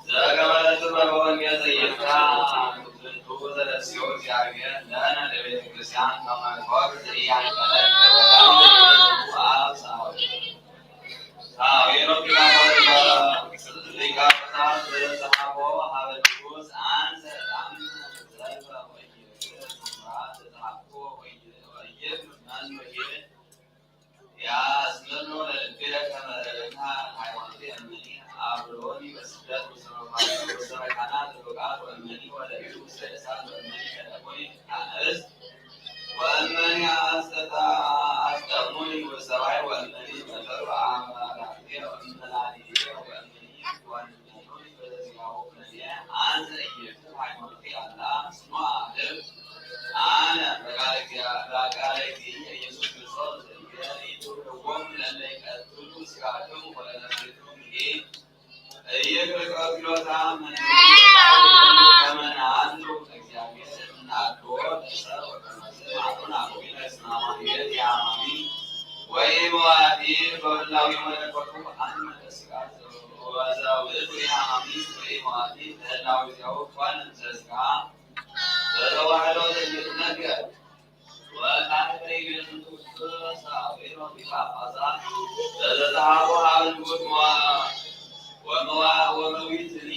ዘገበረቱ በወንጌል ዘየካ ዝንቱ ዘረስዮ እግዚኣብሔር ለነ ለቤተ ክርስቲያን ከመንኮር ዘኢያንቀለቅ ወዳንቱ አብ ሳዊ ሳዊ ሮኪ ሊቃውንት ዘጸሓፎ ሀበ ንጉስ አንተ ጣም ዘልፈ ወይል ስራ ዘጸሓፎ ወይል ወይል መን ወይል ያስመኖ ለልቤ ከመ ረብና ሃይማኖቴ እመኒ አብሎኒ በስደት ውስተ መካነ ውስተ መካናት ሩቃት ወእመኒ ወለዱ ውስተ እሳት ወእመኒ ሸለሙኒ አርእስት ወእመኒ አስጠጣ አስጠሙኒ ውስተ ባሕር ወእመኒ መጠሩ አመላላቴ ወእመላሊቴ ወእመኒ ዋንነቱኒ በለዚያሁ እመኒ አንተ ኢየሱስ ሃይማኖቴ አላ ስማ አድር አነ በቃለ እግዚአ- በቃለ እግዚእ ኢየሱስ ክርስቶስ ዘእንግዲህ ይትውህቦም ለእለ ይቀትሉ ሥጋክሙ ወለነፍስክሙ እንዲህ ኢይክልከሉ ኪሎታ መንግሥት ከመ ነአሉ እግዚአብሔር እናድሮ ለሰብ ወከመ ስም አቡነ አቡነ እስመ አማኑኤል የአማኒ ወኢመዋቲ በህላዊ መለኮቱ አነ ለሥጋ ዘውእቱ የአማኒ ወኢመዋቲ በህላዊ ዚአሁ ኮነ ዘሥጋ በተዋህዶ ዘይትነገር ወካህን ዘይቤዝንቱ ቅዱስ አቡነ ሊቀ ጳጳሳት በዘተሃቦ ሀበ ንጉሥ ወመዋ- ወመዋ- ወመዊትኒ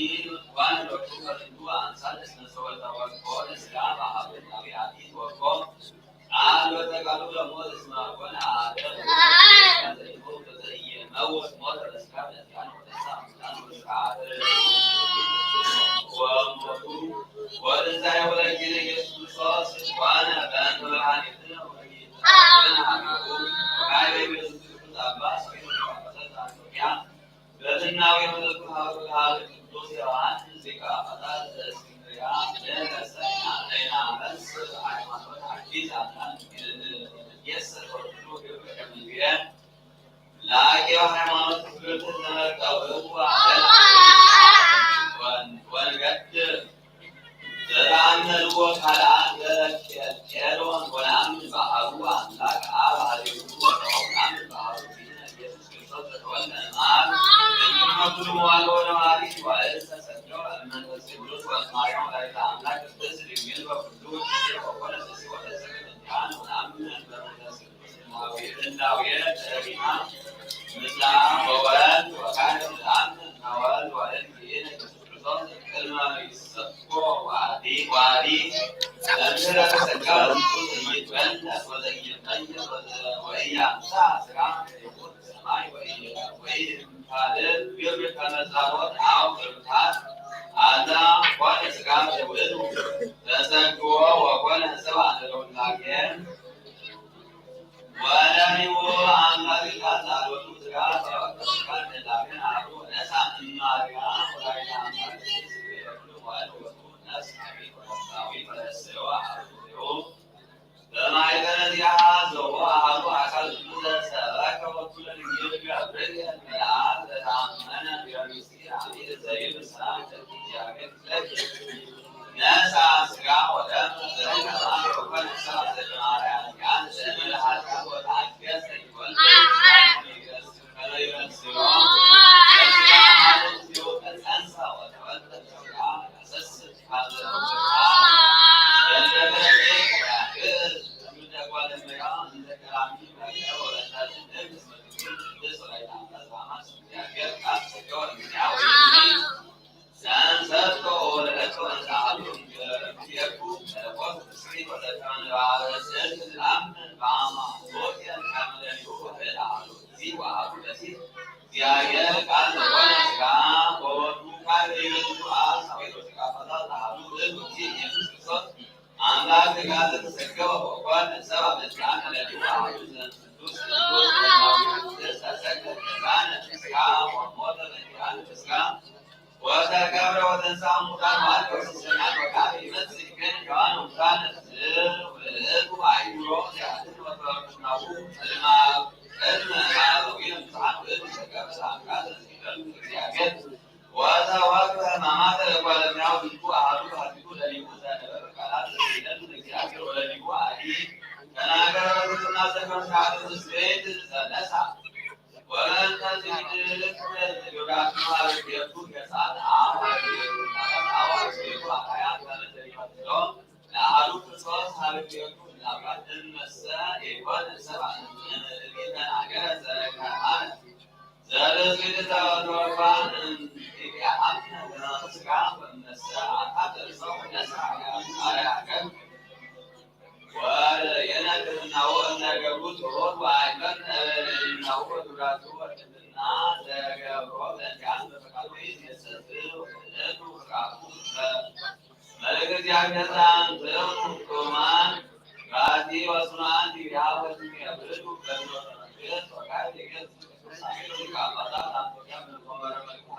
ዋን ሎቱ ከልዱ አምሳል እስመ ሰወተ ወርቆ ለስጋ በሀበ ናዊ አዲስ ወርቆ ቃል በተቃሉ ለሞት እስመ ኮነ አደ ዘይሞት ሞት ለስጋ በስጋ ወደሳ አምሳል ወስርዓት ወሞቱ ወትንሳኤሁ ለእግዚእነ ኢየሱስ ክርስቶስ ዋነ በእንተ መድኃኒትነ ወመድኃኒትነ ኃጢአትነ ኃጢአቱ ወካዕበ ኢየሱስ ክርስቶስ አባ ሰው በትናዊ መለኮት ሀበ ቅዱስ ዮሐንስ ሊቀ ጳጳሳት ዘእስክንድርያ ለነሰና ለናመስ ሃይማኖት አዲስ አዳም የሰር ወርዱ ግብር ከመንቢረ ለአቂው ሃይማኖት ክብርት ተመቀብርዋ ወንገድር ዘተአመንዎ ካልአት ኬሮን ወነአምን በአሐዱ አምላክ አብ ሀሌሉ ወነአምን በአሐዱ ኢየሱስ ክርስቶስ ዘተወልደ እምአብ እምነ ኩሉ መዋዕለ ወነዋሪ ወእልፈ ሰግደው ለመንፈስ ቅዱስ ወለማርያም ወላዲተ አምላክ ቅድስት ድንግል በኩሉ ጊዜ ወኮነ ተስፎ ለሰግድ እንዲአን ወነአምን በመንፈስ ቅዱስ ህላዌ ህላዌ ለህሊና ምስላ ወወልድ ወካህን ወነአምን በወልድ ዋሕድ ጊዜ ኢየሱስ ክርስቶስ ቅድመ ይሰኮ ወአዲ ካልእ ግብር ከመጻወት ኣብ ቅርብታት ኣላ። ኮነ ስጋ ዘይውእቱ ተሰግዎ ወኮነ ሰብ ኣንተ ለውላጌ ወለሊዎ ኣምላክ ቃል ላሎቱ ስጋ ተወቀ ስጋ ተላገን ኣሉ ነሳ እማሪያ ወላይታ ኣምላክ ስጋ የብሉ ዋል ወቱ ነፍስ ሓቢት ወነፍሳዊ ወለሰዋ ኣሉ በማይከለ ዚኣ ዘቦ ኣሃዱ ኣካል ዝብለ ሰበከ ወኩለ ድንግል ገብርኤል መልኣክ ዘተኣመነ ጊዮርጊስ አቤት ዘይብል ሰላም ለኪ እግዚአብሔር ይስጥልኪ። ነሳ ስጋ ወደም ዘተቀማ ወኮነ ሰብ ዘተማርያ ዚያን ዘእመለ ኃጢአት ወተአገሰ ይወልድ ከመ ይመስሎ። በስጋ ማለት ሲወቀ ጸንሳ ወተወልደ ጸጋ ተሰስት አምላክ ሥጋ ዘተሰገወ ወኮነ ሰብአ በዚአነ ለሊሁ አሐዱ ዘእንተ ቅዱስ ቅዱስ ወናዊ ቅድስት ተሰቅለ ጸጋነ ተስጋ ወሞተ በዚአነ ተስጋ ወተቀብረ ወተንሥአ እሙታን ወአድቀ ውስተ ሰማያት ወካዕበ ይመጽእ ይገኝ ሔዋን ሙታነ። ውእቱ አይምሮ ዘያድን ወተወክፍናሁ ቅድመ ቅድመ አበዊነ ብዙኃን ውእቱ ተቀብረ አምላክ ዘእግዚአብሔር ወተወክፈ ሕማማተ ለእጓለ እመሕያው ዝንቱ አሐዱ በሐቲቱ ለሊሁ ዘነበበ ቃላት ዘኪደን እግዚአብሔር ወለሊሁ አዲ ተናገረ በትሕትና ዘከመ ሻዕር ምስሌት ዘነሳ። ወበእንተዝሂ ልክተት ዮዳክሙ ሀበ ክልኤቱ ገጻት አብ ሀበ ክልኤቱ ገጻት አብ ሀበ ክልኤቱ አርአያ ከመ ዘኢፈትሎ ለአሐዱ ክርስቶስ ሀበ ክልኤቱ ህላባት እመሰ ኢኮነ ሰብአ እምእመ እሊ ተናገረ ዘረከ አነ። ዘርእስቱ ተወልዶ እኳ እምእቲአሃ ስጋ ወእምነሰ አታ ተርእሶ ነሳ አርአያከ ወርእየነ ትሕትናሁ እምነ ገብሩ ጽሩር ወአይመርነ እምናሁ ወዱራቱ ወትሕትና ዘገብሮ በእንቲአነ በፈቃዱ ይትየሰስእ ወክህነቱ ፍቃዱ መልእክት እግዚአብሔር ዘአንትሙ ፍጹማን ራቲ ወስኑአን ዲቢሃ ወትንየብርዱ በኖተ መንግስት ወካይ ሊቀ ቅዱስ አቤል ሊቀ ጳጳሳት አንጾኪያ ምልኮ መረ መልክዓ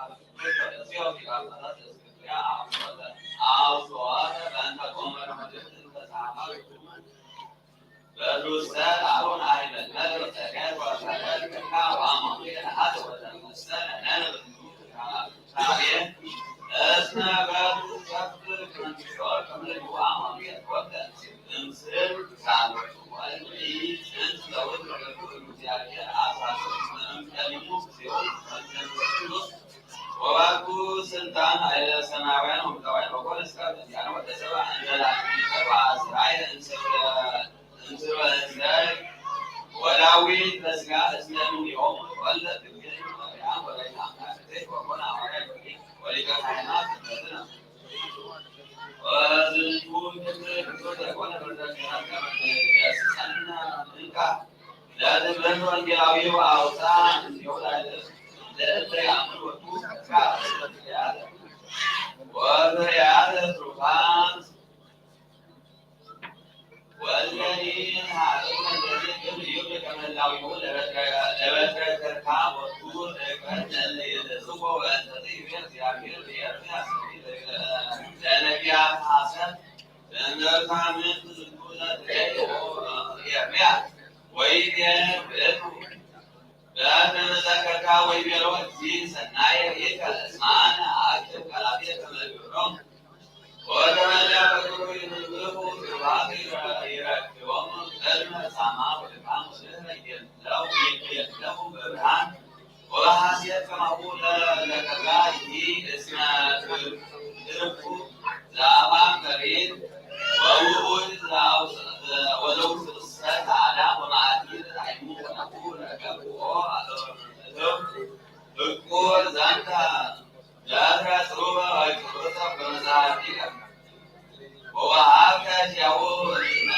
ወባቱ ስልጣን ኃይለ ሰማያውያን ወምድራውያን ወኮነ ስጋ በዚአነ ወተሰብአ እንዘ ላዕሌነ ወአስራየ እንስርወ እንዘ ወዳዊት በስጋ እስመ እምኔሆሙ ተወልደ ድንግል ማርያም ወላዲተ አምላክ ዘይት ወኮነ ሐዋርያ ጊዮርጊስ ወሊቀ ካህናት እምነትነ። ወዝንቱ ምክር ክርስቶስ የኮነ በዘከራት ከመ ትገስጸነ እንካ ለትምህርት ወንጌላዊ ወአውፃ እንዲሁ ለእለ ያምን ወቱ ወፍርያተ ትሩፋት ወለኒ ሀጥኡ እንደዚህ ግን ይሁን ከመላዊሁ ለበትረ ከርካ ወቱ እቅረት ለእለ የተጽፎ በእንተዚ እግዚአብሔር ብኤርምያስ ለነቢያት ሐሰት ለእንደርታ ምን ዝንቱ ለትሬ ኤርምያስ ወይቤ ውእቱ በእንተ መዘከርካ ወይቤሎ እግዚእ ሰናየ ርኢከ እስመ አነ አክትብ ቃላትየ ከመ ግብሮም ወተመላ በግብሩ ይንብቡ ግባት ይረክቦም ቅድመ ጻማ ወድካም ወድህረ ይቤለው ይቤለው በብርሃን ወበሐሴት ከማሁ ለከላ ይእቲ እስመ ትርፉ ዘአማን ከሪር ወውኡድ ወለውስተ አዳም ወማእቲ ራይሙ ወነፉ ረከብዎ አተወርነትም ፍቁር ዘንተ ዳራ ጽሩበ ወይቅሩተ በመዛቲከ ወወሃብከ ሲያሁ እዝነ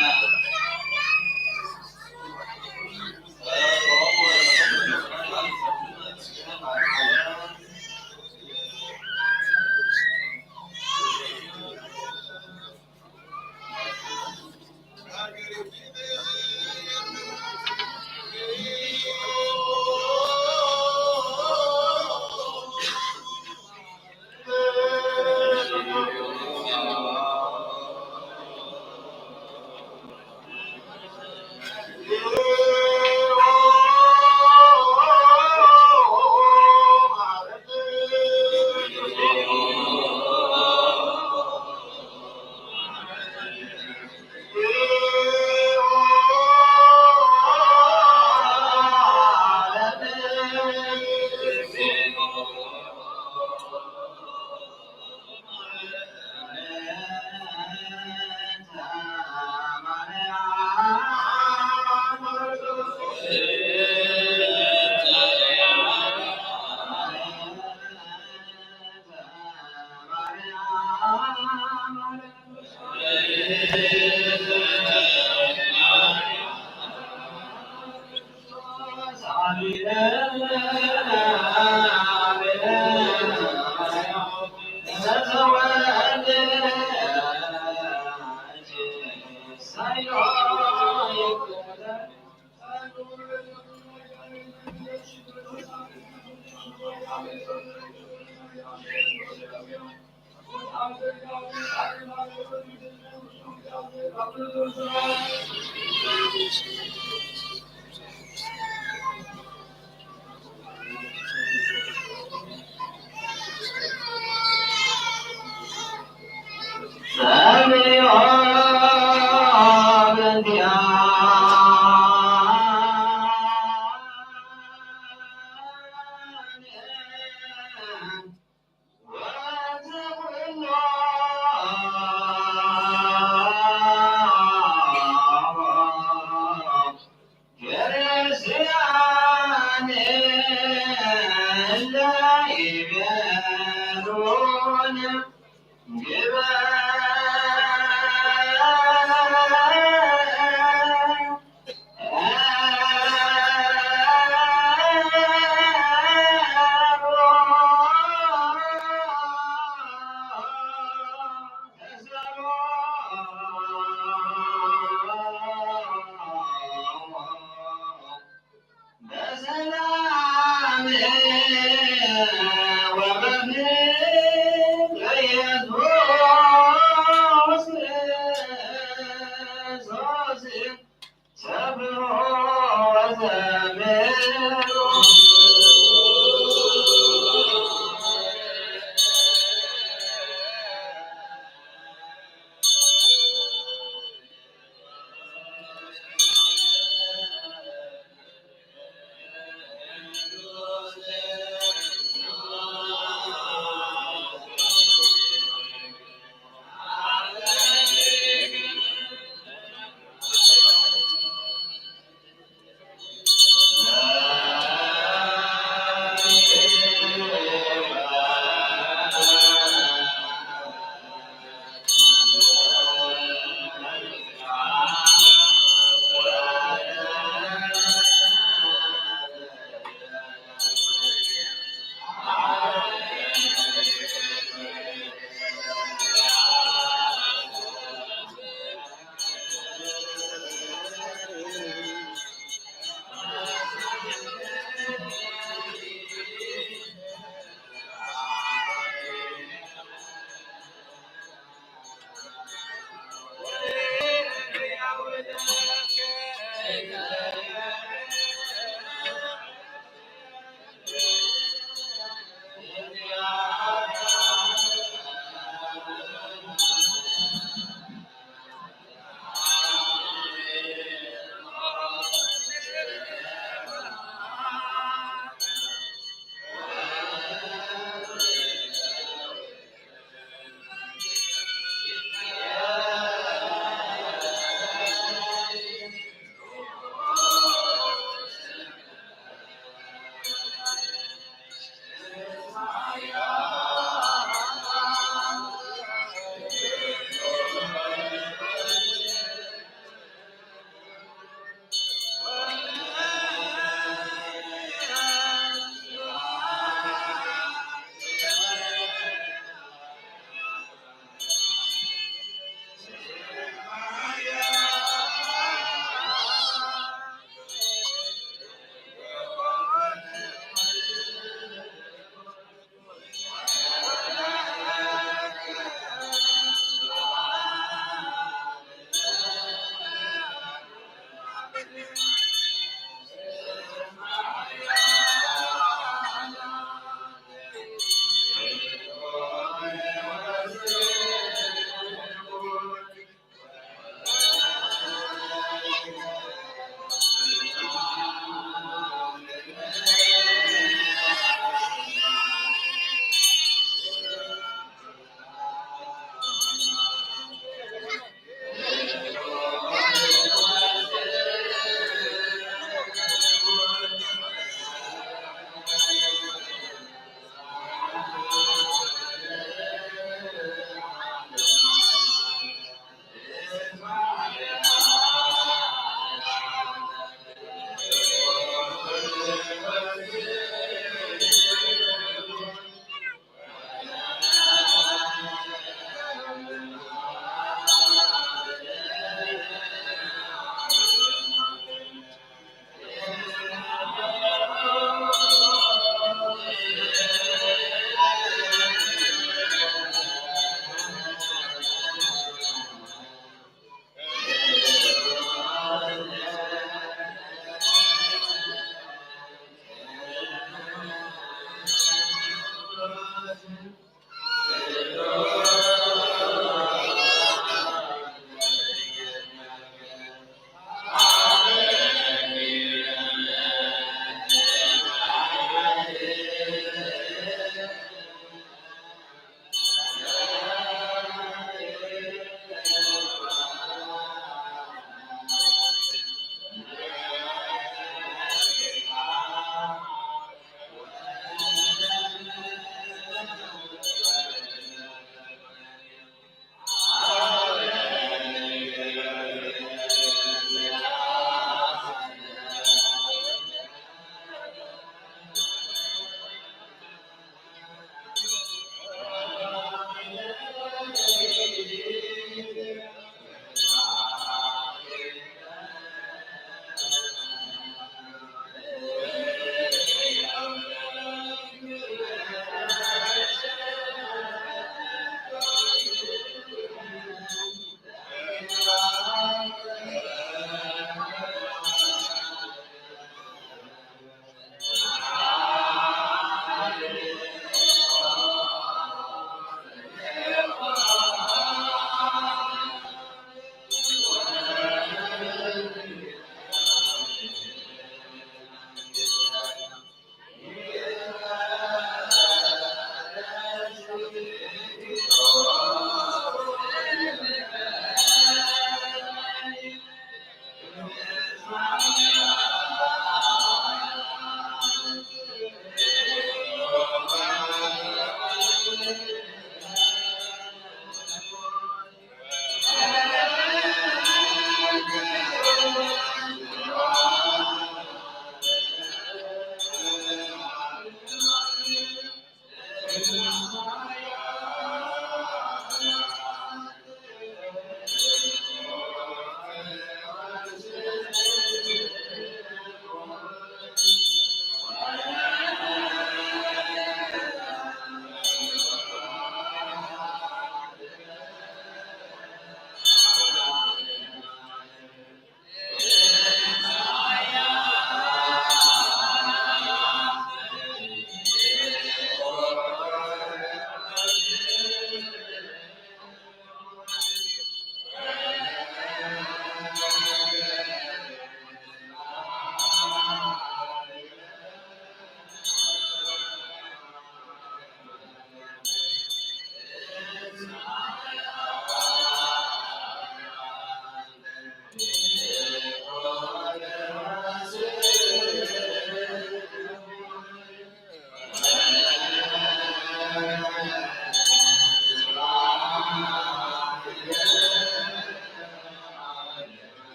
በሰላም ወበፍቅር ኢየሱስ ክርስቶስ ሰብሑ ወዘምሩ።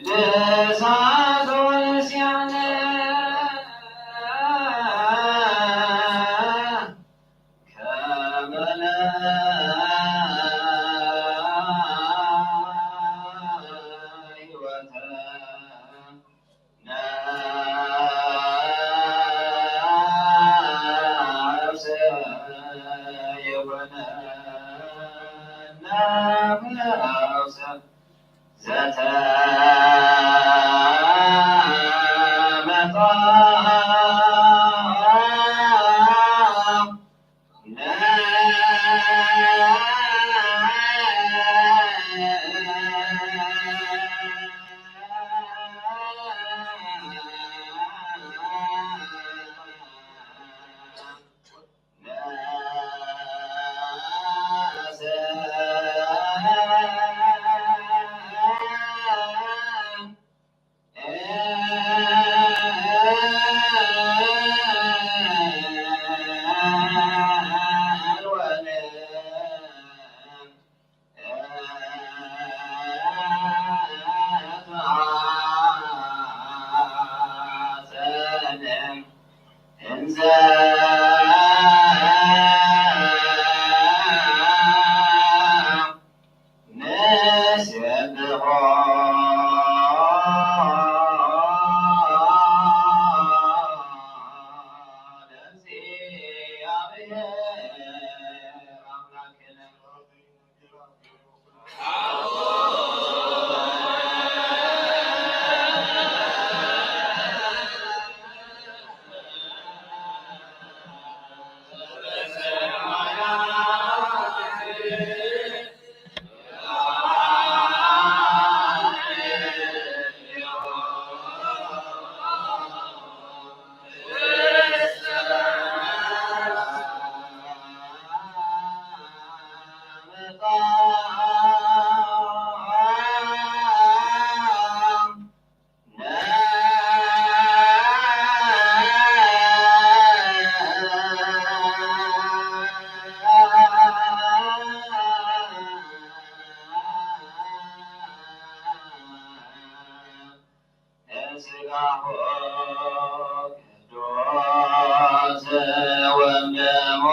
ቅድሳት ወንስያነ ከመ ለህይወተ ነፍስ ይኩነነ ፈውሰ ዘተመጣ ስጋሁ ቅዱስ ወደሙ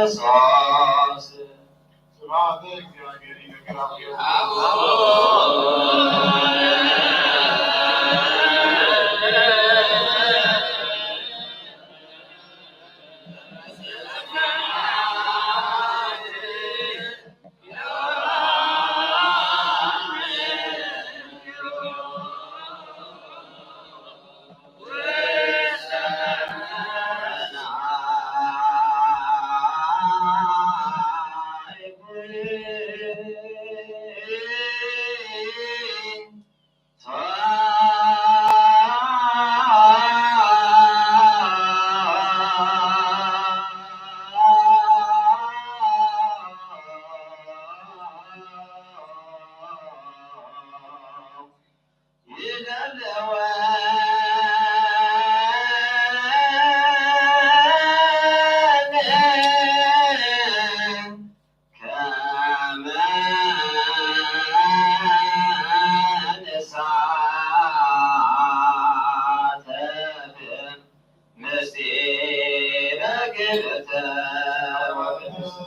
ለክርስቶስ። ስብሐት ለእግዚአብሔር ይነግር አብዮ። ከመ ንሳተፍ ምስጢረ ክልተ ወቅድስት።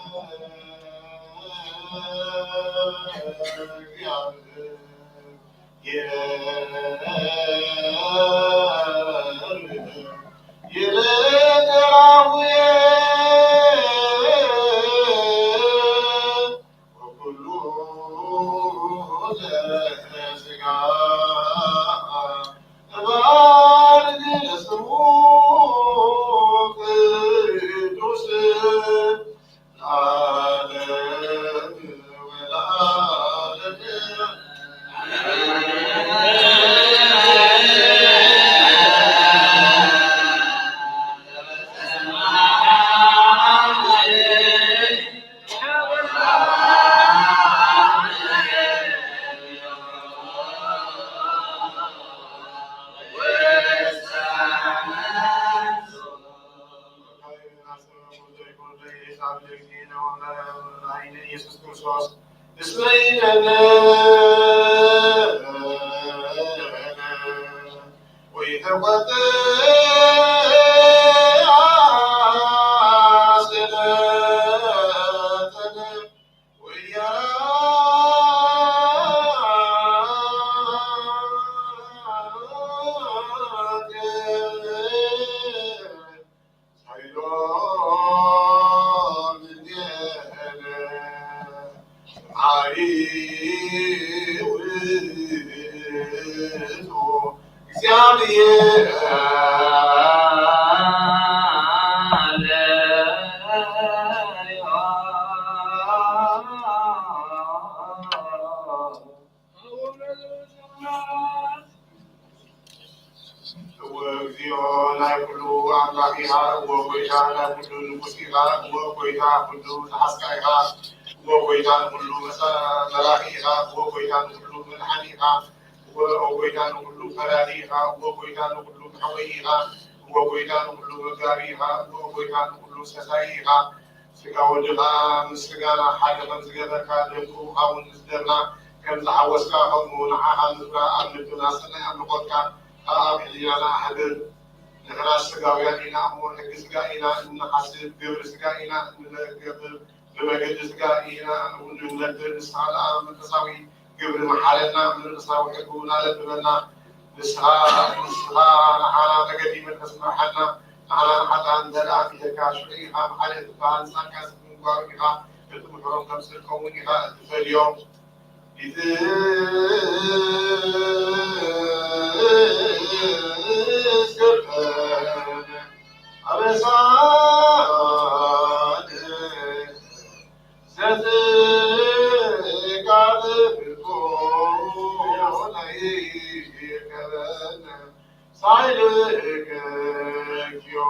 እስመ ኢለነ ወኢተቆጥአ ስእለተነ ወኢያራገ ኃይሎ እምኔነ መሓሪ ውእቱ እግዚአብሔር አለ። እወ እግዚኦ ናይ ኩሉ ኣምላኽ ኢኻ፣ እወ ጐይታ ናይ ኩሉ ንጉስ ኢኻ፣ እወ ጐይታ ኩሉ ዝሓዝካ ኢኻ፣ እወ ጐይታ ንኩሉ መሳ-፣ መራሒ ኢኻ፣ እወ ጐይታ ንኩሉ መድሓኒ ኢኻ፣ እወ ጐይታ ንኩሉ ፈራዲ ኢኻ፣ እወ ጐይታ ንኩሉ መሕወዪ ኢኻ፣ እወ ጐይታ ንኩሉ መጋቢ ኢኻ፣ እወ ጐይታ ንኩሉ ሰሳዪ ኢኻ። ስጋ ወድኻ ምስ ስጋና ሓደ ከም ዝገበርካ፣ ደም ክቡርካ እውን ምስ ደምና ከም ዝሓወስካ፣ ከምኡ ንዓኻ ንዝብራ ኣብ ልብና ሰናይ ኣምልኾትካ ከኣ ኣብ ሕሊናና ኣሕድር። ንሕና ስጋውያን ኢና እሞ፣ ሕጊ ስጋ ኢና እንሓስብ፣ ግብሪ ስጋ ኢና እንገብር፣ ብመገዲ ስጋ ኢና እውን እንነብር። ንስኻ ደኣ መንፈሳዊ ግብሪ መሓረና፣ መንፈሳዊ ሕጊ እውን ኣለብበና። ንስኻ፣ ንስኻ ንዓና መገዲ መንፈስ ምርሓና፣ ንዓና ንሓጥኣን ዘርኢ ኣምሒርካ፣ ሽዑ ኢኻ መሓሪ እትበሃል፣ ጻድቃንስ ብምግባሮም ኢኻ እትምሕሮም፣ ከም ጽድቆም እውን ኢኻ እትፈልዮም። ኢትስከፈነ ኣበሳነ ዘጽቃ ብርኮነ ይርከበነ ሳይልከ እግዚኦ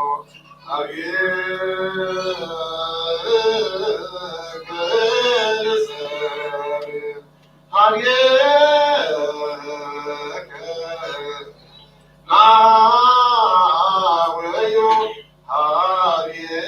አብየከ ንጸሪ ሀብየከ ናወዮ ሀብየከ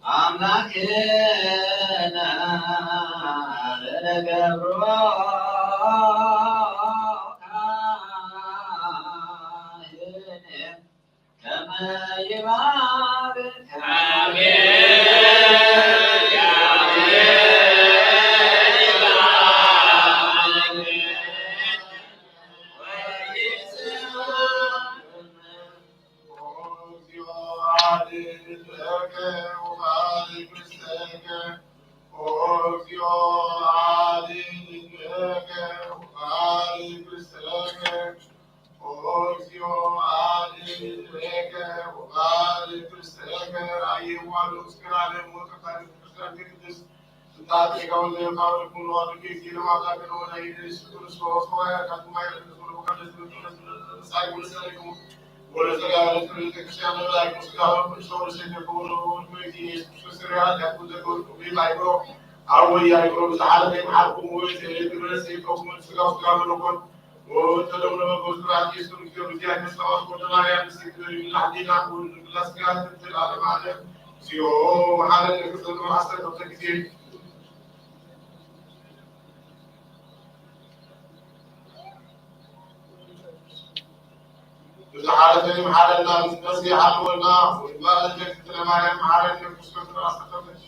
ኣምላክና ለነገብሮ ካህን ከመ ይባርክ። ዝሓለፈ ይምሓረና፣ ምስ መሲሕ ኣለወና። ወይባ እግዝእትነ ማርያም መሓረነ ክርስቶስ ተባስተፈች።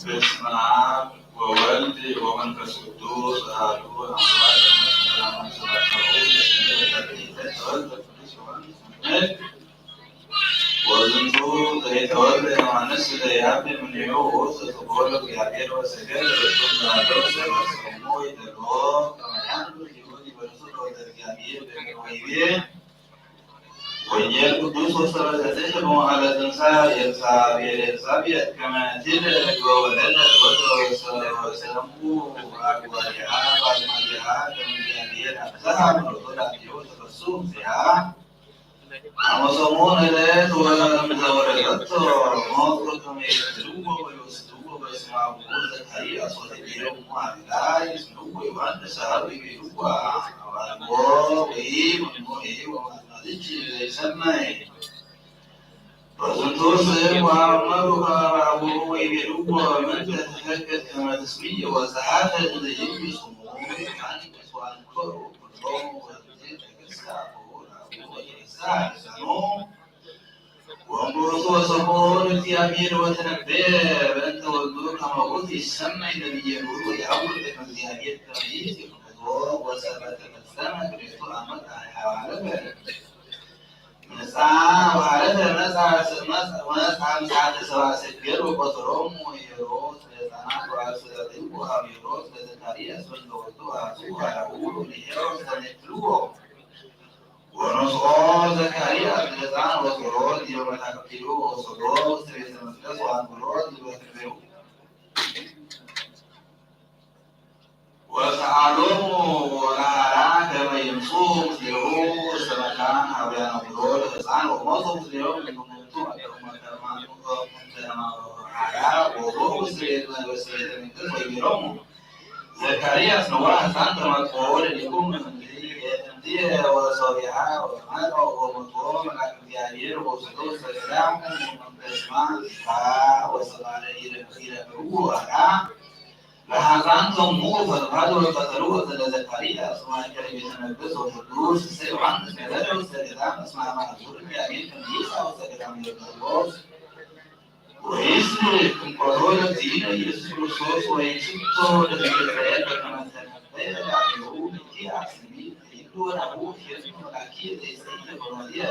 በስመ አብ ወወልድ ወመንፈስ ቅዱስ አሐዱ አምላክ። ወዝንቱ ዘይተወልደ ዮሐንስ ዘይሀብ ምኔሁ ውእቱ ዘተወልደ እግዚአብሔር ወሰገድ ርሱም ላለው ዘበሰሙ ይደሎ ከመ ያንብር ይሁን ይበርሱ ለወልደ እግዚአብሔር በእግዚአብሔር ወይቤ ወንጌል ቅዱስ ወሰበከትህ በመዋዕለ ትንሣኤ ኤልሳቤጥ ኤልሳቤጥ ከመ ትብል ወወለደት ወልደ ወሰ-፣ ወሰሙ አግባዲሃ ባዝማዲሃ ከመ እግዚአብሔር አብዝሃ ምሕረቱ ላዕሌሁ ተፈሱ እግዚአ። አመ ሰሙን ዕለት ወለምዘ ወለደቶ ሞቱ ከመ ይቀትልዎ ወይወስድዎ በስመ አቡሁ ዘካርያስ ወትቤሎሙ አቢላ ይስምዕዎ ዮሐንስ አሐዱ ይቤልዎ አባልዎ ወይም እሞ ወማጥናትች ዘይሰማይ በዝንቱ ስም ወአመሩ ከመ አበው ወይቤልዎ ምንተ ትፈቅድ ከመ ትስምዮ ወጸሐፈ እንዘ ይብሉ ስሙ ዮሐንስ ወአንከሩ ኩሎሙ ወእምዝ ተገሳ አቡሁ ለአቡሁ ወተገሳ ልሳኑ ወእምብእቱ ወሰምዖ ለእግዚአብሔር ወተነበየ በእንተ ወልዱ ከመ ውእቱ ይሰመይ ነቢየ ልዑል ወየዐውር ቅድመ እግዚአብሔር ከመ ይእቲ ፍኖቶ ወሰበከ ፈጸመ ክልኤቱ አመት አይ ሐዋለፈ። መጽአ ወሐለፈ መጽአ መጽአ መጽአ ምጽአተ ሰብአ ሰገል ወቆጸሮሙ ሄሮድስ ለሕፃናት ወአስተዳደርዎ ሀበ ሄሮድስ ለዘካርያስ ወእለ ወልዱ ወአብጽሑ ሀለሁ ለሄሮድስ ከመ ይቅትልዎ። ወነስኦ ዘካርያስ ለሕፃን ወጾሮ ዲበ መታክፍቲሁ ወወሰዶ ውስተ ቤተ መቅደስ ወአንበሮ ዲበ ከርቤሁ። ወሰአሎሙ ለሃራ ከመ ይምጽኡ ምስሌሁ ውስተ መካን ሀበ ያነብሮ ለሕፃን ወመጹ ምስሌሁ እምነ ውእቱ እምነ ሃራ ወቦኡ ውስተ ቤተ መቅደስ ወይቤሎሙ ዘካርያስ ነዋ ሕፃን ተመጽኦ ለሊኩም እምቲ ወሶቢሃ ወመጽኦ ወሞቶ መልአክ እግዚአብሔር ወሰዶ ውስተ ገዳም ወመንፈስማ ወሰባለ ይረክብዎ አራ ለሐፃን ሰሙ ፈጥፋድ ወቀተሉ ወዘለ ዘካርያስ ማእከለ ቤተ መቅደስ ወቅዱስ እሰ ዮሐንስ ነበረ ውስተ ገዳም እስመ አማእዝሁር እግዚአብሔር ከመ ይስአ ውስተ ገዳም ለቀርቦስ ወይስ ክንቆሮ ለእግዚእነ ኢየሱስ ክርስቶስ ወይን ሽቶ ለእግዚእነ በከመ ተነበየ ላዕሌሁ ሚኪያስ ትንቢት ዘይብሉ ወናሁ ኄኑ መላኪ ዘይጸይቅ ወመድየ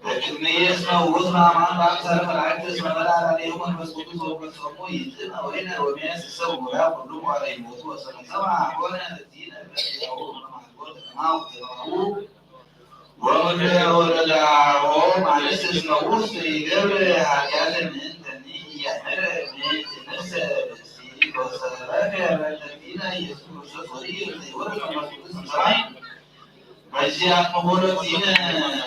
በቅድሜ እስመ ውእቱ አማን በአምሳለ መላእክት እስመ መልአ ላዕሌሁ መንፈስ ቅዱስ ወፈጸሙ ይእትነ ወይነ ሮሜ ስሰ ወሙላ ኩሉ መዋዕለ ሕይወቱ ወሰመ ሰማ ኮነ ለእግዚእነ በዚአሁ ከማሁ ወምድረ ወለዳሆ ማለት እስመ ውስጥ ይገብር ኃጢአት ምእንተኒ እያመረ ምእንትነሰ በእንተ እግዚእነ ኢየሱስ ክርስቶስ ወልዩ ዘይወርድ መንፈስ ቅዱስ እምሰማይ በዚአት መኾሎት ዚነ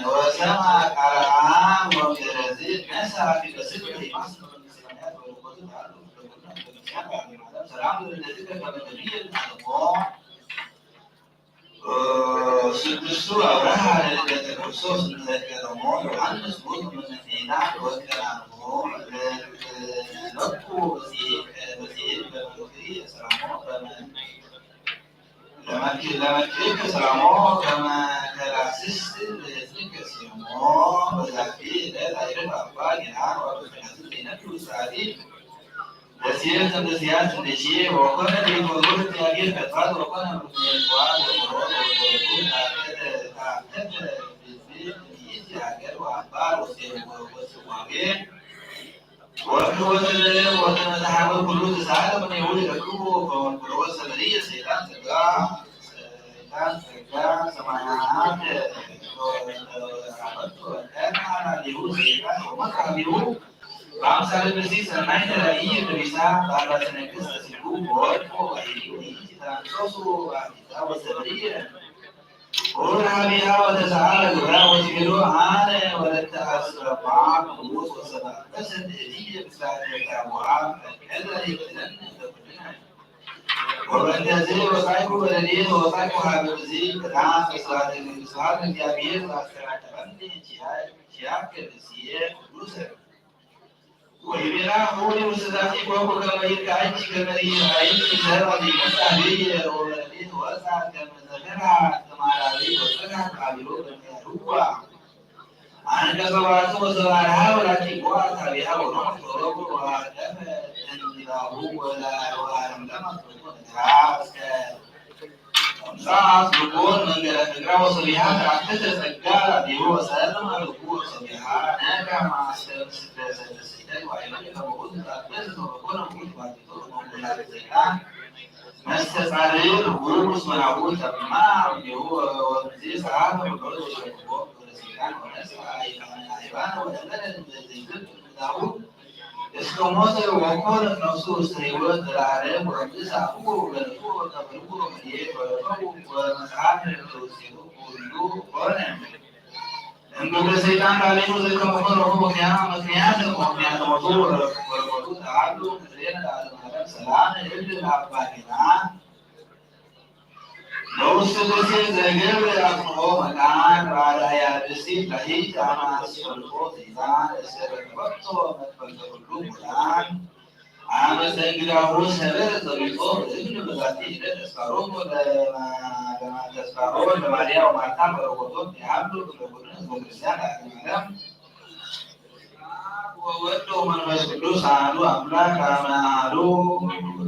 ወሰማ ቃለ አብ ወምድረዚ ነሳ ፊደስት ይማስ መንግስተ ሰማያት ወለኮቱ ተአሉ ፍለኩና ቤተክርስቲያን በዓለ ማርያም ሰላም ለልደትከ ከመ ነቢይ ተአለሞ። ስድስቱ አብርሃ ለልደተ ክርስቶስ እንዘከረሞ ዮሐንስ ውእቱ እምነ ዜና ወቀናንቦ ለኩ በዚህ በመንግስቲ ሰላሞ በመ ለመልክዕ ሰላሞ ከመ ከላስስ ለሕዝብከ ሲሞ በዛቲ ዕለት አይርፍ አባ ጌና ወበተካስስ ዘይነዱ ሰዓቲ ደስየት እንደስያት እንደሺ ወኮነ ሊቆ እግዚአብሔር ፈጣን ወኮነ ምክንያት ወቆሮ ወቆሮ ታከተ ታከተ ሀገር ወአባ ወሴ ወስዋቤ ወክወተ ወተመዝሃበ ኩሉ ተሳለ እምኔሁ ይረክቡ ከወንኩሎ ሰለልየ ሰይጣን ጸጋ ሰይጣን ጸጋ ሰማያት ወተመዝሃበቱ ወተመዝሃበቱ ሰይጣን ወመዝሃቢሁ በአምሳለ ብእሲ ሰናይ ተራእይ በቢሳ በአርባዕተ ነገሥት ተሲሉ ወወድቆ ባሕሪሁ ይእቲ ተአንሶሱ ባሕሪታ ወሰለልየ ወረሃቢሃ ወተሰአለ ግብራ ወትቤሎ አነ ወለተ አስረባ ቅዱስ ወሰብአ በሰንት እትየ ብስራተ ታቦሃ ፈቀደ ይቅትለነ ለኩልነ ወበእንተዚ ወጻይኩ በደሌ ወወጻይኩ ሀበ ብዚ ቅዳም በስራተ መንግስት እግዚአብሔር ዘአስተራቀበኒ ኪያከ ብስየ ቅዱሰ ወይቤላ ሆሪ ውስዳሴ ኮኩ ከመ ይርአይኪ ከመ ይርአይኪ ሰብአ ዘይመጽእ ሀቤየ ወበረድኤት ወፃ ከመ ዘፈርሃ ተማራሪ ወፀንሃ ተአቢሮ በሚያህዋ አንቀጸ ባቱ ወዘባርሃ ወላኪ ቦአ ታቢሃ ወኖ ቶሮቁ ወአቀፈ እንዲራሁ ወለአርዋሃርም ለማትወቁ ነግራ እስከ እምጻት ልቦን መንገለ ፍቅራ ወሰቢሃ ተአክተ ጸጋ ላዕሌሁ ወሰላም አልኩ ወሰቢሃ ነጋ ማስተር ስደሰ ተስደግ ዋይበል ከመኡት ዛበዝ ወኮነ ሙት ባቲቶ መንጎላ ዜና መስተጻርር ውሩስ መናቡ ተማ ሊሁ ወምዜ ሰዓት ወቆሎ ወሸልቆ ወለሰይጣን ወነሳ አይባን ወለመደ ዘይብል ዳሁ እስከ ሞተ ወኮነት ነፍሱ ውስተ ሕይወት ዘላለም ወእምዝ አፉ ወገለቱ ወቀብሩ ወመድየት ወረፈው ወመጽሐፍ ለውስቴቱ ኩሉ ሆነ። እምግብረ ሰይጣን ዳሌሁ ዘከመ ኮነ ምክንያት ምክንያት ምክንያት ሞቱ ወረፈቱ ተሃሉ ምስሌነ ለዓለመ ዓለም ሰላም እብል ለአባቴና ለውስተ ደሴት ዘገብረ አጽንኦ መካን በአርአያ ብእሲት ላሂት አማስ ፈልጦ ዜና እሰረከበቶ መክፈልተ ኩሉ ሙታን አመ ዘእንግዳሁ ሰበረ ጸቢጦ እብል በዛቲ ዕለት ተስካሮሙ ለማ-፣ ለማ-፣ ተስካሮሙ ለማርያ ወማርታ መረኮቶም የሀብሉ ክብረ ኩሉ ህዝበ ክርስቲያን ለዓለመ ዓለም። ወወልድ ወመንፈስ ቅዱስ አሐዱ አምላክ አመ አሐዱ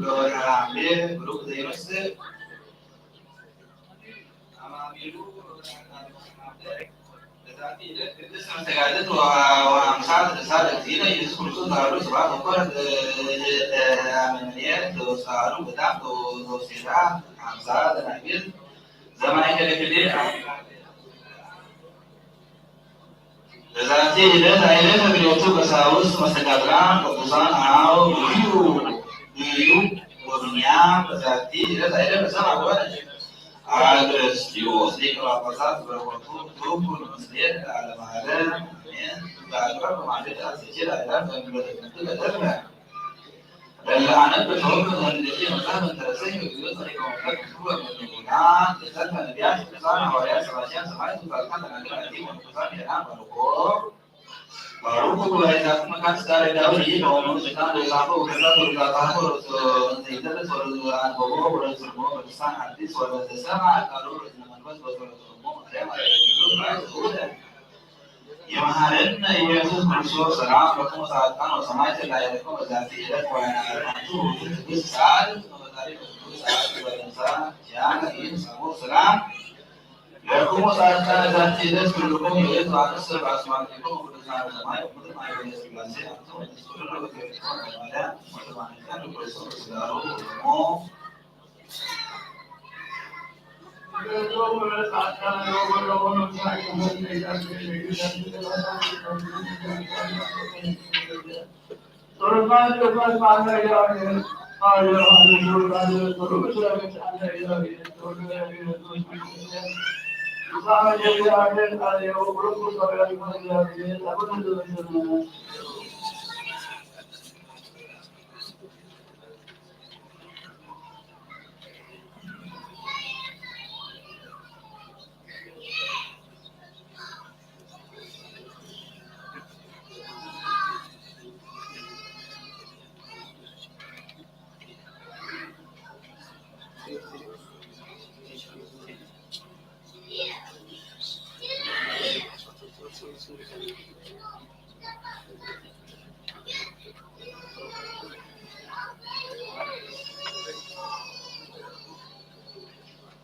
ለወርሃ ሐምሌ ብሩክ ዘይመስል አማኑኤሉ በዛቲ ዕለት ቅድስት መስተጋድልት ወአምሳል ርእሳ ለእግዚእነ ኢየሱስ ክርስቶስ ተዋሕዶ ስብሐት ወኮነ ዘመንየት ዘወሳሉ ገዳም ዘውሴዳ አምሳ ደናግል ዘማእከለ ክልኤ በዛቲ ዕለት አይረፈ ክልኤቱ ቀሳውስት መስተጋድላን ቅዱሳን አበው ብዩ ብዩ ወብንያም በዛቲ ዕለት አይረፈ ሰብአ ኮነ አግረስጢዎስ ሊቀ ጳጳሳት በረከቱ ትኩን ምስሌነ ለዓለመ ዓለም አሜን። በአቅረብ ማለት አዘችል አይላፍ በምድረ ለተፈ ለለአነብ ተወልደ ዘንድልየ መጽሐፍ እንተረሰይ በጊዜው ጸሪቀ ወንበር ክፉ በመለኮታ ለተልፈ ነቢያት ቅዱሳን ሐዋርያት ሰባኪያን ሰማዕት ጻድቃን ደናግል አዲ ወንቁሳን ሄራን ባርኮ ባርኩ ጉባኤ ዛቲ መካን ስጋረ ዳዊት ይህ በሆኑ ስልጣን ለጻፈው ከዛ ወደ ጻፈው ወደ ዘይደረስ ወደ አንበቦ ወደ ጽሞ በልሳን አዲስ ወደ ተሰማ ቃሉ በዝነ መንፈስ በጸሎተ እሙ ማርያም አለይኩም ይመሃረነ ኢየሱስ ክርስቶስ ሰላም ለኩም ጻድቃን ወሰማዕት ላዕሌኩም በዛቲ ዕለት ወያነ አርባዕቱ ውእቱ ቅዱስ ሰዓት ወመዛሪ ቅዱስ ሰዓት ወለምሳ ጃነ ይህን ሰሙ ሰላም ለኩም ጻድቃን በዛቲ ዕለት ኩልኩም ይእቱ አንስር በአስማቲኩም ቅዱሳን ሰማይ ወምድር ማይበለ ስላሴ አንተ ወንስኩሉ ለበገሪኮ ለማርያም ወለማንቀን ክርስቶስ ስጋሩ ወደሞ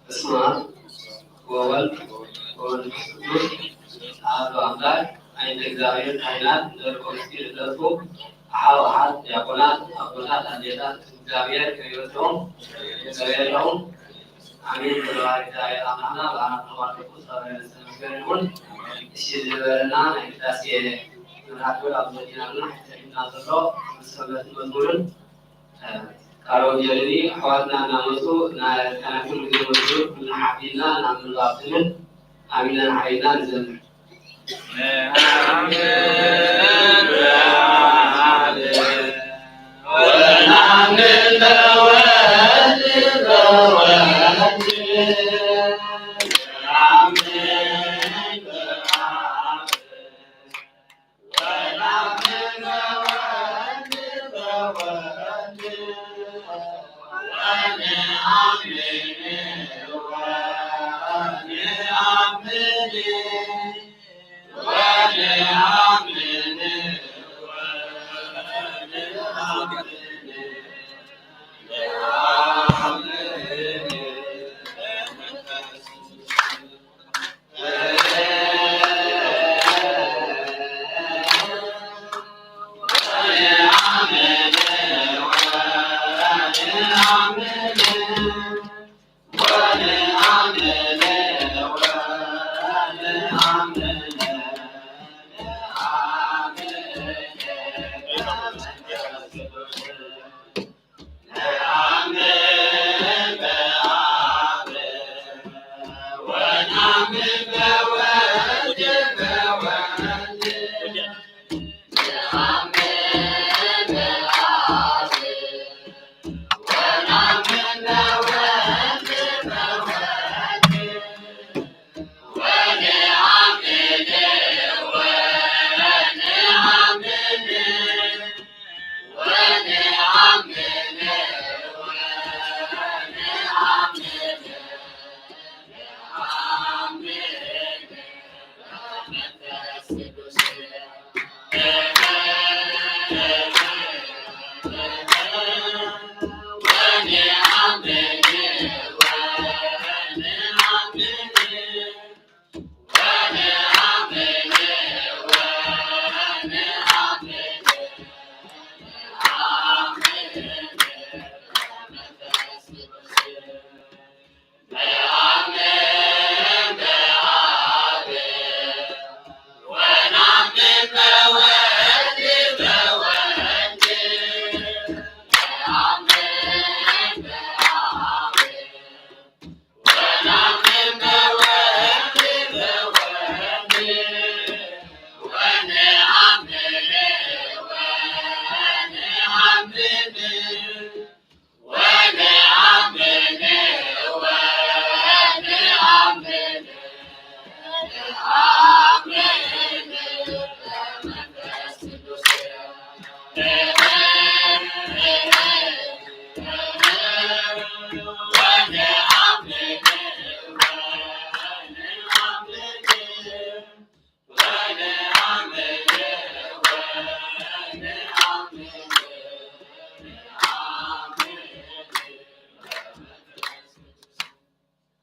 በስመ አብ ወወልድ ወመንፈስ ቅዱስ አሐዱ አምላክ። ዓይንተ እግዚኣብሔር ካህናት፣ ዘርቆ ምስጢር እተርፉ፣ አሓው አሓት ዲያቆናት፣ አቦታት፣ አዴታት፣ እግዚኣብሔር ከይወድኦም፣ ከይወድኦም። አሜን። ተባረክ እግዚአብሔር አምላክና በአራት መዋቅር ቅዱስ አብረን ዝተመስገነ ይሁን። እሺ፣ ዝነበረና ናይ ቅዳሴ መርሃ ግብር ኣብ ዘዲናልና ሕተትና ዘሎ ሰንበት መዝሙርን ቃለ ወንጌልን ኣሕዋትና እናመፁ፣ ና-፣ ከናክም ግዜ ወስዱ፣ ኩልና ሓቢርና ናብ ምንባብ ትምህርት ኣሚና ሓቢርና ንዘምር።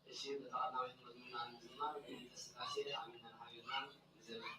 እሺ፣ በተቃናዊት መዝሙርና ንምዝማር፣ ቅድስት ሥላሴ ኣሚና ሓቢርና ንዘምር።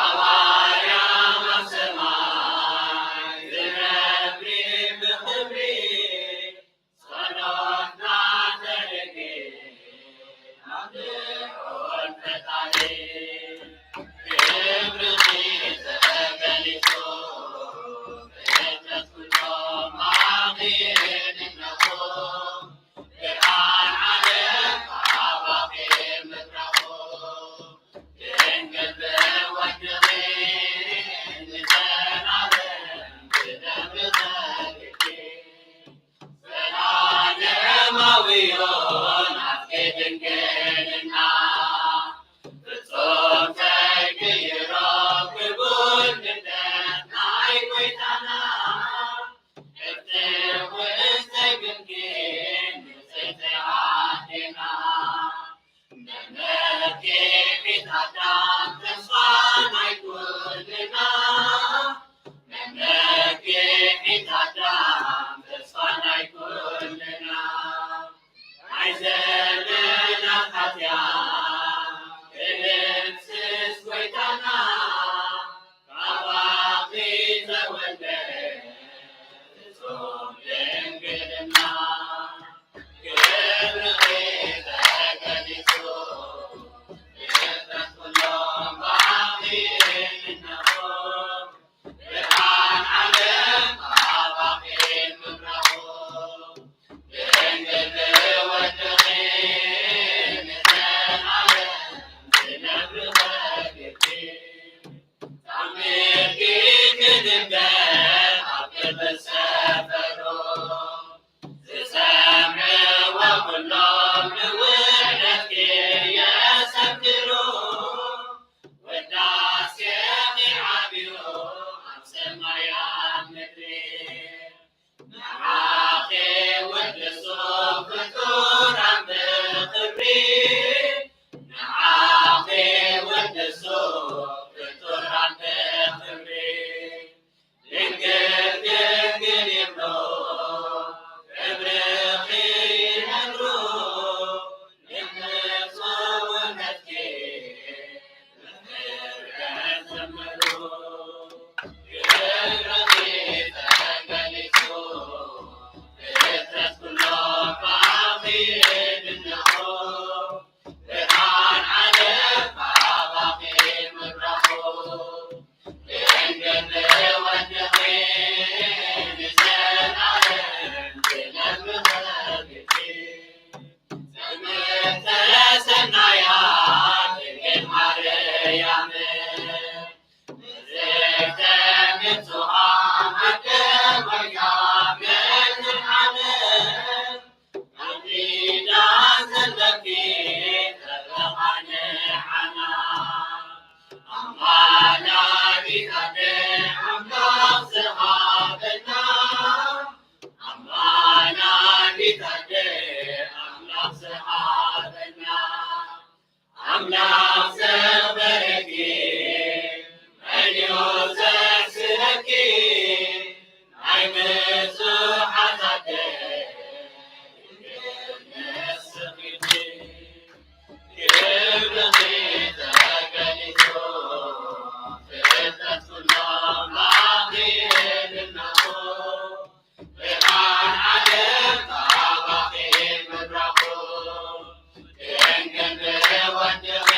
ኣዋርያ ኣብ ሰማይ ዝነብሪ ብኽብሪ ጸሎትና ተልእኪ ናብ ልዑል ፈጣሪ። ክብርኺ ተገሊጹ ፍጥረት ኩሎም ኣኺ እንነኹ። ብርሃን ዓለም ካባኺ ምብራቑ። ድንግል ብወድኺ ንዘለዓለም ክነምር ጸሊእኪ። ዘላለማዊ ዮናስ ድንግልና ፍጹም ዘይቅይሮ ክቡር ልደት ናይ ጎይታና። እፍትሕ ዘይብልኪ ንጽሕቲ ኣዴና። መመኪሒት ኣዳም ተስፋ ናይ ኩልና። መመኪሒት ኣዳም ተስፋ ናይ ኩልና። ናይ ዘመናት ሓጢኣት ክድምስስ ጎይታና። ካባኺ ተወልደ ፍጹም ድንግልና። ክብርኺ ተገሊጹ ፍጥረት ኩሎም ባኺ እንነኹ። ብርሃን ዓለም ካባኺ ምብራቑ። ድንግል ብወድኺ ንዘለዓለም ክነምር ጸሊእኪ። ጻምእኪ ክድንገል ኣብ ቅድሚ ሰፈሩ። ዝሰምዕዎ ኩሎም ንውዕለትኪ የሰግሩ። ውዳሴኺ ዓብዩ ኣብ ሰማይ ኣብ ምድሪ። ንዓኺ ውድሱ ፍጡራን ብኽብሪ። ንዓኺ ውድሱ ፍጡራን ብኽብሪ። ድንግል ድንግል ይብሉ ክብርኺ ይነግሩ። ንፍጹምነትኪ ብኽብሪ ዘምሩ። ክብርኺ ተገሊጹ ፍጥረት ኩሎም ባኺ እንነኹ። ብርሃን ዓለም ካባኺ ምብራቑ። ድንግል ብወድኺ ንዘለዓለም ክነምር ጸሊእኪ። ትምክሕተ ሰናያት ድንግል ማርያም። ንጽሕተ ንጹሃን ኣደ ማርያም መድኃኔዓለም። ኣብ ኪዳን ዘለኪ ተባረኺ ንዓና። ኣማላዲት ኣደ ኣምላኽ ዝሃበና። ኣማላዲት ኣደ ኣምላኽ ዝሃበና። ኣምላኽ ዘኽበረኪ መን እዩ ዘስእነኪ? ናይ ብዙሓት ኣደ ድንግል ንስኺ ኢኺ። ክብርኺ ተገሊጹ ፍጥረት ኩሎም ባኺ እንነኹ። ብርሃን ዓለም ካባኺ ምብራቑ። ድንግል ብወድኺ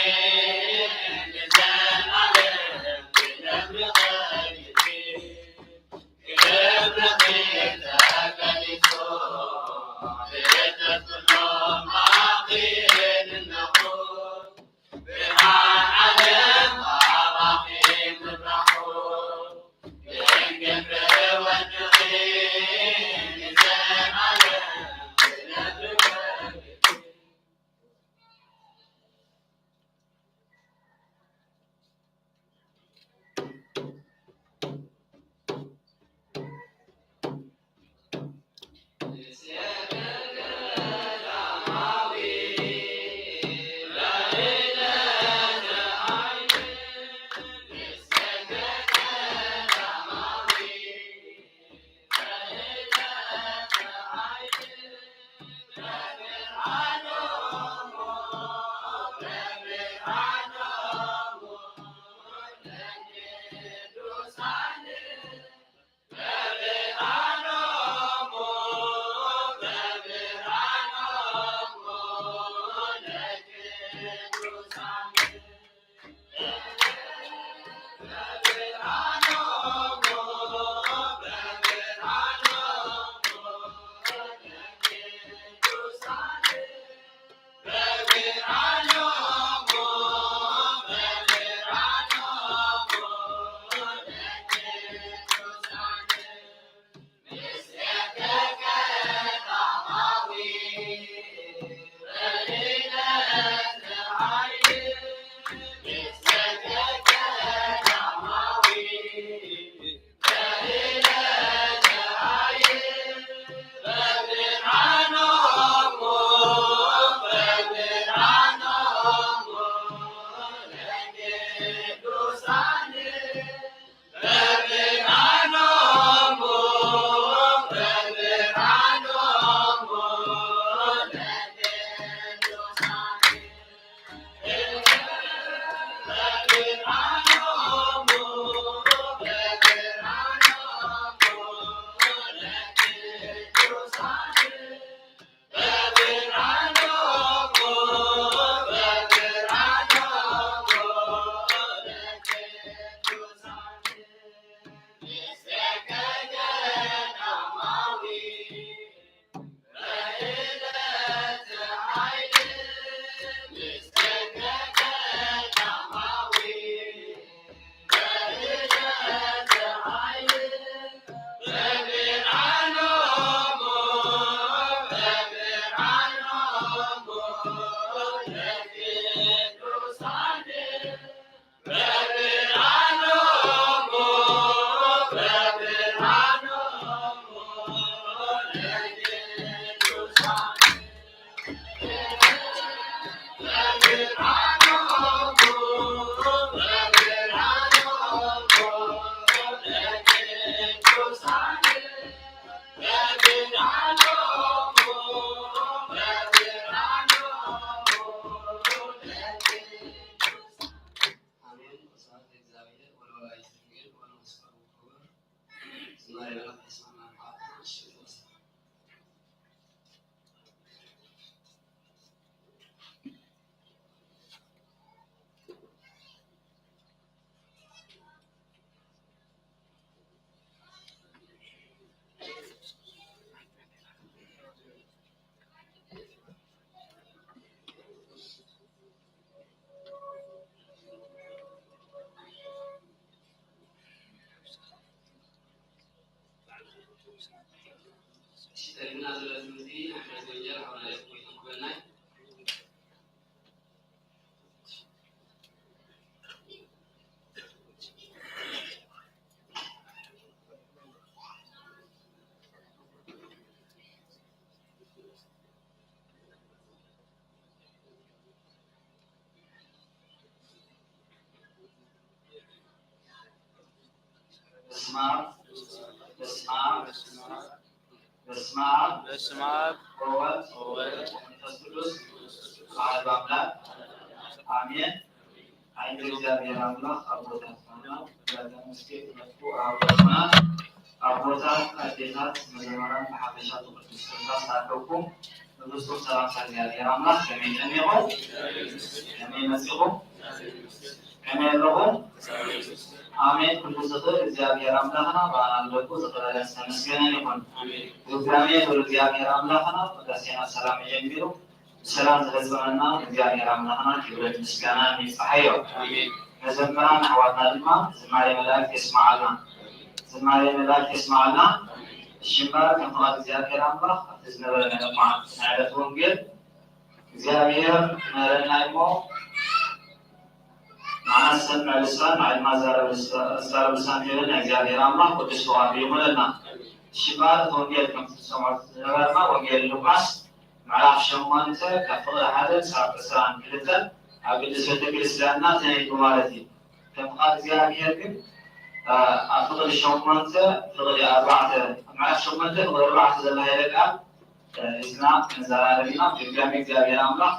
ኣሜን። ወስብሐት ለእግዚኣብሔር ወለወላዲቱ ድንግል ወለመስቀሉ ክቡር። ዝማሬ መላእክት ይስማዕና። በስመ አብ፣ በስመ አብ፣ በስመ አብ፣ በስመ አብ፣ ወወልድ፣ ወወልድ፣ ወመንፈስ ቅዱስ፣ አሐዱ አምላክ፣ አሜን። ኃይል እግዚአብሔር አምላክ አቦታትና፣ እግዚአብሔር ምስኪን ትምህርቱ አቦታትና፣ አቦታት፣ አዴታት፣ መዘመራን፣ ብሓፈሻ ብቅዱስ መንፈስ ተኣከብኩም፣ ብፍጹም ሰላምታ እግዚኣብሔር ኣምላኽ ከመይ ቀኒኹም? ከመይ መጺኹም? ከመይ ኣለኹም? ኣሜን። ኩሉ ዝኽእል እግዚኣብሔር ኣምላኽና ብኣና ንደቁ ዝኽበረ ዝተመስገነ ይኹን። ድጋሜ ሉል እግዚኣብሔር ኣምላኽና ቅዳሴና ብሰላም ጀሚሩ ብሰላም ዘፈጸመና እግዚኣብሔር ኣምላኽና ክብረት ምስጋና ይብጽሓዮ። መዘምራን ኣሕዋትና ድማ ዝማሬ መላእክት የስምዓልና። ዝማሬ መላእክት የስምዓልና። እሺ እምበኣር ከም ፍቓድ እግዚኣብሔር ኣምላኽ ኣብቲ ዝነበረ ናይ ሎማዓንቲ ናይ ዕለተ ወንጌል እግዚኣብሔር ክምህረና እሞ ንዓና ዝሰምዕ ልሳን ንዓድማ ዝዛረብ ልሳ-፣ ዝዛረብ ልሳን ክህበና እግዚኣብሔር ኣምላኽ ቅዱስ ፍቓዱ ይኹነልና። እሺ እምበኣር እቲ ወንጌል ከምቲ ዝሰምዖ ዝነበርና ወንጌል ሉቃስ ምዕራፍ ሸሞንተ ካብ ፍቕዲ ሓደ ክሳብ ዕስራን ክልተን ኣብ ቅድስት ቤተ ክርስቲያንና ተነይቱ ማለት እዩ። ከም ፍቓድ እግዚኣብሔር ግን፣ እ፣ ኣብ ፍቕዲ ሸሞንተ፣ ፍቕዲ ኣርባዕተ፣ ኣብ ምዕራፍ ሸሞንተ ፍቕዲ ኣርባዕተ ዘላ ሃይለ ቃል፣ እ፣ ሒዝና ክንዘራረብ ኢና። ብድጋሚ እግዚኣብሔር ኣምላኽ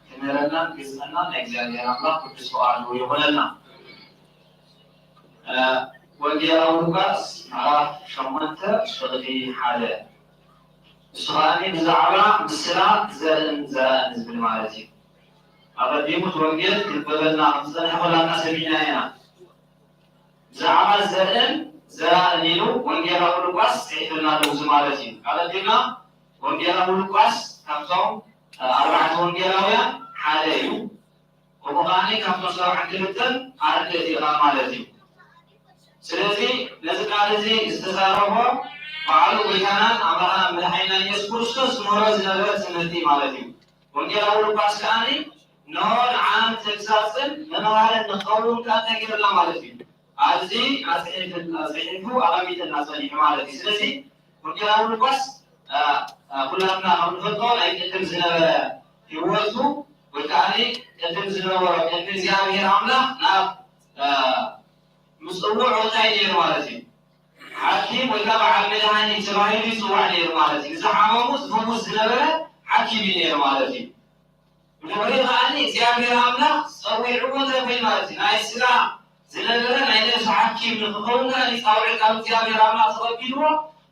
ክምህረናን ክግስጸናን ናይ እግዚኣብሔር ኣምላኽ ቅዱስ ፍቓዱ ይኹነልና። እ፣ ወንጌላዊ ሉቃስ ምዕራፍ ሸሞንተ ፍቕዲ ሓደ። እሱ ኸኣ ብዛዕባ ምስላ ዘርእን ዘራእን ዝብል ማለት እዩ። ኣቐዲሙ እቲ ወንጌል ክበበልና ከም ዝጸንሐ ኩላትና ሰሚዕና ኢና። ብዛዕባ ዘርእን ዘራእን ኢሉ ወንጌላዊ ሉቃስ ጽሒፍልና ኣሎ። እዚ ማለት እዩ። ኣቐዲምና ወንጌላዊ ሉቃስ ካብቶም ኣርባዕተ ወንጌላውያን ሓደ እዩ። ከምኡ ከዓኒ ካብቶም ሰብዓን ክልተን ኣርድእት እዩ ማለት እዩ። ስለዚ ነዚ ቃል እዚ ዝተዛረቦ ባዕሉ ጎይታናን ኣምላኽናን መድሓኒናን ኢየሱስ ክርስቶስ ዝምህሮ ዝነበረ ትምህርቲ ማለት እዩ። ወንጌላዊ ሉቃስ ከዓኒ ንሆ ንዓና ተግሳጽን መምሃርን ንኸውን ከኣ ተገይርና ማለት እዩ። ኣብዚ ኣጽሒፍን ኣጽሒፉ ኣቐሚጥና ጸኒሑ ማለት እዩ። ስለዚ ወንጌላዊ ሉቃስ ኩላትና ከም ንፈልጦ ናይ ቅድም ዝነበረ ህይወቱ ወይ ከዓ ቅድም ዝነበሮ ቅድሚ እግዚኣብሔር ኣምላኽ ናብ ምፅውዕ እንታይ ነይሩ ማለት እዩ? ሓኪም ወይ ከዓ በዓል መድሃኒ ተባሂሉ ይፅዋዕ ነይሩ ማለት እዩ። ዝሓመሙ ዝፈውስ ዝነበረ ሓኪም እዩ ነይሩ ማለት እዩ። ብድሕሪኡ ከዓኒ እግዚኣብሔር ኣምላኽ ጸዊዕዎ እንታይ ኮይኑ ማለት እዩ? ናይ ስጋ ዝነበረ ናይ ነፍሲ ሓኪም ንክኸውን ከዓኒ ጻውዒት ካብ እግዚኣብሔር ኣምላኽ ተቐቢልዎ፣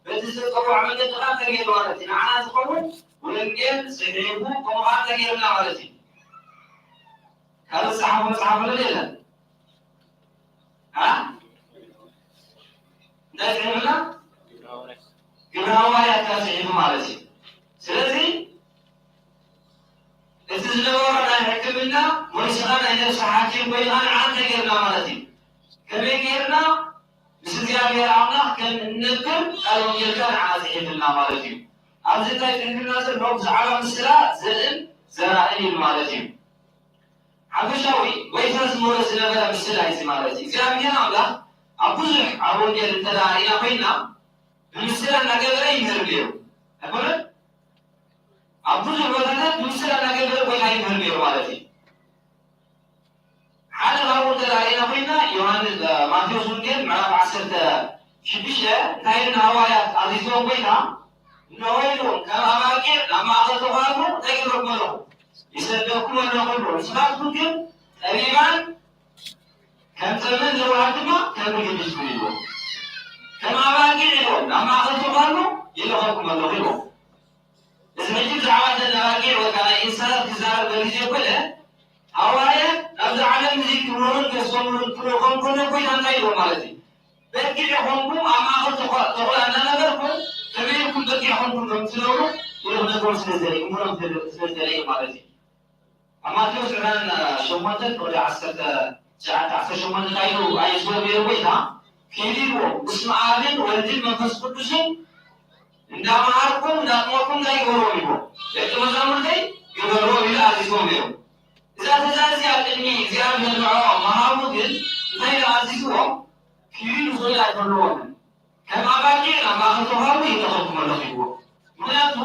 በቲ ዝተጸውዖ መንገዲ ከዓ እንታይ ገይሩ ማለት እዩ? ንዓና ዝኸውን ወንጌል ጽሒፉ ከምኡ ከዓ እንታይ ገይሩና ማለት እዩ? ካልእ ዝጸሓፎ መጽሓፍ ኣሎ ዶ የለን? ኣ? እንታይ ጽሒፉና? ግብረ ሃዋርያት ካብ ጽሒፉ ማለት እዩ። ስለዚ እቲ ዝነበሮ ናይ ሕክምና ሞይስኻ ናይ ነብሲ ሓኪም ኮይንኻ ንዓና እንታይ ጌርና ማለት እዩ? ከመይ ጌርና ምስ እግዚኣብሔር ኣምላኽ ከም እንነብር ቃል ወንጌልካ ንዓና ጽሒፍልና ማለት እዩ። ኣብዚ እንታይ ጽሒፍልና ዘሎ ብዛዕባ ምስላ ዘርእን ዘራእን እዩ ማለት እዩ። ሓፈሻዊ ጎይታ ዝምህሮ ዝነበረ ምስላ እዩ እዚ ማለት እዩ። እግዚኣብሔር ኣምላኽ ኣብ ብዙሕ ኣብ ወንጌል እንተ ደኣ ርኢና ኮይንና ብምስላ እናገበረ ይምህር ነይሩ ኣይኮነን? ኣብ ብዙሕ ቦታታት ብምስላ እናገበረ ጎይታ ይምህር ነይሩ ማለት እዩ። ሓደ ካብኡ እንተ ደኣ ርኢና ኮይንና ዮሃንስ ማቴዎስ ወንጌል ምዕራፍ ዓሰርተ ሽዱሽተ እንታይ ኢሉ ንሃዋርያት ኣዚዝዎም ጎይታ? እነሆ ኢልዎም ከም ኣባጊዕ ናብ ማእኸል ተጓሩ እንታይ ይገብረኩም ኣለኹ? ይሰደኩም ኣለኹ ኢልዎም። ንስኻትኩም ግን ጠቢባን ከም ተመን ለዋሃት ድማ ከም ርግቢት ኢልዎም። ከም ኣባጊዕ ኢልዎም ናብ ማእኸል ተጓሩ ይልኸኩም ኣለኹ ኢልዎም። እዚ ሕጂ ብዛዕባ እተን ኣባጊዕ ወይ ከዓ ናይ እንስሳታት ክዛረብ ገለ ግዜ ኮነ ሃዋርያት ናብዚ ዓለም እዚ ክምህሩን ከስተምህሩን ክልእኾም ከሎ ጎይታ እንታይ ኢልዎም ማለት እዩ? በጊዕ ኾንኩም ኣብ ማእኸል ተኹላ እናነበርኩም ከመይ ኢልኩም በጊዕ ኾንኩም ከም ትነብሩ ኢሉ ክነግሮም ስለ ዝደለየ ክምህሮም ስለ ዝደለየ ማለት እዩ። ኣብ ማቴዎስ ዕስራን ሸሞንተን ፍቕዲ ዓሰርተ ትሽዓተ ዓሰርተ ሸሞንተ እንታይ ኢሉ ኣየስምዖም ነይሩ ጎይታ? ኪዱ ኢልዎም፣ ብስመ ኣብን ወልድን መንፈስ ቅዱስን እንዳመሃርኩም እንዳጥመቕኩም እንታይ ግበርዎም ኢልዎም፣ ደቂ መዛሙርተይ ግበርዎም ኢሉ ኣዚዝዎም ነይሩ። እዛ ትእዛዝ እዚኣ ቅድሚ እግዚኣብሔር ንዕኦም ምሃቡ ግን እንታይ ኢሉ ኣዚዝዎም? ኪዱ ኢሉ ክብል ኣይከለዎምን። ከም ኣባጊዕ ናብ ማእኸል ተዋህቡ ይልኸኩም ኣለኹ ኢልዎ። ምኽንያቱ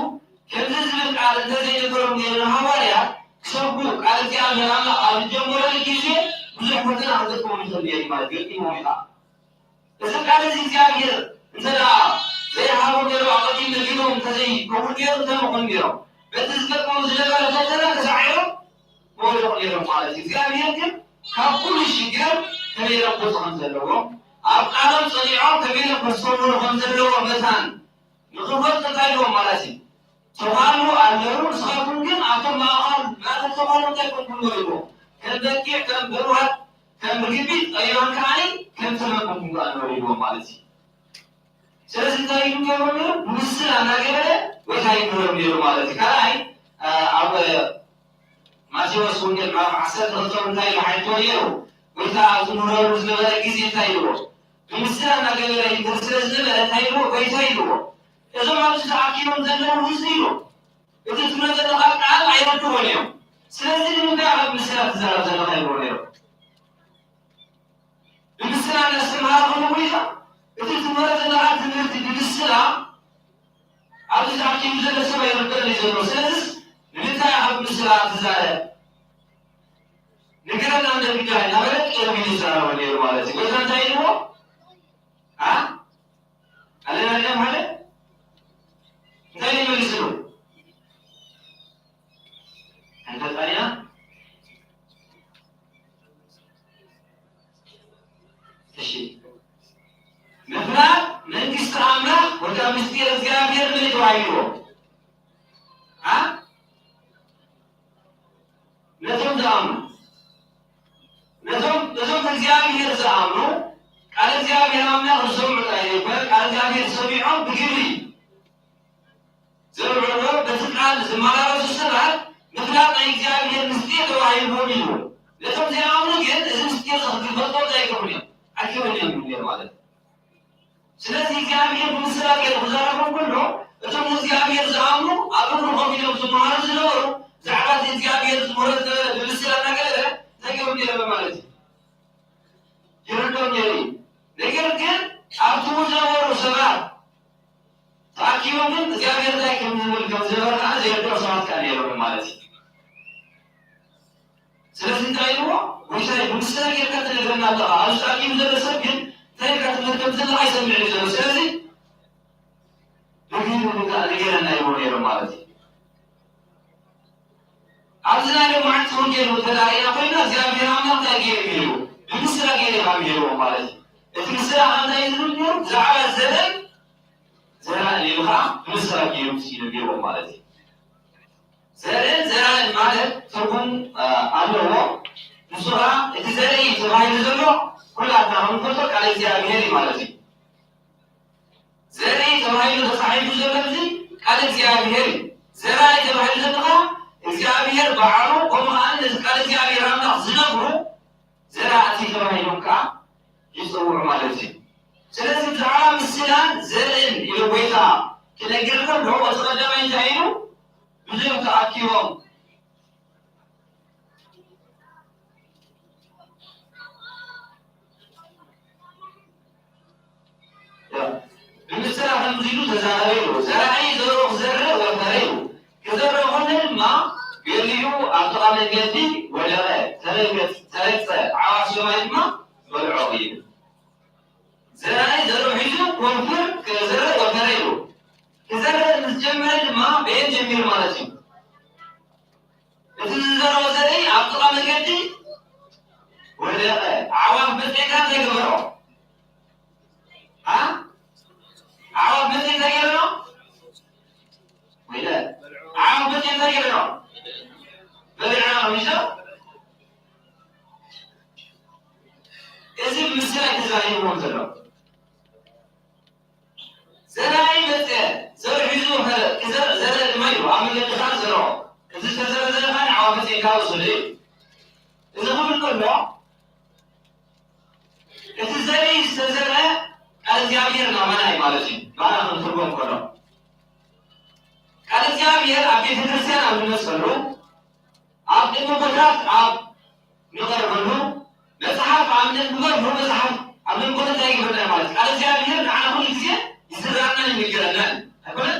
ከምዚ ዝብል ቃል እንተዘይነገሮም ነይሩ ንሃዋርያት ክሰብኩ ቃል እግዚኣብሔር ኣምላኽ ኣብ ዝጀመረሉ ግዜ ብዙሕ ፈተና ክገጥሞም ይኽእል ነይሩ ማለት ገጢሞም እዩ ከዓ። እዚ ቃል እዚ እግዚኣብሔር እንተ ደኣ ዘይሃቦም ነይሩ ኣቐዲሙ ነጊሮም እንተዘይከውን ነይሩ እንታይ ምኾኑ ነይሮም? በቲ ዝገጥሞም ዝነበረ ፈተና ተሳዒሮም ምወደቑ ነይሮም ማለት እዩ። እግዚኣብሔር ግን ካብ ኩሉ ሽግር ከመይ ኢሎም ክወፁ ከም ዘለዎም፣ ኣብ ቃሎም ጸኒዖም ከመይ ኢሎም ከስተምህሩ ከም ዘለዎም መታን ንኽፈልጡ እንታይ ኢልዎም ማለት እዩ? ተዃሉ ኣለዉ፣ ንስኻትኩም ግን ኣብቶም ማእኸል ማእከል ተዃሉ እንታይ ኮንኩም ነበሩ ኢልዎም። ከም በጊዕ፣ ከም በርዋት፣ ከም ርግቢት ጠቢባን ከዓኒ ከም ተመን ኮንኩም ከኣ ነበሩ ኢልዎም ማለት እዩ። ስለዚ እንታይ ኢሉ ገይሮም ነይሩ? ብምስላ እናገበረ ጎይታ ይምህሮም ነይሩ ማለት እዩ። ካልኣይ ኣብ ማቴዎስ ወንጌል ምዕራፍ ዓሰርተ ክልተ እንታይ ኢሉ ሓይቶ ነይሩ? ጎይታ ኣብ ዝምህረሉ ዝነበረ ግዜ እንታይ ኢልዎ? ብምስላ እናገበረ ይምህር ስለ ዝነበረ እንታይ ኢልዎ? ጎይታ ኢልዎ። እዞም ኣብዚ ተኣኪቦም ዘለዉ ህዝቢ ኢልዎ። እቲ ትብሎ ዘለኻ ቃል ኣይረድእዎን እዮም። ስለዚ ንምንታይ ኣብ ምስላ ትዛረብ ዘለኻ ኢልዎ ነይሩ። ብምስላ እናስተምሃረ ከሎ ጎይታ እቲ ትምህሮ ዘለኻ ትምህርቲ ብምስላ ኣብዚ ተኣኪቡ ዘሎ ሰብ ኣይርደእን እዩ ዘሎ። ስለዚስ ንምንታይ ኢኻ ብምስላ ትዛረብ? ንገረና እንደ ጉዳይ እናበለ ቅድሚ ይዛረቦ ነይሩ ማለት እዩ። ጎይታ እንታይ ኢልዎ? ኣ ኣለና ዲና ማለት እንታይ ይመልስሉ? ኣይንፈልጣን ኢና። እሺ ምፍላጥ መንግስቲ ኣምላኽ ወይ ከዓ ምስጢር እግዚኣብሔር ምን ተባሂልዎ? ኣ እግዚኣብሔር ዝኣምኑ፣ ቃል እግዚኣብሔር ኣምላኽ ዝሰምዑ ጥራይ ዘይኮነ፣ ቃል እግዚኣብሔር ሰሚዖም ብግብሪ ዘብዕልዎ፣ በቲ ቃል ዝመላለሱ ሰባት ምፍላጥ ናይ እግዚኣብሔር ምስጢር ተባሂልዎም እዩ። ነቶም ዘይኣምኑ ግን እዚ ምስጢር እዚ ክፈልጥዎ እንታይ ኣይገብሩን እዮም፣ ኣይክእሉን እዮም ይብሉ ማለት እዩ። ስለዚ እግዚኣብሔር ብምስላ ገይሩ ክዛረቦም ከሎ፣ እቶም ንእግዚኣብሔር ዝኣምኑ ኣብ እግሩ ኮፍ ኢሎም ዝመሃሩ ዝነበሩ፣ ብዛዕባ እቲ እግዚኣብሔር ዝምህሮ ዝነበረ ብምስላ እናገለጸ እንታይ ገብሩ ነይሮም ማለት እዩ? ይርድኦም ነይሩ እዩ። ነገር ግን ኣብቲ ዝነበሩ ሰባት ተኣኪቦም ግን እግዚኣብሔር እንታይ ከም ዝብል ከም ዝነበረ ከዓ ዘይርድኦ ሰባት ከዓ ነይሮም ማለት እዩ። ስለዚ እንታይ ኢልዎ? ጎይታይ፣ ብምስጢር ጌርካ ትነግረና ኣለኻ። ኣብዚ ተኣኪቡ ዘሎ ሰብ ግን እንታይ ኢልካ ትምህር ከም ዘለኻ ኣይሰምዕን እዩ ዘሎ። ስለዚ ብግሂዱ ንገረና ይብሉ ነይሮም ማለት እዩ። ኣብዚ ናይ ሎማዓንቲ ወንጌል እንተ ደኣ ርኢና ኮይና፣ እግዚኣብሔር ኣምላኽ እንታይ ገይሩ ገይሩ? ብምስጢር ገይሩ ኢኻ ገይርዎ ማለት እዩ። እቲ ምስጢር ከዓ እንታይ እዩ ዝብል ነይሩ? ብዛዕባ ዘርኢ፣ ዘራእን ኢሉ ከዓ ብምስጢር ገይሩ ስኢሉ ገይርዎ ማለት እዩ። ዘርእን ዘራእን ማለት ትርጉም፣ እ፣ ኣለዎ። ንሱ ኸዓ እቲ ዘርኢ ተባሂሉ ዘሎ ኩላትና ከም ንፈልጦ ቃል እግዚኣብሔር እዩ ማለት እዩ። ዘርኢ ተባሂሉ ተጻሒፉ ዘሎ እዚ ቃል እግዚኣብሔር እዩ። ዘራኢ ተባሂሉ ዘሎ ኸዓ እግዚኣብሔር በዓሉ፣ ከምኡ ኸዓ ነቲ ቃል እግዚኣብሔር ኣምላኽ ዝነግሩ ዘራእቲ ተባሂሎም ከኣ ይጽውዑ ማለት እዩ። ስለዚ ብዛዕባ ምስላን ዘርእን ኢሉ ጎይታ ክነግር ከሎ፣ እቲ ቀዳማይ እንታይ ኢሉ? ብዙም ተኣኪቦም ብምስላ ከምዚ ኢሉ ተዛረበ ኢሉ። ዘራኢ ዘርኡ ክዘርእ ወፈረ ኢሉ። ክዘርእ ከሎ ድማ ገሊኡ ኣብ ጥቓ መንገዲ ወደቐ፣ ተረገጸ፣ ተረግጸ፣ ዓዋፍ ሰማይ ድማ በልዖ ኢሉ። ዘራኢ ዘርኡ ሒዙ ክወፍር ክዘርእ ወፈረ ኢሉ። ክዘርእ ምስ ጀመረ ድማ በየን ጀሚሩ ማለት እዩ? እቲ ዝዘርኦ ዘርኢ ኣብ ጥቓ መገዲ ወደቐ። ኣዕዋፍ መጺኤን እንታይ ገበርኦ? ኣ? ኣዕዋፍ መጺኤን እንታይ ገበርኦ? ወይለ። ኣዕዋፍ መጺኤን እንታይ ገበርኦ? በሊዐን። ምሽ? እዚ ብምስላ እዩ ተዛሪብዎም ዘሎ። ዘራኢ መጸ፣ ዘርኡ ሒዙ ኸ-፣ ክዘርእ ዘርእ ድማ ኢሉ፣ ኣብ መንገዲ ኸኣ ዘርኦ። እዚ ዝተዘርአ ዘርኢ ኸኣ ንዓዋ መጺኤን ካብ ወሰዶ እዩ። እዚ ክብል ከሎ፣ እቲ ዘርኢ ዝተዘርአ ቃል እግዚኣብሔር ናባና እዩ ማለት እዩ። ናባና ክንትርጎም ከሎ። ቃል እግዚኣብሔር ኣብ ቤተ ክርስቲያን ኣብ ንመጸሉ፣ ኣብ ቅድሚ ኣቦታት ኣብ ንቐርበሉ፣ መጽሓፍ ኣብ ነንብበሉ፣ መጽሓፍ ኣብ ነንብበሉ እንታይ ይግበረና ማለት እዩ? ቃል እግዚኣብሔር ንዓና ኩሉ ግዜ ይዝረኣናን ይንገረናን ኣይኮነን?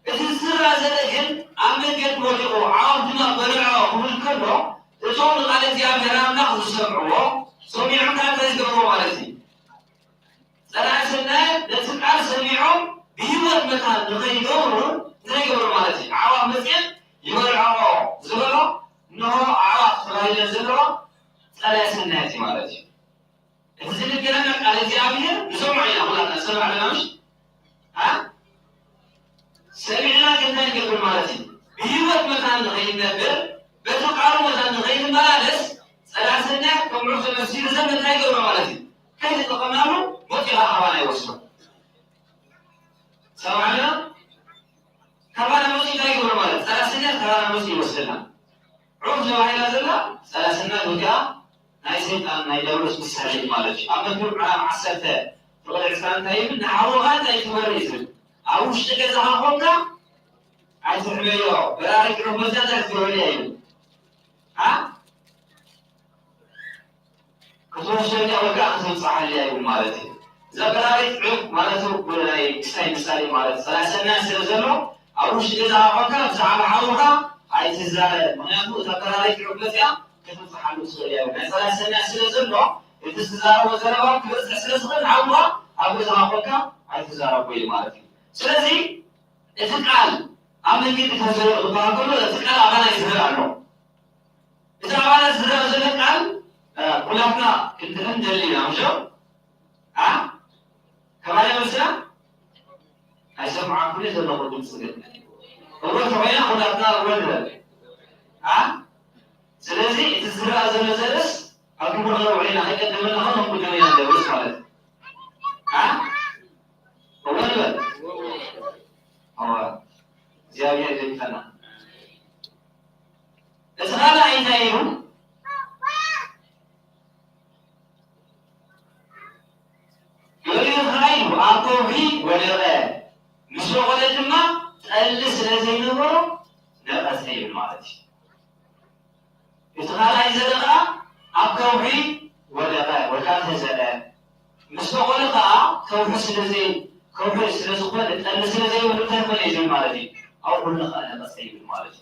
እቲ ዝዝራእ ዘርኢ ግን ኣብ መንገዲ ወዲቑ፣ ዓወት ድማ በልዖ ክብል ከሎ፣ እቶም ንቃል እግዚኣብሔር ኣምላኽ ዝሰምዕዎ፣ ሰሚዖም ከኣ እንታይ ዝገብርዎ ማለት እዩ? ጸላኢ ሰናያት ነቲ ቃል ሰሚዖም ብህይወት መታን ንኸይገብሩ እንታይ ይገብሩ ማለት እዩ? ኣዕዋፍ መጺኤን ይበልዖኦ ዝበሎ፣ እንሆ ኣዕዋፍ ተባሂለን ዘለዋ ጸላኢ ሰናያት እዩ ማለት እዩ። እቲ ዝንገረና ቃል እግዚኣብሔር ንሰምዖ ኢና፣ ኩላትና ንሰምዕ ኣለና፣ ምሽ? ኣ? ሰሚዕና ግን እንታይ ንገብር ማለት እዩ? ብህይወት መታን ንኸይንነብር፣ በቲ ቃሉ መታን ንኸይንመላለስ፣ ጸላኢ ሰናያት ከም ዑፍ ተመሲሉ ዘሎ እንታይ ይገብሮ ማለት እዩ? ከይተጠቐምናሉ መፂኡ ካባና ይወስዶ። ሰማዕና? ካባና መፂኡ እንታይ ይገብሮ ማለት? ጸላኢ ሰናያት ካባና መፂኡ ይወስደና። ዑፍ ተባሂላ ዘላ ጸላኢ ሰናያት ወይ ከዓ ናይ ሰይጣን ናይ ዲያብሎስ ምሳሌ እዩ ማለት እዩ። ኣብ መዝሙር ምዕራፍ ዓሰርተ ፍቕዲ ዕስራ እንታይ ይብል? ንሓውኻ እንታይ ትፈሪ እዩ ዝብል። ኣብ ውሽጢ ገዛኻ ኾንካ ኣይትሕመዮ፣ በራሪት ዑፍ መዚኣ እንታይ ክትገብረልያ እዩ? ኣ? ክትወስደልያ ወይ ከዓ ከተብፅሓልያ እዩ ማለት እዩ። እዛ በራሪት ዑፍ ማለት ናይ ክስታይ ምሳሌ ማለት እዩ። ጸላኢ ሰናይ ስለ ዘሎ ኣብ ውሽጢ ገዛኻ ኾንካ ብዛዕባ ሓውኻ ኣይትዛረብ። ምኽንያቱ እታ በራሪት ዑፍ መፂኣ ከተብፅሓሉ ትኽእል እያ። ናይ ጸላኢ ሰናይ ስለ ዘሎ እቲ ዝዛረቦ ዘረባ ክበፅሕ ስለ ዝኽእል ሓውኻ ኣብ ገዛኻ ኾንካ ኣይትዛረቦ እዩ ማለት እዩ። ስለዚ እቲ ቃል ኣብ መንገዲ ተዘርኡ ዝበሃል ከሎ እቲ ቃል ኣባና ይዝረእ ኣሎ። እቲ ኣባና ዝዝረእ ዘሎ ቃል፣ እ፣ ኩላትና ክንድሕን ንደሊ ኢና፣ ምሽ? ኣ? ከማይ መስላ? ኣይሰምዓኩን ዘለኹ ድምፂ ግን። እወ ተኾይና ኩላትና እወ ንበል። ኣ? ስለዚ እቲ ዝረኣ ዘሎ ዘርእስ ኣብ ግብሪ ኸነውዕል ኢና፣ ከይቀደመና ኸም ጉዳይ ኢና ንደብስ ማለት እዩ። አ? እወ ንበል። እወ። እግዚኣብሔር ይደግፈና። እቲ ካልኣይ እንታይ ኢሉ? ገሊኡ ኸዓ ኢሉ ኣብ ከውሒ ወደቐ፣ ምስ ወቐለ ድማ ጠሊ ስለ ዘይነበሮ ነቐጸ ይብል ማለት እዩ። እቲ ካልኣይ ዘርኢ ኸዓ ኣብ ከውሒ ወደቐ ወይ ከዓ ተዘረ። ምስ በቖለ ኸዓ ከውሒ ስለ ዘይ-፣ ከውሒ ስለ ዝኾነ ጠሊ ስለ ዘይብሉ እንታይ ኮነ እዩ ዝብል ማለት እዩ። ኣብኡ ኩሉ ኸዓ ነቐጸ ይብል ማለት እዩ።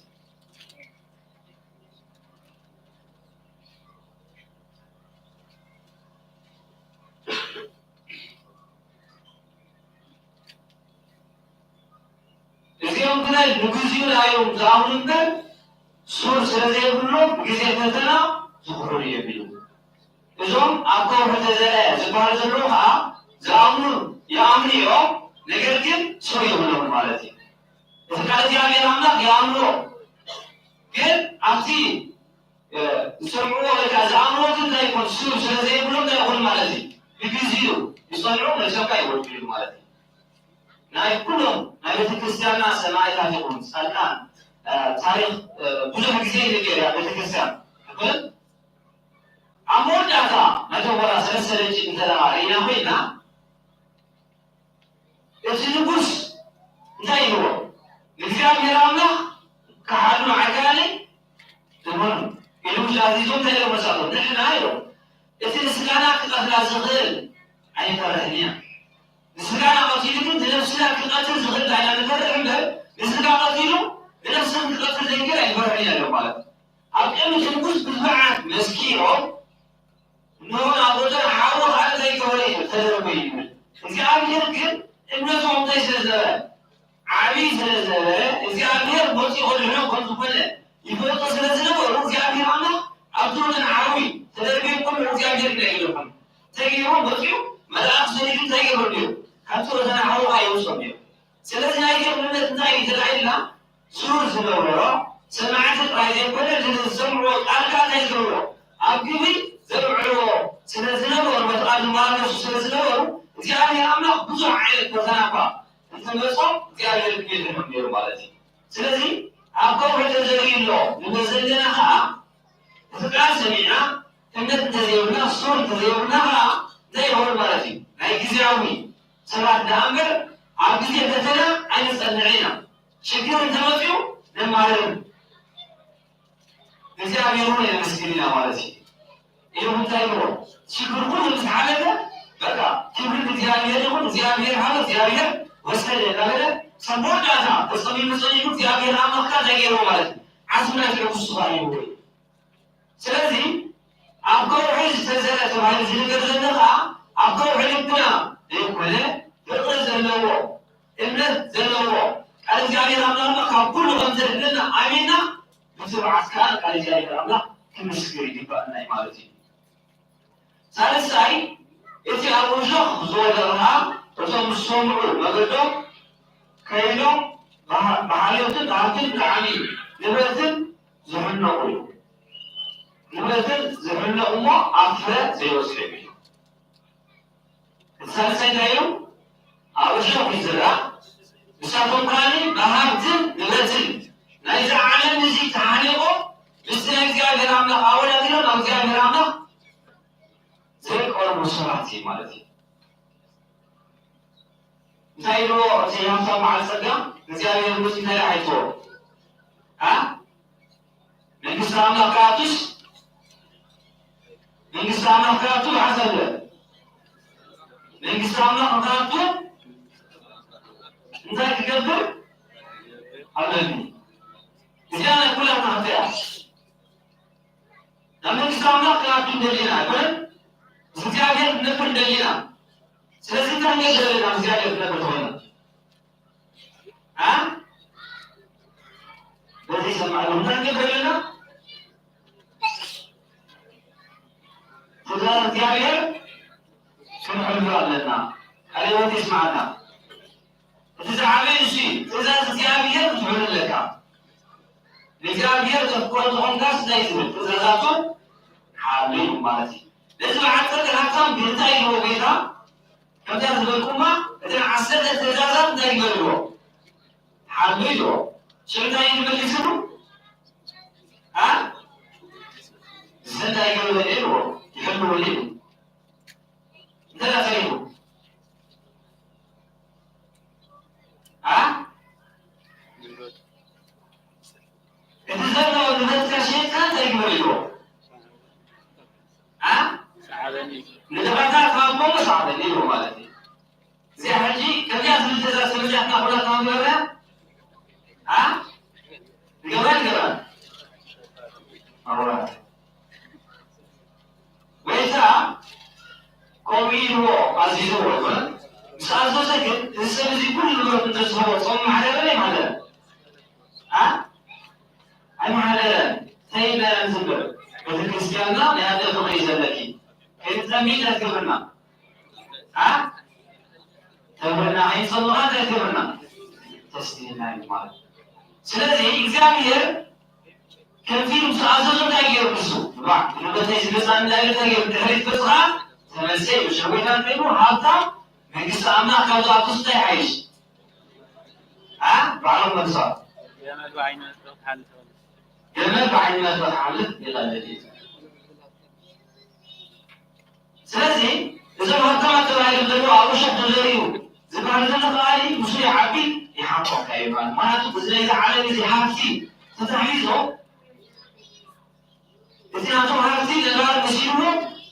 እዚኦም ግና ንግዚኡ ንኣዮም ዝኣምኑ እምበር ሱር ስለ ዘይብሎም ግዜ ፈተና ዝኹሕሉ እዮም ኢሉ። እዞም ኣብ ከውሒ ተዘርአ ዝበሃሉ ዘለዉ ኸዓ ዝኣምኑ ይኣምኑ እዮም፣ ነገር ግን ሱር የብሎምን ማለት እዩ። እቲ ቃል እግዚኣብሔር ኣምላኽ ይኣምንዎ፣ ግን ኣብቲ ዝሰምዕዎ ወይ ከዓ ዝኣምንዎ ግን እንታይ ይኾን? ሱር ስለ ዘይብሎም እንታይ ይኾኑ ማለት እዩ? ብግዜኡ ይጸንዑ፣ መልሶም ከዓ ይወድቁ ማለት እዩ። ናይ ኩሎም ናይ ቤተክርስትያንና ሰማዕታት ይኹን ጻድቃን፣ እ፣ ታሪኽ፣ እ፣ ብዙሕ ግዜ ይንገር እያ ቤተክርስትያን። ይኹን ኣብ መወዳእታ ናይቶም ወላ ሰለስተ ደቂቕ እንተ ደኣ ርኢና ኮይና፣ እቲ ንጉስ እንታይ ኢልዎ? ንእግዚኣብሔር ኣምላኽ ከሓዱ ኣጋንንት ዝኾኑ ኢሉ ምስ ኣዚዞም እንታይ ኢሎም መሳቶም? ንሕና ኢሎም እቲ ንስጋና ክቐትላ ዝኽእል ኣይንፈርሕን ኢና። ንስጋና ቀቲሉ ግን ንነፍስና ክቐትል ዝኽእል እንታይ ኢና ንፈርሕ እምበር፣ ንስጋ ቀቲሉ ንነፍስን ክቐትል ዘይክእል ኣይንፈርሕን ኢና ኢሎም ማለት እዩ። ኣብ ቅድሚ እቲ ንጉስ ብትብዓት መስኪሮም፣ እነሆ፣ ናብኡ ሓዊ ኸኣ እንታይ ገበረ እዩ? ተደርበ እዩ ይብል። እግዚኣብሔር ግን እምነቶም እንታይ ስለ ዝነበረ? ዓብዪ ስለ ዝነበረ፣ እግዚኣብሔር መጺኡ ከድሕኖም ከም ዝኾነ ይፈልጡ ስለ ዝነበሩ፣ እግዚኣብሔር ኣምላኽ ኣብቲ ወገን ዓዊ ተደርበዮም ከለዉ እግዚኣብሔር እንታይ ገይርኩም? እንታይ ገይርዎ? መጺኡ መልኣኽ ሰዲዱ እንታይ ገይርዎ ነይሩ? ካብቲ ወገን ዓዊ ኸኣ የውጽኦም ነይሩ። ስለዚ ናይ ጀግንነት እንታይ እዩ ተባሂልና? ሱር ዝነበሮ ሰማዕቲ ጥራይ ዘይኮነ፣ እዚ ዝሰምዕዎ ቃል ከኣ እንታይ ዝገብሮ? ኣብ ግብሪ ዘውዕልዎ ስለ ዝነበሩ፣ በቲ ቃል ዝመላለሱ ስለ ዝነበሩ፣ እግዚኣብሔር ኣምላኽ ብዙሕ ዓይነት ፈተና እኳ እንተመጾም፣ እግዚኣብሔር ግን የድሕኖም ነይሩ ማለት እዩ። ስለዚ ኣብ ከውሒ ተዘርዩ ኣሎ ንብል ዘለና ከኣ፣ እቲ ቃል ሰሚዕና እምነት እንተዘይብልና፣ ሱር እንተዘይብልና ኸዓ እንታይ ይኸውን ማለት እዩ? ናይ ግዝያዊ ሰባት ደኣ እምበር ኣብ ግዜ ፈተና ኣይንጸንዕን ኢና። ሽግር እንተመጺኡ ነማርር፣ እግዚኣብሔር እውን የመስግን ኢና ማለት እዩ። ኢሉ እንታይ ይብሎ? ሽግር ኩሉ ምስ ሓለፈ በቃ ክብሪ ንእግዚኣብሔር ይኹን፣ እግዚኣብሔር ሃበ፣ እግዚኣብሔር ወሰደ እናበለ ሰብ መወዳእታ ተጸሚሙ ጸኒሑ እግዚኣብሔር ኣምላኽ ከኣ እንታይ ገይርዎ ማለት እዩ? ዓስብና ዘዕጉስ ዝኾነ ይብሎ እዩ። ስለዚ ኣብ ከውሒ ዝተዘርአ ተባሂሉ ዝንገር ዘሎ ኸዓ ኣብ ከውሒ ልብና ዘይኮነ ፍቕሪ ዘለዎ እምነት ዘለዎ ቃል እግዚኣብሔር ኣምላኽና ካብ ኩሉ ከም ዘድሕነና ኣሚንና ብትብዓት ከኣ ቃል እግዚኣብሔር ኣምላኽ ክንምስክር ይግባእና እዩ ማለት እዩ። ሳልሳይ እቲ ኣብ እሾኽ ዝወደቐ ኸዓ እቶም ዝሰምዑ መገዶም ከይዶም ብሃ-፣ ብሓልዮትን ብሃብትን ብዓብዪ ንብረትን ዝሕነቑ እዮም። ንብረትን ዝሕነቑ እሞ ኣብ ፍረ ዘይበጽሑ እዮም። እቲ ሳልሳይ እንታይ እዩ? ኣብ እሾኽ ይዝራእ። ንሳቶም ከኣ ብሃብትን ንብረትን ናይዚ ዓለም እዚ ተሓኒቖም ምስቲ ናይ እግዚኣብሔር ኣምላኽ ኣወዳዲሮም ናብ እግዚኣብሔር ኣምላኽ ዘይቀርቡ ሰባት እዩ ማለት እዩ። እንታይ ኢልዎ እቲ ሃብታም በዓል ጸጋ? እግዚኣብሔር ምእንቲ እንታይ ደኣ ሓይትዎ? ኣ? መንግስቲ ኣምላኽ ክኣቱስ? መንግስቲ ኣምላኽ ክኣቱ ብሓሳብ መንግስቲ ኣምላኽ ክኣቱ እንታይ ክገብር ኣለኒ? እዚኣ ናይ ኩላትና ሕቶ እያ። ናብ መንግስቲ ኣምላኽ ክንኣቱ እንደሊና ኣይኮነን? ምስ እግዚኣብሔር ክንነብር እንደሊና። ስለዚ እንታይ ክንገብር ኣለና? ምስ እግዚኣብሔር ክንነብር ተኾይና። ኣ? በዚ ይሰማዕ ኣለኹ። እንታይ ክንገብር ኣለና? ትእዛዝ እግዚኣብሔር ክንሕሉ ኣለና። ቃለ ሕይወት የስምዓና። እቲ ዝዓበየ ንሱ እዩ። ትእዛዝ እግዚኣብሔር ክትሕሉ ኣለካ። ንእግዚኣብሔር ዘፍቅሮ ተኾንካስ እንታይ ዝብል ትእዛዛቱ ሓሉ ማለት እዩ። ነዚ በዓል ጽድቂ ሃብታም እንታይ ይብሎ ጌታ? ከምታ ዝበልኩማ እተን ዓሰርተ ትእዛዛት እንታይ ይገብርዎ? ሓሉ ይብሎ። ሽዑ እንታይ እዩ ዝመልስሉ? ኣ? እዚ እንታይ ይገብረሉ ይብሎ? ይሕልወሉ ይብሎ። እንተ ደኣ ፈሪሁ? ኣ? እቲ ዘሎ ንብረትካ ሸይጥካ እንታይ ግበር ኢልዎ? ኣ? ንድኻታት ሃቦ፣ ሰዓበኒ ኢልዎ ማለት እዩ። እዚኣ ሕጂ ከምዚኣ ዝብል ትእዛዝ ተመዚኣትና ኩላትና ንገብራ? ኣ? ንገብራ ንገብራ? ኣዋ። ወይ ከኣ ከምኡ ኢልዎ ኣዚዝዎ ይኹን፣ ምስ ኣዘዘ ግን እዚ ሰብ እዚ ኩሉ ንብረቱ እንተዝህቦ ጾም ምሓደረን ኣይምሓደረን? ኣ? ኣይምሓደረን። እንታይ ኢልና ኢና ንዝምር? ቤተክርስትያንና ናይ ኣደ ፍቕሪ እዩ ዘለኪ። ከይትጸምይ እንታይ ትገብርና? ኣ? ተብርና፣ ከይትጸምኻ እንታይ ትገብርና? ተስቲልና እዩ ማለት። ስለዚ እግዚኣብሔር ከምቲ ምስ ኣዘዞ እንታይ ገይሩ ንሱ? እባ፣ ንበተይ ዝመጻ እንታይ እንታይ ገይሩ? ድሕሪት ገጽኻ ተመልሰ እዩ። ሸዊታን ኮይኑ ሃብታም መንግስቲ ኣምላኽ ካብ ዝኣትውስ እንታይ ይሓይሽ? ኣ? ባዕሎም መልሶም። ገመድ ብዓይኒ መስቀል ክሓልፍ ተበለ። ገመድ ብዓይኒ መስቀል ክሓልፍ ይቐልል እዩ። ስለዚ እዞም ሃብታማት ተባሂሎም ዘለዉ ኣብ እሾኽ ተዘሪኡ ዝበሃል ዘሎ ከኣኒ ምስኡ ይዓቢ ይሓምቆካ እዩ ማለት። ምኽንያቱ እዚ ናይዚ ዓለም እዚ ሃብቲ ተታሒዞ እቲ ናቶም ሃብቲ ነባር መሲልዎ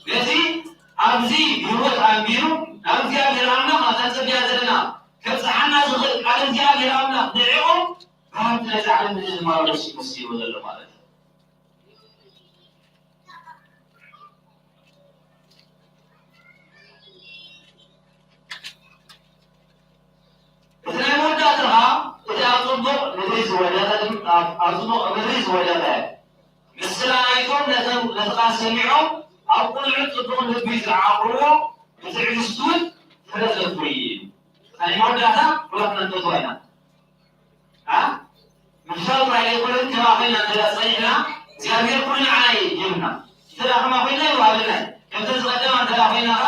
ነቲ ኣብዚ ብህይወት ኣንቢሩ ናብ እግዚኣብሔር ኣምላኽ ኣብታ ንጽበያ ዘለና ከብጽሓና ዝኽእል ቃል እግዚኣብሔር ኣምላኽ ንዕኦም ብሃብቲ ናይዚ ዓለም እዚ ዝመላለሱ ይመስልዎ ዘሎ ማለት እዩ። እቲ ናይ መወዳእታ እቲ ኣብ ጽቡቕ ምድሪ ዝወደቐ ድም-፣ ኣብ፣ ኣብ ጽቡቕ ምድሪ ዝወደቐ ምስላ ናይቶም ነቶም ነቲ ቃል ሰሚዖም ኣብ ቅኑዕን ጽቡቕን ልቢ ዝዓቕርዎ ብትዕግስቲ እውን ፍረ ዘፍሪ እዩ። ናይ መወዳእታ ኩላትና ንፈትዋ ኢና። ኣ? ምፍሳል ጥራይ ዘይኮነ፣ ከማ ኮይና እንተ ደኣ ጸኒሕና፣ እግዚኣብሔር ኩሉ ንዓና እዩ ሂቡና። እንተ ደኣ ከማ ኮይና ይወሃበና እዩ። ከምተን ዝቐደማ እንተ ደኣ ኮይና ኸኣ፣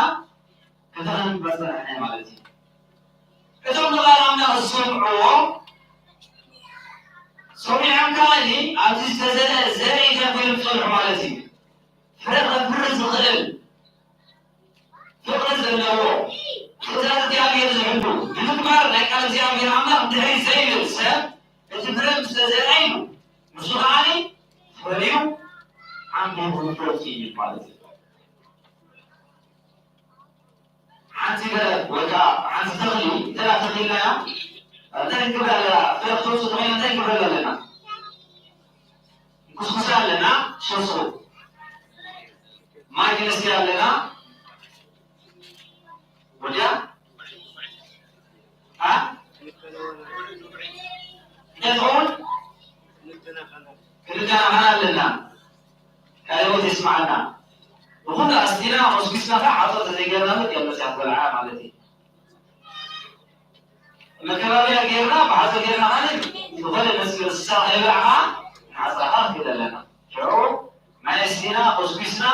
ከምታ ክንግበር ጸናሕና ማለት እዩ። እቶም ንቓል ኣምላኽ ዝሰምዕዎ፣ ሰሚዖም ከኣኒ ኣብቲ ዝተዘርአ ዘርኢ እንታይ ኮይኖም ዝጸንሑ ማለት እዩ። ፍረ ከፍሪ ዝኽእል ፍቕሪ ዘለዎ፣ ትእዛዝ እግዚኣብሔር ዝሕሉ፣ ንምግባር ናይ ቃል እግዚኣብሔር ኣምላኽ ድሕሪት ዘይብል ሰብ፣ እቲ ፍረ ምስ ተዘርኣ እዩ። ንሱ ከኣኒ ፈርዩ ዓንቢቡ ይፈሪ ማለት እዩ። ሓንቲ ገረብ ወይ ከዓ ሓንቲ ተኽሊ እንተ ተኺልናያ፣ እንታይ ክንገብራ ኣለና? ፍረ ክተውፅእ ተኾይና እንታይ ክንገብረላ ኣለና? ንኩስኩሳ ኣለና፣ ሸሱ ማይ ክንስቲ ኣለና። ወዲያ? ኣ? እንታይ ትኸውን? ክንከናኸን ኣለና። ቃለ ሕይወት የስምዓና። ብኹሉ ኣስቲና፣ ኮስኩስና፣ ከዓ ሓጦ ተዘይገርና፣ ግን መፅያ ትበልዓ ማለት እዩ። መከባብያ ጌርና፣ ብሓዘ ጌርና ማለት ዝኾነ መስጊድ ንስኻ ከይበላዕኻ ንሓፃኻ ክንክድ ኣለና። ሽዑ ማይ ኣስቲና፣ ኮስኩስና፣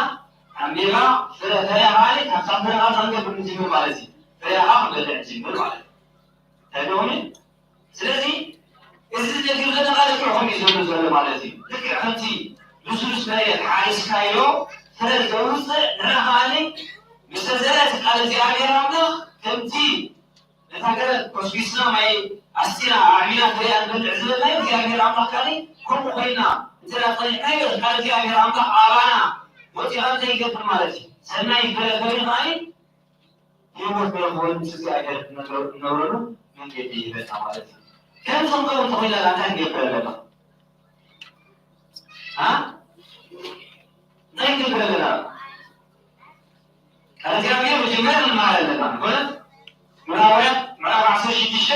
ኣንቢባ፣ ፍረ፣ ፍረያ ማለት ካብታ ፍረ ካብ ክንገብር ንጅምር ማለት እዩ። ፍረያኻ ክንበልዕ ንጅምር ማለት እዩ። እንታይ ደሆኒ? ስለዚ እዚ ነገር ዘነቓልዕ ከምኡ እዩ ዘሎ ዘሎ ማለት እዩ። ልክዕ ከምቲ ልስሉስ መሬት ሓሪስካዮ ፍረ ዘውፅእ፣ ንሕና ከኣኒ ምስ ተዘርአ እቲ ቃል እግዚኣብሔር ኣምላኽ ከምቲ ነታ ገረብ ኮስኩስና ማይ ኣስቲና ኣዕቢና ፍሬኣ ንበልዕ ዝበልናዮ እግዚኣብሔር ኣምላኽ ከኣ ከምኡ ኮይና እንተ ደኣ ጸኒሕናዮ፣ ቃል እግዚኣብሔር ኣምላኽ ኣባና ወጺኣ እንታይ ይገብር ማለት እዩ? ሰናይ ፍረ ፈርዩ ከኣ ህይወት ንረኽበሉ ምስ እግዚኣብሔር ንነብረሉ መንገዲ ይህበና ማለት እዩ። ከምዚ ክንከውን እንተኾይና እንታይ ክንገብር ኣለና? ኣ? እንታይ ክንገብር ኣለና? ቃል እግዚኣብሔር መጀመርያ ክንመሃር ኣለና። ኮነ ምዕራባውያን ምዕራፍ ዓሰርተ ሽዱሽተ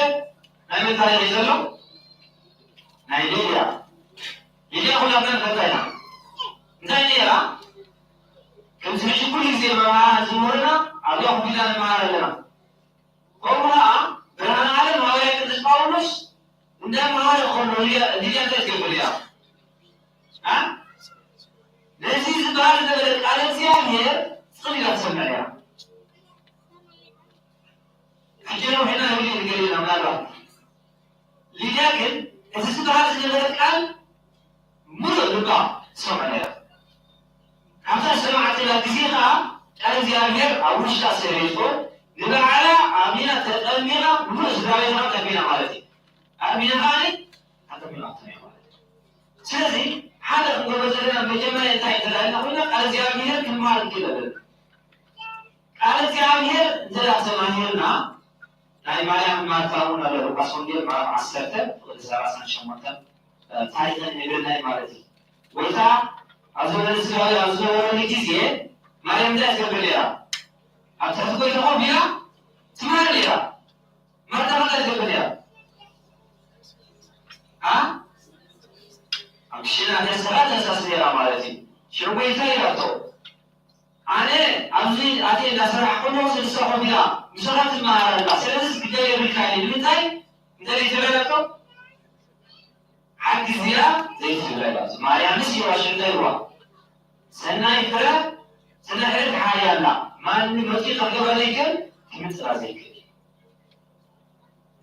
ናይ መን ታሪኽ እዩ ዘሎ? ናይ ሊድያ። ሊድያ ኩላትና ንፈልጣ ኢና። እንታይ ነይራ? ከምዚ ሕጂ ኩሉ ግዜ መምሃራን ዝምህሩና ኣብያ ኮፍ ኢልና ንመሃር ኣለና። ከምኡ ኸዓ ብርሃነ ዓለም ሃዋርያ ቅዱስ ጳውሎስ እንዳምሃረ ከሎ ሊድያ፣ ሊድያ እንታይ ትገብር እያ? ኣ? ነዚ ዝበሃል ዝነበረ ቃል እግዚኣብሔር ጽን ኢላ ትሰምዕ ነይራ። ሕጂ ነዊሕና ንብል ንገር ኢና ምናልባት። ሊድያ ግን እቲ ዝበሃል ዝነበረ ቃል ምሉእ ልባ ትሰምዖ ነይራ። ካብታ ዝሰማዓትላ ግዜ ኸዓ ቃል እግዚኣብሔር ኣብ ውሽጣ ሰሪጹ ንባዕላ ኣሚና ተጠሚቓ ምሉእ ስድራ ቤታ ከኣ ጠሚና ማለት እዩ። ኣሚና ኸዓ ኣጠሚቓቶም እያ ማለት እዩ። ስለዚ ሓደ ክንገብሮ ዘለና መጀመርያ እንታይ እንተደኣ ኢልና ኮይና ቃል እግዚኣብሔር ክንመሃር ክንክእል ኣለና። ቃል እግዚኣብሔር እንተ ደኣ ተማሂርና ናይ ማርያም ማርታ እውን ኣሎ ሉቃስ ወንጌል ምዕራፍ ዓሰርተ ፍቕዲ ሰላሳን ሸሞንተን ታሪኽን ይነግረና እዩ ማለት እዩ። ጎይታ ኣብ ዘመነ ስጋዊ ኣብ ዝነበረሉ ግዜ ማርያም እንታይ ትገብር ነይራ? ኣብ ትሕቲ ጎይታ ኮፍ ኢላ ትማር ነይራ። ማርታ ከ እንታይ ትገብር ነይራ? ኣ ኣብ ክሽና ተሰራ ተሳስ ነይራ ማለት እዩ። ሽዑ ጎይታ ኢላቶ ኣነ ኣብዚ ኣትየ እንዳሰራሕኩ ከለኹ ንሳ ኮፍ ኢላ ምሳኻ ትመሃር ኣላ። ስለዚ ግዳይ የብልካን እዩ። ንምንታይ? እንታይ ዘይትብለላቶ? ሓግዝያ ዘይትብለላ። ማርያምስ ይዋሽ እንታይ ይዋ? ሰናይ ፍረ ትነሕር ሓያላ። ማንም መጺኡ ከፍርያ ዘይክእል፣ ክምጽራ ዘይክእል።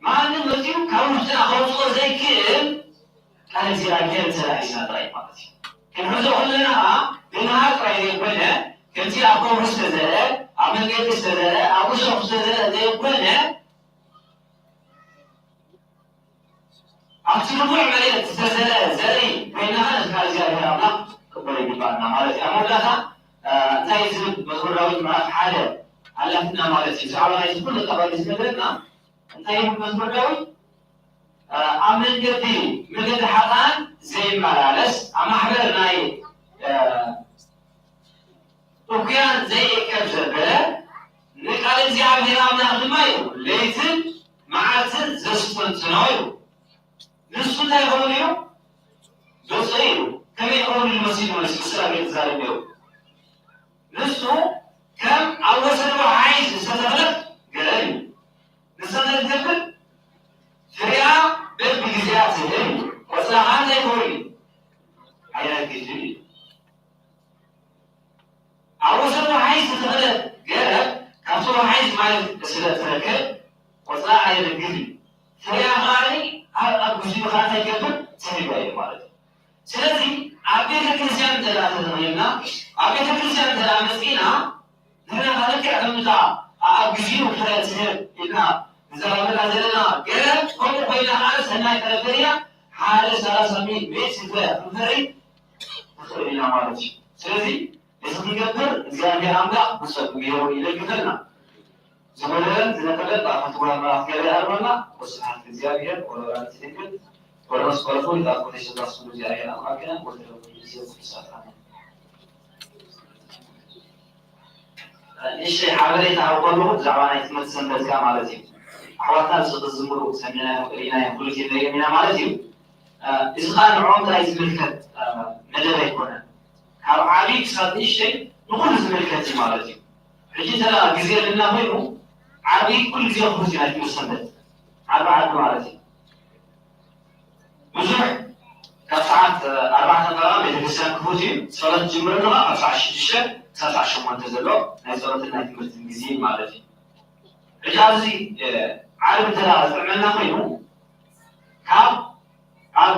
ማንም መጺኡ ካብ ውሽጥና ከውጽኦ ዘይክእል ቃል እግዚኣብሔር እንተ ደኣ ሒዝና ጥራይ ማለት እዩ። ክንሕዞ ከለና ኸኣ ብምሃር ጥራይ ዘይኮነ፣ ከምቲ ኣብ ከውሒ ዝተዘርአ፣ ኣብ መንገዲ ዝተዘርአ፣ ኣብ እሾኽ ዝተዘርአ ዘይኮነ፣ ኣብቲ ንፉዕ መሬት ዝተዘርአ ዘርኢ ኮይና ኸኣ ነቲ ቃል እግዚኣብሔር ኣምላኽ ክንቅበሎ ይግባኣና ማለት እዩ። ኣብ መወዳእታ፣ እ፣ እንታይ ዝብል መዝሙር ዳዊት ምዕራፍ ሓደ ኣላትና ማለት እዩ። ብዛዕባ ናይዚ ኩሉ ጠቐሊ ዝነግረና እንታይ ይብል መዝሙር ዳዊት? እ፣ ኣብ መንገዲ፣ መንገዲ ሓጥኣን ዘይመላለስ፣ ኣብ ማሕበር ናይ፣ እ፣ እኩያን ዘይእከብ ዘበለ፣ ንቃል እግዚኣብሔር ኣምላኽ ድማ እዩ ለይትን መዓልትን ዘስተንትኖ እዩ። ንሱ እንታይ ይኸውን እዩ? ብፁዕ እዩ። ከመይ ይኸውን ኢሉ መሲሉ መሲሉ ስለ ቤት ዛረብ እዩ። ንሱ ከም ኣብ ወሰን ወሓይዝ ዝተተኽለት ገረብ እዩ። ንሳ እንታይ ትገብር? ፍሬኣ በብግዜኣ ትህብ እዩ። ቆጽላ ኸኣ እንታይ ይኸውን እዩ? ኣይረግፍን እዩ። ኣብ ወሰን ወሓይዝ ዝተተኽለት ገረብ ካብቲ ወሓይዝ ማይ ስለ እትረክብ ቆጽላ ኣይረግፍን እዩ። ፍሬኣ ኸኣ ኣብ፣ ኣብ ግዚኡ ኸኣ እንታይ ይገብር? ትህብ እዩ ማለት እዩ። ስለዚ ኣብ ቤተ ክርስቲያን እንተ ደኣ ተተኺልና፣ ኣብ ቤተ ክርስቲያን እንተ ደኣ መጺእና፣ ንሕና ኸኣ ልክዕ ከምታ ኣብ ግዚኡ ፍረ ትህብ ኢልና ንዛረበላ ዘለና ገረብ፣ ከምኡ ኮይና ኸኣ ሰናይ ፍረ ፈርያ ሓደ ሰላሳ ሚእቲ ሚእቲ ፍረ ክንፈሪ ንኽእል ኢና ማለት እዩ። ስለዚ እዚ ክንገብር እግዚኣብሔር ኣምላኽ ብጸጉ ገይሩ ይደግፈና። ዝጎደለን ዝነጠበን ብኣፈ ትጉሃን መልኣኽ ገለ ይሃርመና። ወስብሐት ለእግዚኣብሔር ወለወላዲቱ ድንግል ወለመስቀሉ ክቡር። ይባርኮ ተሰባስቡ እግዚአብሔር አምላክነ ወትረፉ ጊዜ ቅዱሳት። ኣሜን። ንእሽተይ ሓበሬታ ኣብ ከለኹ ብዛዕባ ናይ ትምህርቲ ሰንበት ከኣ ማለት እዩ። ኣሕዋትና ብስልኪ ዝዝምሩ ሰሚዕናዮም ርኢናዮም ኩሉ ግዜ ንርእዮም ኢና ማለት እዩ። እዚ ከኣ ንዕኦም ጥራይ ዝምልከት መደብ ኣይኮነን። ካብ ዓብዪ ክሳብ ንእሽተይ ንኹሉ ዝምልከት እዩ ማለት እዩ። ሕጂ እንተ ደኣ ግዜ ኣለና ኮይኑ ዓርቢ ኩሉ ግዜ ክፉት እዩ ናይ ትምህርቲ ሰንበት። ዓርቢ ዓርቢ ማለት እዩ። ብዙሕ ካብ ሰዓት ኣርባዕተ ቀረባ ቤተክርስትያን ክፉት እዩ። ጸሎት ዝጅምረሉ ከኣ ካብ ሰዓት ሽዱሽተ ክሳብ ሰዓት ሸሞንተ ዘሎ ናይ ጸሎትን ናይ ትምህርትን ግዜ ማለት እዩ። ሕጂ ኣብዚ ዓርቢ እንተ ደኣ ዝጥዕመና ኮይኑ ካብ ኣብ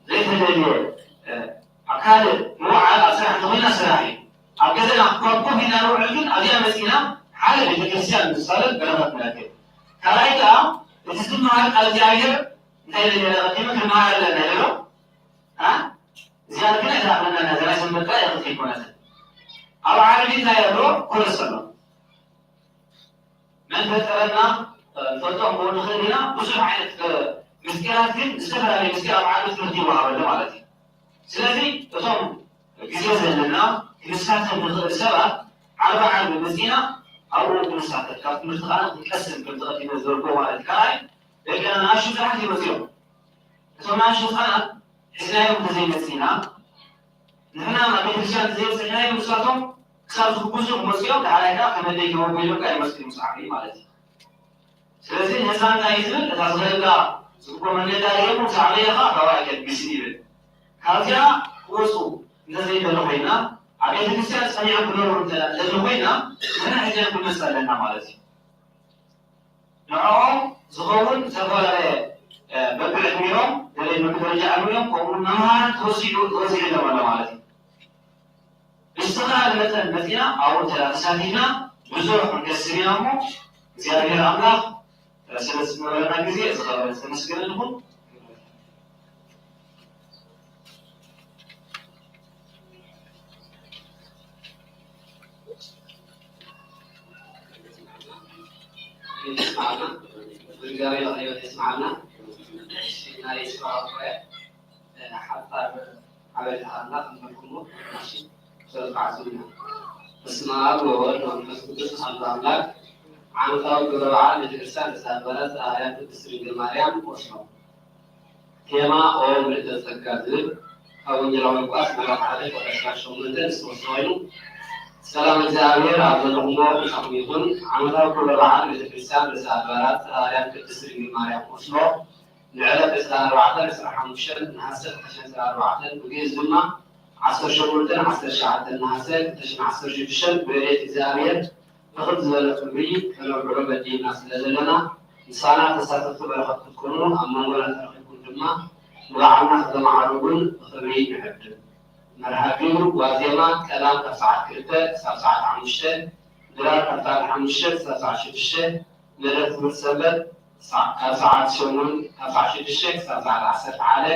ዘይተደልየ ኣብ ካልእ ምውዓል ኣብ ስራሕ እንተኾይና ስራሕ እዩ። ኣብ ገዛና ካብ ኮፍ ኢልና ንውዕል ግን ኣብዚኣ መጺእና ሓደ ቤተክርስትያን ንሳለን በረኸት ንረክብ። ካልኣይ ከኣ እቲ ዝመሃር ቃል እግዚኣብሔር እንታይ ኢለ ነይረ ቀዲሙ ክንመሃር ኣለና ኢለ ዶ? ኣ? እዚኣ ግን ኣይትኣኽለናን እያ፣ እዛ ናይ ሰንበት ጥራይ እያ ክትከይድ ኮነትን። ኣብ ዓርቢ እንታይ ኣሎ? ኮረስ ኣሎ። መን ፈጠረና ንፈልጦ ክኸውን ንኽእል ኢና። ብዙሕ ዓይነት ምስጢራት ግን ዝተፈላለየ ምስጢር ኣብ ዓርቢ ትምህርቲ ይወሃበሉ ማለት እዩ። ስለዚ እቶም ግዜ ዘለና ክንሳተፍ ንኽእል ሰባት ዓርቢ ዓርቢ መፂና ኣብኡ ክንሳተፍ ካብ ትምህርቲ ከዓ ክንቀስም ከም ተቐዲመ ዝበልኩዎ ማለት እዩ። ካልኣይ ደቅና ንኣሽቱ ጥራሕ ይመፅኦም። እቶም ንኣሽቱ ህፃናት ሒዝናዮም እንተዘይመፂና ንሕና ናብ ቤተክርስትያን እንተዘይበፂሕናዮም ንሳቶም ክሳብ ዝሕጉዙ ክመፅኦም ደሓራይ ከዓ ከመደይ ክመጉ ኢሎም ከዓ ይመፅኡ እዮም ምስ ዓብዩ ማለት እዩ። ስለዚ ንህፃን እንታይ እዩ ዝብል እታ ዝኸደላ ዝብቆ መንገዲ ኣርእየኩም ምስ ዓበየ ከዓ ካብኣ ይከድ ግስን ይብል። ካብዚኣ ክወፁ እንተዘይደለ ኮይና ኣብ ቤተክርስትያን ጸኒዖም ክነብሩ እንተ- እንተዘይኮይና ንሕና ሒዝና ክንመጽእ ኣለና ማለት እዩ። ንዕኦም ዝኸውን ዝተፈላለየ በብዕድሚኦም ገለ በብደረጃ ዕድሚኦም ከምኡ መምሃራን ተወሲዱ ተወሲዱ ኣለዎ ማለት እዩ። ብዝተኻለ መጠን መፂና ኣብኡ እንተ ተሳቲፍና ብዙሕ ክንከስብ ኢና እሞ እግዚኣብሔር ኣምላኽ ስለ ዝነበረና ግዜ ዝኸበረ ዝተመስገነ ይኹን። ሓፃር ሓበሬታ ኣምላኽ ንመልክሞ። ሰብዓቱና በስመ ኣብ ወወልድ ወመንፈስ ቅዱስ ኣሐዱ ኣምላክ። ዓመታዊ ክብረ በዓል ቤተክርስትያን ርእሰ ኣድባራት ዘሃዋርያት ቅድስት ድንግል ማርያም ኦስሎ። ቴማ ኦ ምልእተ ጸጋ ዝብል ካብ ወንጌላዊ ሉቃስ ምዕራፍ ሓደ ቁጥሪ ዕስራን ሸሞንተን ዝተወስነ ኮይኑ። ሰላም እግዚኣብሔር ኣብ ዘለኹሞ ምሳኹም ይኹን። ዓመታዊ ክብረ በዓል ቤተክርስትያን ርእሰ ኣድባራት ዘሃዋርያት ቅድስት ድንግል ማርያም ኦስሎ ንዕለት ዕስራን ኣርባዕተን ዕስራን ሓሙሽተን ነሓሰ ክልተ ሽሕን ዕስራን ኣርባዕተን ብግእዝ ድማ ዓሰርተ ሸሞንተን ዓሰርተ ትሽዓተን ነሓሰ ክልተ ሽሕን ዓሰርተ ሽዱሽተን ብረድኤት እግዚኣብሔር ብኽብ ዝበለ ክብሪ ከነብዕሎ መዲብና ስለ ዘለና ምሳና ተሳተፍቲ በረኸት ክትኮኑ ኣብ መንጎና ተረኺብኩም ድማ ንባዕልና ከተማዕርጉን ብኽብሪ ንዕድም። መርሃ ግብር ዋዜማ ቀዳም ካብ ሰዓት ክልተ ክሳብ ሰዓት ሓሙሽተ፣ ድራር ካብ ሰዓት ሓሙሽተ ክሳብ ሰዓት ሽዱሽተ፣ መደብ ትምህርቲ ሰንበት ካብ ሰዓት ሸሞንተ ካብ ሰዓት ሽዱሽተ ክሳብ ሰዓት ዓሰርተ ሓደ።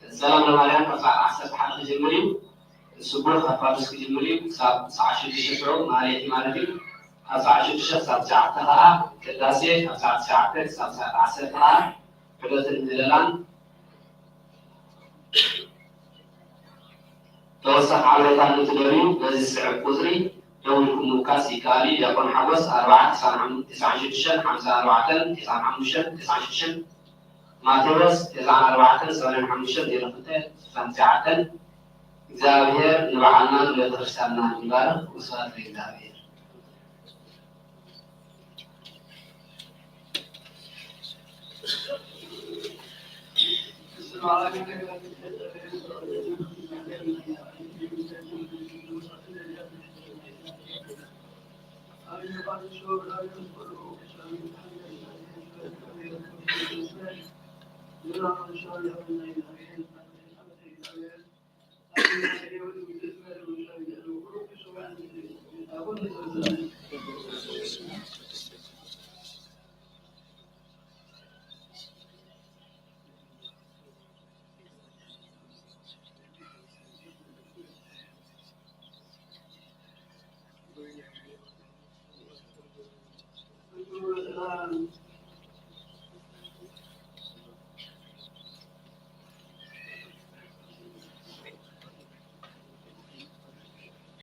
ሰላም ለማርያም ካብ ሰዓት ዓሰርተ ሓደ ክጅምር እዩ። ስቡሕ ካብ ፋዱስ ክጅምር እዩ ክሳብ ሰዓት ሽዱሽተ ሽዑ ማህሌት ማለት እዩ። ካብ ሰዓት ሽዱሽተ ክሳብ ትሽዓተ ከዓ ቅዳሴ፣ ካብ ሰዓት ትሽዓተ ክሳብ ሰዓት ዓሰርተ ከዓ ዑደትን ምህለላን። ተወሳኺ ሓበሬታ ንእትደልዩ በዚ ዝስዕብ ቁፅሪ ደዊልኩም ምውካስ ይከኣል እዩ። ዲያቆን ሓጎስ ኣርብዓ ተስዓን ሓሙሽተን ሓምሳ ኣርባዕተን ተስዓን ሓሙሽተን ተስዓን ሽዱሽተን፣ ማቴዎስ ተስዓን ኣርባዕተን ሰማንያን ሓሙሽተን ዜሮ ክልተ ስሳን ትሽዓተን። እግዚኣብሔር ንባዕልና ንቤተክርስትያንና ይባርኽ። ወስብሐት ለእግዚኣብሔር።